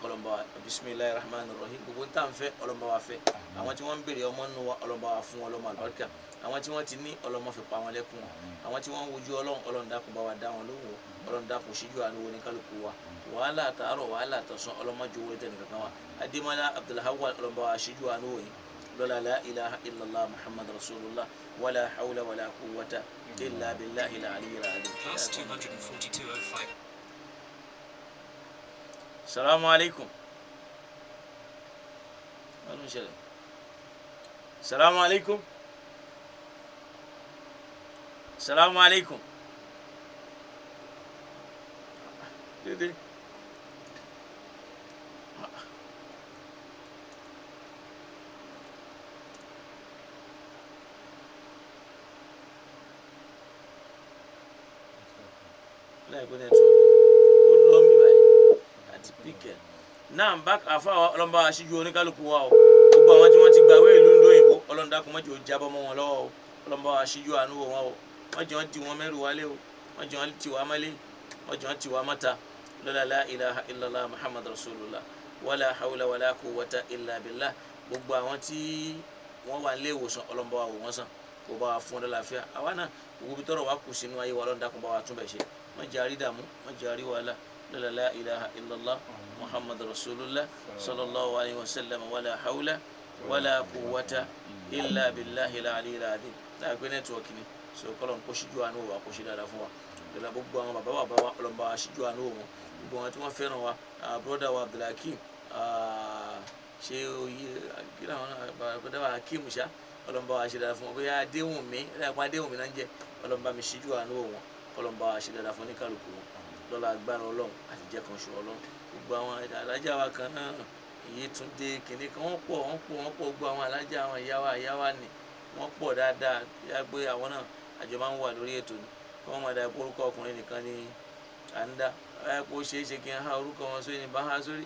Kọlọmba bisimilayi rahman rahim, gbogbo ntá nfẹ ọlọmọba wa fẹ́. Àwọn tí wọ́n ń béèrè ọmọ nù wa, ọlọmọba wa fún wọn lọ́mọ àlùbáríkà. Àwọn tí wọ́n ti ní, ọlọmọ fi pa wọn lẹ́kùn. Àwọn tí wọ́n ń wojú Ọlọ́run, Ọlọ́run dákun bá wa dá wọn lóhùn. Ọlọ́run dákun síjú àánú wo ní kálukú wa. Wàhálà àtàárọ̀, wàhálà àtọ̀sán, ọlọmọdé owó tẹ̀ nìkankan wa. Adémọlá Abdulhawal, ọlọmọba wa síjú àánú wò yìí lọ́la. La ilaha illallah Muhammad rasulullah, wàlá hawla wàlá quwwata illa billahi al-aliyyil azim. Plus 242.05. Salamu alaikum. Wọ́n ṣẹlẹ̀. Salamu alaikum. Salamu alaikum. Dédé. Láìpẹ́ network. Ó lọ mí báyìí àti píkẹ̀. Náà bá àfa ọlọ́mọba aṣíjú oníkálukú wa o. Gbogbo àwọn tí wọ́n ti gbàwé ìlú ńlọ òyìnbó, Ọlọ́run dákun má jẹ́ ó jábọ́ mọ́ wọn lọ́wọ́ o. Ọlọ́mọba aṣíjú àánú wò wọn o. Wọ́n jẹ́ wọ́n ti wọn mẹ́rù wálé o. Wọ́n jẹ́ wọ́n ti wá mọ́lé. Wọ́n jẹ́ wọ́n ti wá mọ́ta. Lọ́la la ilaha illallah Muhammad rasulullah, wala hawla wala quwwata illa billah. Gbogbo àwọn tí wọ́n wà nílé ìwòsàn, ọlọ́mọba wa wò wọ́n sàn, kó bá wa fún wọn lálàáfíà. Àwa náà, gbogbo ibi tọ́rọ̀ wa kù sínú ayé wa, Ọlọ́run dákun bá wa tún bẹ̀ ṣe. Má jẹ́ àrí dààmú, má jẹ́ àrí wàhálà. Lọ́la la ilaha illallah Muhammad rasulullah sallallahu alayhi wa sallam, wala hawla wala quwwata illa billahi al-aliyyil azim. Láàgbé nẹ́tíwọ̀kì ni so, kọ́lọ̀ ń kó síjú àánú wa, kó ṣe dáadáa fún wa. Lọ́la gbogbo àwọn bàbá bàbá wa, ọlọ́mọba wa síjú àánú wọn. Gbogbo àwọn tí wọ́n fẹ́ràn wa, broda wa Abdulhakeem, ṣé oyè kí làwọn náà, broda wa Hakeem ṣá, ọlọ́mọba wa ṣe dáadáa fún wọn. Bóyá Adéwùnmí, ẹ̀dá Adéwùnmí náà ń jẹ́, ọlọ́mọba mi síjú àánú wọn, kọ́lọ́mọba wa ṣe dáadáa fún oníkàlùkù wọn. Lọ́la agbára Ọlọ́run àti jẹ́ kan ṣo Ọlọ́run. Gbogbo àwọn alájà wa kan náà, Yétúndé kìnìún kan, wọ́n pọ̀, wọ́n pọ̀, wọ́n pọ̀. Gbogbo àwọn alájà, àwọn ìyá wa, ìyá wa ni wọ́n pọ̀ dáadáa. Yá pé àwọn náà àjọ máa ń wà lórí ètò ni, kí wọ́n máa da orúkọ ọkùnrin nìkan ni à ń dá ẹ. Kó ṣeé ṣe kí n há orúkọ wọn sórí ní bá há sórí,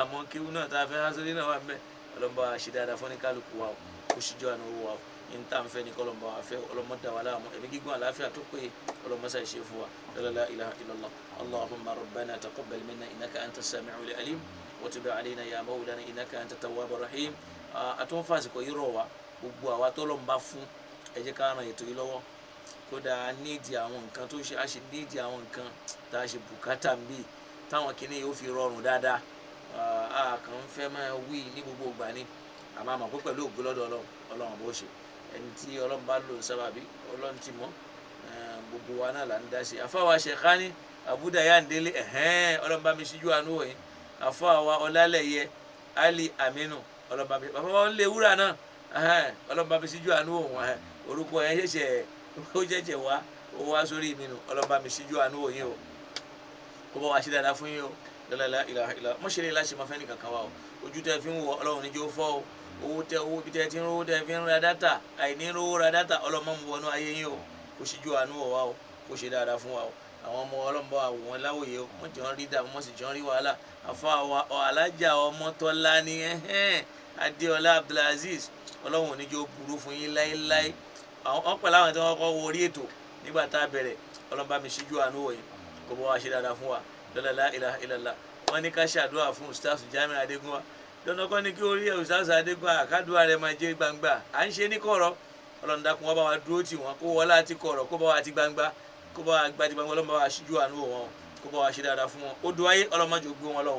àmọ́ kéwú náà tá a fẹ́ há sórí náà wà mẹ́. Ọlọ́mọba wa ṣe dáadáa fún ní kálukú wa o, kó ṣíjọ́ àná owó wa o. Ní tá à ń fẹ́ ní kọ́lọ́mọba wa fẹ́. Ọlọ́mọdà wa láàmú, ẹ̀mí gígùn, àlàáfíà tó péye, ọlọ́mọṣà ìṣe fún wa. La ilaha illallah. Allahumma rabbana taqabbal minna innaka anta as-sami'ul alim, wa tub alayna ya mawlana innaka anta tawwabur rahim. Àtúnfàsìkò yìí rọ̀ wá, gbogbo àwa tọ́lọ́run bá fún, ẹ jẹ́ ká ran ètò yìí lọ́wọ́. Kódà a nídìí àwọn nǹkan tó ṣe, a ṣe nídìí àwọn nǹkan tá a ṣe bùkátà ń bì táwọn kinní yóò fi rọrùn dáadáa. A kàn ń fẹ́ máa wí ní gbogbo ìgbà ni, àmọ́ àmọ́ pé pẹ̀lú ògo lọ́dọ̀ Ọlọ́run, Ọlọ́run bó ṣe ẹni tí Ọlọ́run bá lò sábàbí, Ọlọ́run ti mọ̀. Gbogbo wa náà là ń dá sí. Àfáwa Ṣèkání Àbúdá Yáǹdélé, ẹ̀hẹ́n, Ọlọ́run bá mi ṣíjú àánú wọ̀nyí. Àfáwa Ọlálẹ̀yẹ Ali Aminu, Ọlọ́run bá mi, bàbá wa ń lé wúrà náà, ẹ̀hẹ́n, Ọlọ́run bá mi ṣíjú àánú wọ̀nyí. Orúkọ yẹn ṣẹ̀ṣẹ̀ ó ṣẹ̀ṣẹ̀ wá, ó wá sórí mi nù. Ọlọ́run bá mi ṣíjú àánú wọ̀nyí o, kó bá wa ṣe dáadáa fún yín o. Lọ́la ilaha illa mọ́ṣẹ́lẹ̀ láṣẹ máa fẹ́ nìkan kan wa o. Ojú tẹ́ fi ń wọ, Ọlọ́run níjó fọ́ o. Owó tẹ, owó bí tẹ́ ti ń rówó tẹ́ fi ń ra data, àìní rówó ra data, Ọlọ́mọ mu wọnú ayé yín o. Kó ṣíjú àánú wọ̀ wá o, kó ṣe dáadáa fún wa o. Àwọn ọmọ ọlọ́mọba wò wọ́n láwòye o, wọ́n jọ ń rí dààmú, wọ́n sì jọ ń rí wàhálà. Àfa wa alájà Ọmọtọ́lá ní, ẹ̀hẹ́n, Adéọlá Abdulaziz, Ọlọ́run ò ní jẹ́ ó burú fún yín láéláé. Àwọn pẹ̀lú àwọn tí wọ́n kọ́ wo orí ètò nígbà tá a bẹ̀rẹ̀, ọlọ́mọba mi ṣíjú àánú wọ̀ yín, kó bọ́ wa ṣe dáadáa fún wa. Lọ́la la ilaha illallah. Wọ́n ní ká ṣàdúrà fún Ustaz Jamiu Adégúnwà. Dandan kọ́ ni kí orí Ustaz Adégúnwà àkádùá rẹ̀ máa jẹ́ gbangba, à ń ṣe ní kọ̀rọ̀. Ọlọ́run dákun wá bá wa dúró tì wọ́n, kó wọlé àti kọ̀rọ̀, kó bá wa ti gbangba, kó bá wa gba ti gbangba. Ọlọ́run bá wa ṣíjú àánú wọ̀ wọn, kó bá wa ṣe dáadáa fún wọn. Ó dùn ayé, Ọlọ́run má jẹ́ ó gbé wọn lọ.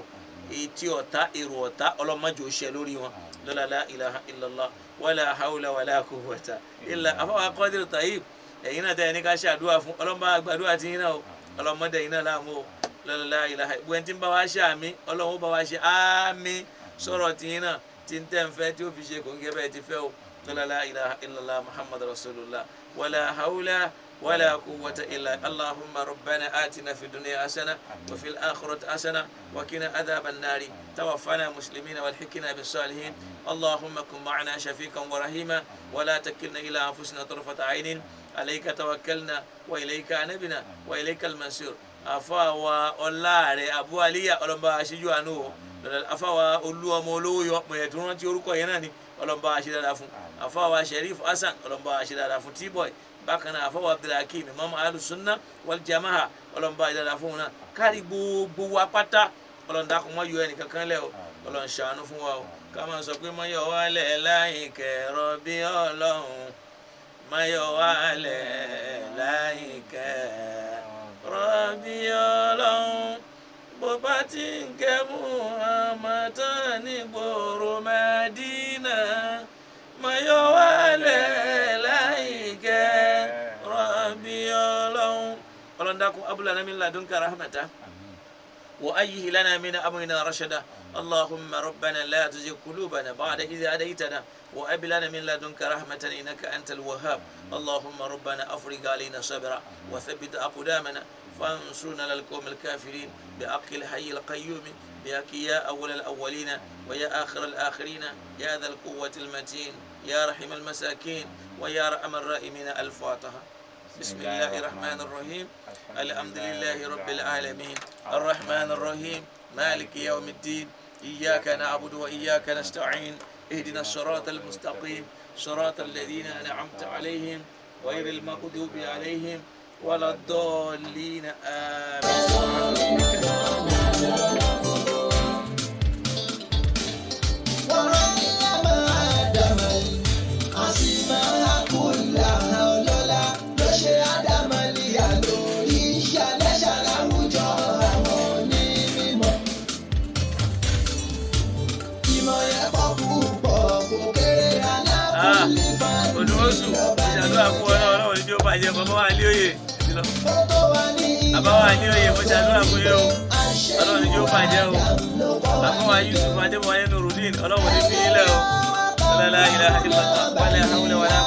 Etí ọ̀tá, èrò ọ̀tá, Ọlọ́run má jẹ́ ó ṣẹ lórí wọn. Lọ́la la ilaha illallah, wala hawla wala quwwata illa. Afọwọ́ akọ́dìrì tayib, ẹ̀yin náà tẹ̀ ní ká ṣàdúrà fún, Ọlọ́run bá gbàdúrà tí yín náà o. Ọlọ́run mọ́dẹ̀ yín náà láàmú o. Lọ́la la ilaha. Gbogbo ẹni tí ń bá wa ṣe àmì, Ọlọ́run ó bá wa ṣe àmì sọ̀rọ̀ tí yín náà tí ń tẹ́ ń fẹ́ tí ó fi ṣe kò ń gẹ́ bẹ́ẹ̀ ti fẹ́ o. Lọ́la la ilaha illallah Muhammad rasulullah, wala hawla wala quwwata illa. Allahumma rabbana atina fi dunya hasana wa fil akhirati hasana wa qina adhaban nari, tawaffana muslimina walhiqna bis salihin. Allahumma kun ma'ana shafiqan wa rahima, wa la takilna ila anfusina tarfata aynin. Alayka tawakkalna wa ilayka anabna wa ilayka al-masir. Afawa ọláàrẹ Abu Aliya, ọlọmọba aṣíjú àánú o. Afawa olú ọmọ olówó yọ pẹ̀lú tó rántí orúkọ yẹn náà ni, ọlọmọba aṣídára fún. Afawa Sheriff Hasan, ọlọmọba aṣídára fún. T-boy, Bákan náà àfọwọ́ Abdulhakeem, Imam Alusunna wal Jamaha, ọlọ́run bá ìdára fún wọn náà. Kárí gbogbo wa pátá, ọlọ́run dákun má yọ ẹnìkankan lẹ̀ o. Ọlọ́run ṣàánú fún wa o. Ká máa sọ pé má yọ wá lẹ̀ láì kẹrọ bí ọlọ́run, má yọ wá lẹ̀ láì kẹrọ bí ọlọ́run. Bó bá ti ń kẹ́ Muhammad tán ní gbòòrò Mẹ́dínà, má yọ wá lẹ̀ láì kẹrọ bí ọlọ́run. Ọlọ́run dákun abúlé min ladunka rahmata. وأيه لنا من أمرنا رشدا. اللهم ربنا لا تزغ قلوبنا بعد إذ هديتنا وهب لنا من لدنك رحمة إنك أنت الوهاب. اللهم ربنا أفرغ علينا صبرا وثبت أقدامنا فانصرنا على القوم الكافرين بحق الحي القيوم، بحق يا أول الأولين ويا آخر الآخرين، يا ذا القوة المتين، يا رحم المساكين، ويا أرحم الراحمين. الفاتحة. بسم الله الرحمن الرحيم. الحمد لله رب العالمين، الرحمن الرحيم، مالك يوم الدين، إياك نعبد وإياك نستعين، اهدنا الصراط المستقيم، صراط الذين أنعمت عليهم غير المغضوب عليهم ولا الضالين، آمين. وعلم آدم الأسماء كلها. Ọlọ́lá ló ṣe ádámà níyà lórí ìṣàlẹ́ṣà láwùjọ àwọn onímọ̀. Ìmọ̀ yẹn pọ̀ púpọ̀, kò kéré, alákùnrin fani Odùmọ̀sù lọ́ba ní ṣàdúrà fún ọ náà, ọlọ́run ní bí ó bàjẹ́. Bàbá wa ní òye lọ. Ó tó wà ní Bàbá wa ní òye, mo ṣàdúrà fún yín o. Ọlọ́run ní bí ó bàjẹ́ o. Bàbá wa Yusuf Adébọ̀wálé Nurudeen, ọlọ́run ní fi yín lẹ̀ o. La ilaha illallah wala hawla wala.